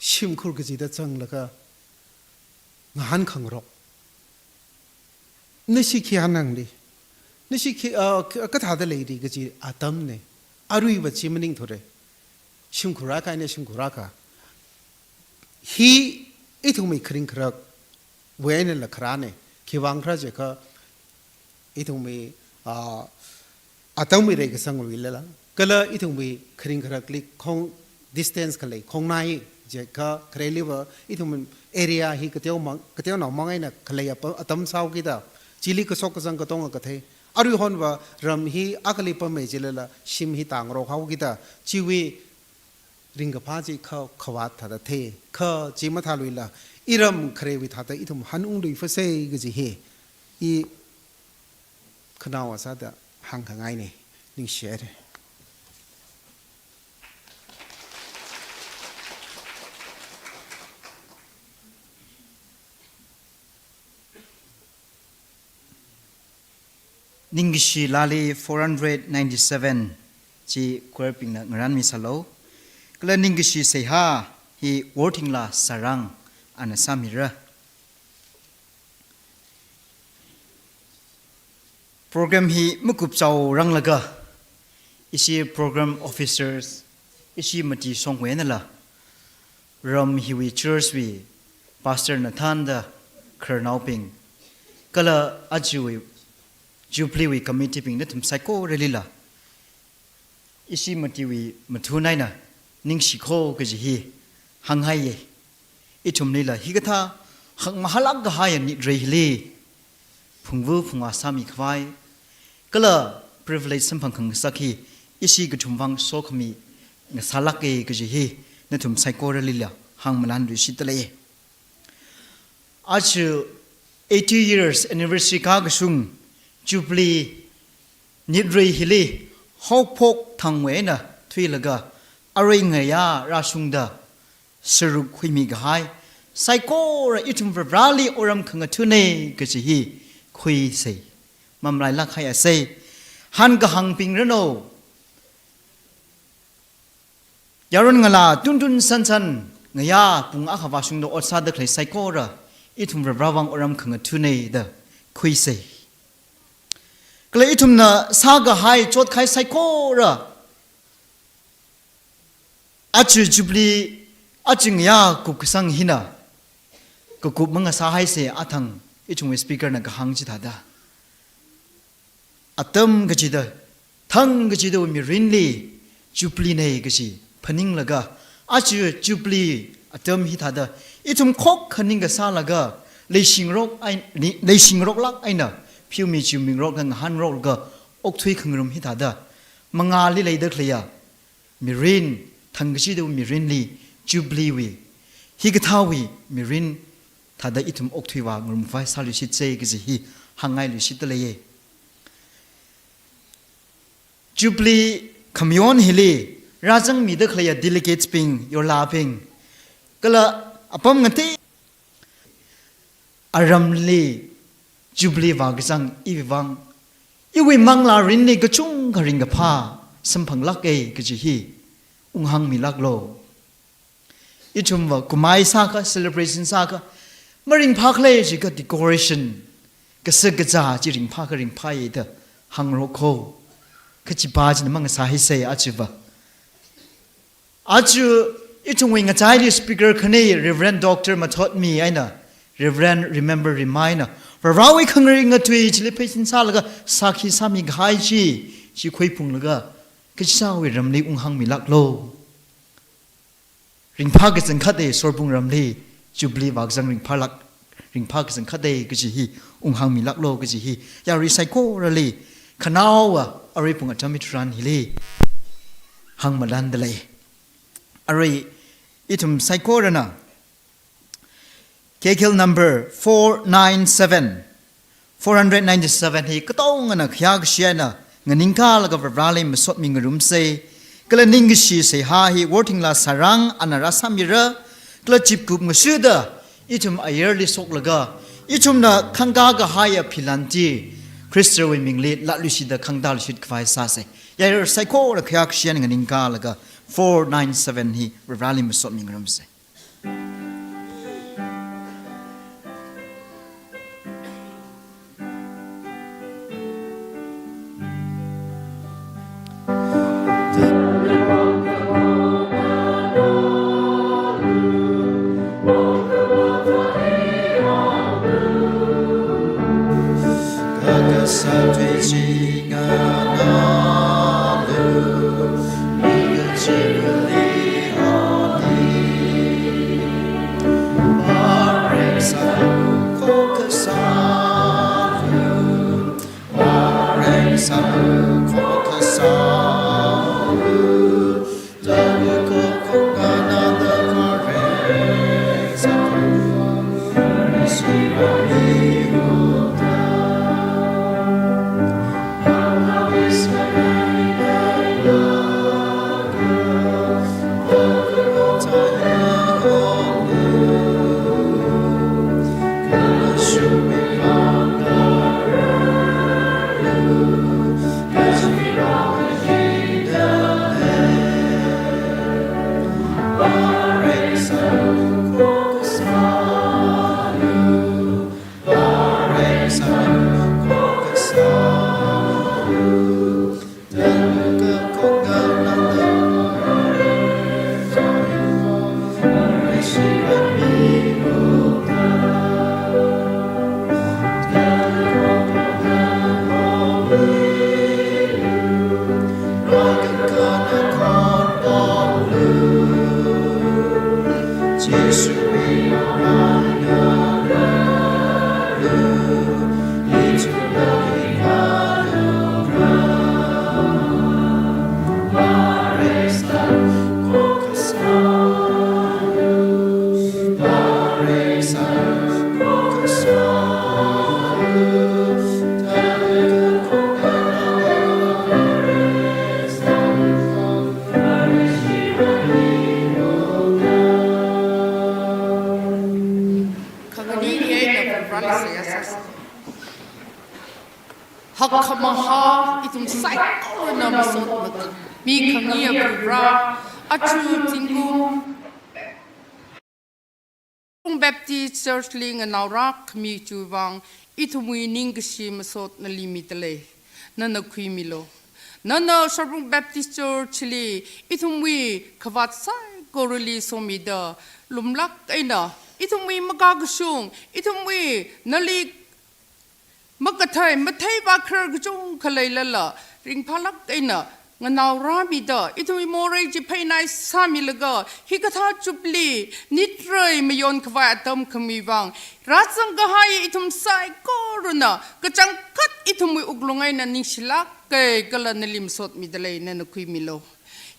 shimkhur kachida zanglaga, ngahānkhangarok. Nashi khi hāngnangli, nashi khi, ah, kathāda leili kaji atamnei. Aruiva chi maningthura. Shimkhur akha eina shimkhur akha. Hi ithumwui kharing kharakwui einala kharānei. Khiwui vang khala jiakha ithumwui, ah, atamwui reikasangluilala, kala ithumwui kharing kharakli khong distance khalei, khongnai jiakha khareliva ithum area hi kateomang, kateonaomang eina khalei apa-, atam sāhaokida, chili kashok kazang katonga kathei, Aruihonva ram hi akhali pammi jilala shim hi tāngarok haokida, chiwui ringkaphā chi kha khavāt thāda thei, kha chi mathāluila, iram kharewui thāda ithum hanungluifasei kaji hi, i khanaowa sāda hāngkhangaina, ningshihaira. Ningkashi Lali four hundred ninety-seven chi choir bingna ngarānmisalu. Kala Ningkashi Seihā hi Worthingla Sarang ana sāmira. Program hi makupchaoranglaga, ishi program officers, ishi mati shongwui einala, ram hiwui church wui pastor nathānda khararnaobing, kala ajawui Jubilee wui committee bing nathum saikoralila ishi matiwui mathun eina ningshiko kaji hi hānghaiya. Ithumlila hikathā hakmahālāk kahaiya nitrei hili phungvu phungvā sāmikhavai kala privilege samphang khangasak hi ishi kathumvang sokhami ngasālāka kaji hi nathum saikoralila hāngmalanluishitdalei. Aja eighty years anniversary kākashung Jubilee nitrei hili haophok thangwui eina thuilaga arui ngayā rāshungda sāruk khuimi kahai saikora ithum Varivarāli otram khangathuna kaji hi khuisei. Mamalailāk haiasei. Hankahāngbing ranu, yaron ngalā tuntun sansan ngayā pung akha vāshungda ot sāda khalei saikora ithum Varivarāwui vang otram khangathuna da khuisei. Kala ithumna sākahai chotkahai saikora aja Jubilee, aja ngayā kupkasang hina kakup mangasāhaisei. Athang ithumwui speaker na kahāng chithāda, atam kachida, thang kachida mirinli Jubilee na kaji phaninglaga, aja Jubilee atam hithāda ithum khokkha ningkasālaga leishingarok ei-, ni-, leishingaroklāk eina pheomi chimingarokda ngahānrokga okthui khangarum hithāda mangāli leida khaleiya mirin, thang kachida mirinli Jubilee wui, hikathāwui mirin thāda ithum okthuiva ngarumkhavai sāluishitsei kaji hi hāngngailuishitdaleiya. Jubilee khamayon hili rāzangmida khaleiya delegates bing, yorlābing, kala apam ngatei aramli Jubilee vākazang iwui vang, iwui manglā mirinli kachungkha ringkaphā samphanglāka kaji hi unghāngmilāklu. Ithumva kumai sākha, celebration sākha, maringphā khala jiakha decoration, kasā kazā chi ringphākha ringphāya da hāngrok kho. Kachipa china mangasāhaisei ajava. Aja ithumwui ngachaili speaker khani Reverend Doctor Mathotmi eina Reverend Remember Rimai na Varivarāwui khangaring ngatui chili pheisin sālaga sākhi sāmikahai chi, chi khuiphunglaga kachisāwui ramli unghāngmilāklu. Ringphā kachangkhata, Sorbung ramli Jubilee vākazang ringphālāk, ringphā kachangkhata kaji hi unghāngmilāklu kaji hi yarui saikorali khanaowa arui pung atam hitharan hili hāngmalandalei. Arui ithum saikorana K K L number four nine seven, four hundred ninety-seven hi katongana khayākashi eina nganingkalaga Varivarāli masotmi ngarumsei. Kala Ningkashi Seihā hi Worthingla Sarang ana rāsāmira. Kala chipkup ngasuda ithum ayarli shoklaga ithumna khangkā kahaiya philan chi Khristawui mingli latluishitda khangtāluishit khavai sāsei. Yar saikora khayākashi eina nganingkalaga four nine seven hi Varivarāli masotmi ngarumsei. hakkhamahā ithum saikorana masot mak-, mikhangayi Varivara, aja zingkum Baptist Church li nganaorākhami chiwui vang ithumwui ningkashi masot nali midalei. Nana khuimilu. Nana Sorbung Baptist Church li ithumwui khavāt saikorali somida lumlāk eina, ithumwui makakashung, ithumwui nali makathei, matheiva kharar kachungkha leilala, ringphālāk eina nganaorāmida, ithumwui morei chi pheinai sāmilaga, hikathā Jubilee nitrei mayon khavai atam khami vang, rāzang kahai ithum saikorana kachangkhat ithumwui wuklung eina ningshilāka kala nali masot midalei, nana khuimilu.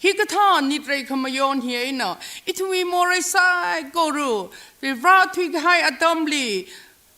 Hikathā nitrei khamayon hi eina, ithumwui morei saikora, Varivara thuikahai atamli,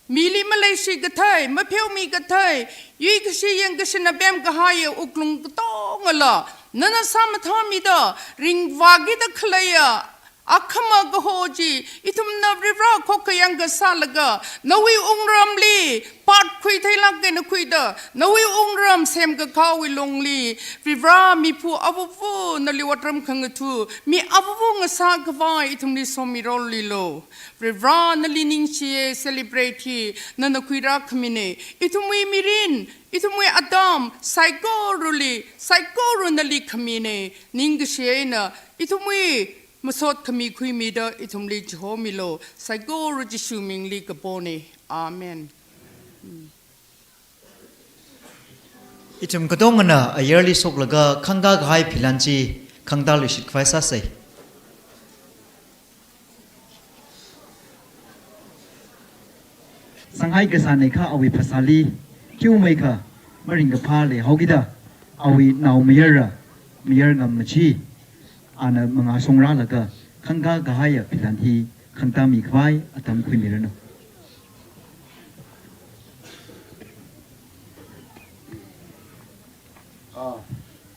mili maleishi kathei, mapheomi kathei, yuikashi yangkashina pemkahaiya wuklung katongala, nana sāmathāmida, ringvākida khaleiya akhama kaho chi, ithumna Varivara khokkha yangkasālaga, nawui wungramli, part khuitheilāk eina khuida, nawui wungram semkakhawui longli, Varivara miphu avuvu nali otram khangatha, mi avuvu ngasā khavai ithumli somirolilu. Varivara nali ningshiya celebrate hi nana khuirākhamina. Ithumwui mirin, ithumwui atam, saikorali, saikora nali khamina. Ningkashi eina, ithumwui masot khami khuimida ithumli chihomilu. Saikora Jishu mingli kapona. Amen. Ithum katongana ayarli shoklaga khangakahai philan chi khangtāluishit khavai sāsa. Sanghaikasā neikha awui phasāli, chiwuimeikha maringkaphā leihaokida, awui naomayara, mayar Ngammachi, ana mangā shongrālaga, khangakahaiya philan hi khangtāmi khavai atam khuimiranu. Ah,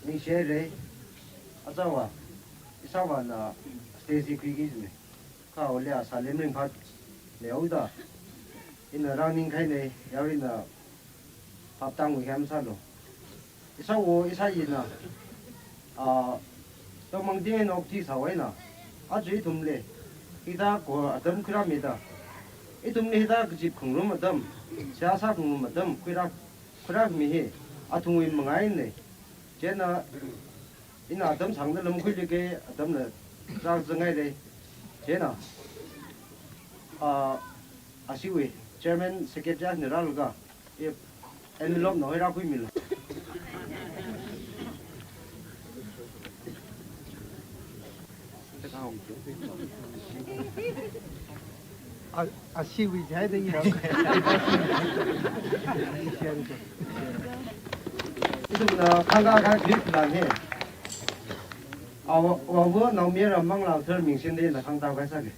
ningshihaira, achāva, ishāvāna stage hi khuiki jina. Kha awulia sālem ringphāt leihaoda, ina rāningkhaina, yaruina phaptang wukham sālu. Ishāwo, ishāyina, ah, tongmang ding eina okathui sāhaowa eina, aja ithumli hithākha atam khuirāmida, ithumli hithā kazip khangarum atam, seihā sākhangarum atam khuirā, khuirāmi hi athumwui mangā eina. Chieina ina atam sāngda lam khuiluiki, atamla rāzangngaira. Chieina, ah, ashiwui chairman secretary na rālaga, envelope na hoira khuimilu. A, ashiwui jai da ya. Ithumna khangakahai philan hi, awo, awo naomayara Manglā Thar mingshinde na khangakahai sāki.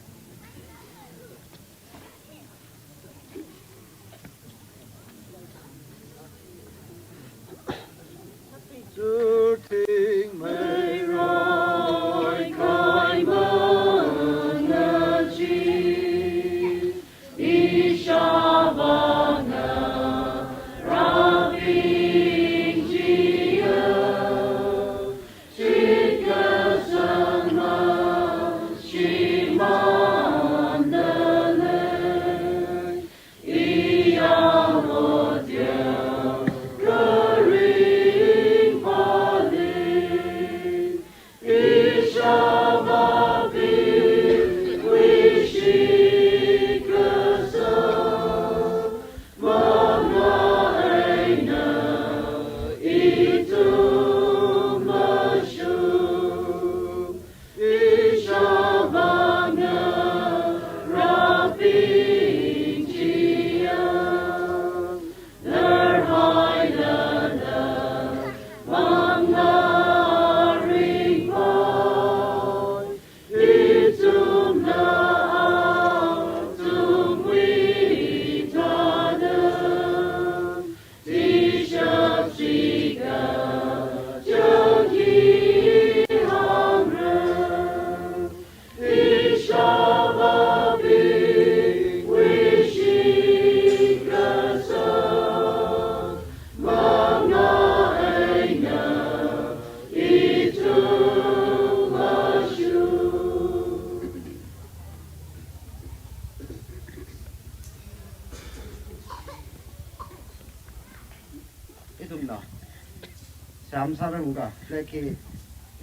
Sāranga, flag hi,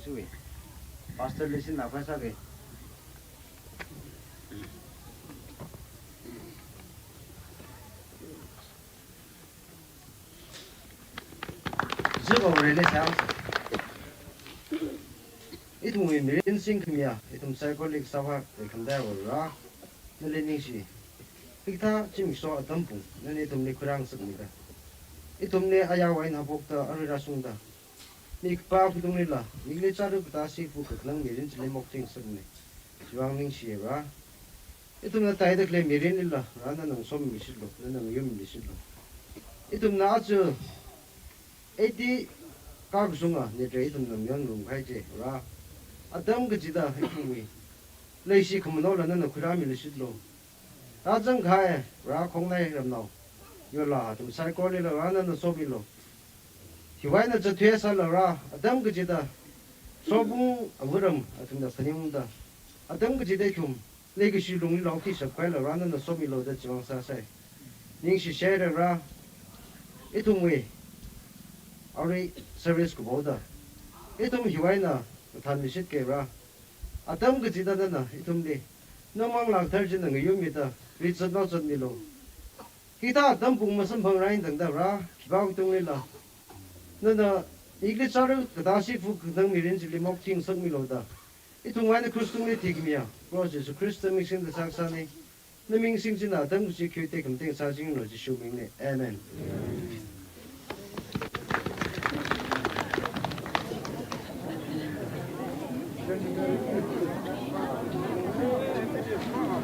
sui. Pastor li sinna khuisāki. Zip over le sāsa. Ithumwui mirin singkhamiya, ithum saikora leikasā Vare khamdai Vare, nali ningshi. Hikathā zimiksho atam pung, nana ithumli khuirāngasakmida, ithumli ayāwui eina haophokta, arui rāshungda, mi kapā khuitungli la, mikli chara katā sifu kakhanang mirin chili maokthuingasakmana. Chiwui vang ningshi Vare. Ithumna taida khalei mirinli la, Vare nana ngasommishitlu, nana ngayummishitlu. Ithumna aja eighty kakashunga, nidre ithumna ngayon ngarumkahai chi, Vare. Atam kachida ithumwui leishi khamano la nana khuirāmilishitlu. Rāzangkahai, Vare, khongnai ramnao, yola athum saikorali la, Vare nana somilu. Hiwui eina zatthuisāla Vare, atam kachida, sopung avāram athumna phaningungda, atam kachida ithum leikashi lungli la okthuishapkahai la Vare nana somilu da chiwui vang sāsai. Ningshishaira Vare, ithumwui arui service kapoda, ithum hiwui eina mathānmishitki Vare. Atam kachida nana ithumli, na Manglā Kathara china ngayummida, rizat naozatmilu. Hikathā atam pung masamphang rāi tangda Vare, khipā khuitungli la, nana mikli chara katā sifu kakhanang mirin chili maokthuingasakmilu da, ithumwui eina krush tungli thikhamiya Proho Jesu Khrista ming singda sākasāna. Na ming singchina atam kachi khuite khamatheng sāchingranu Jishu mingli. Amen.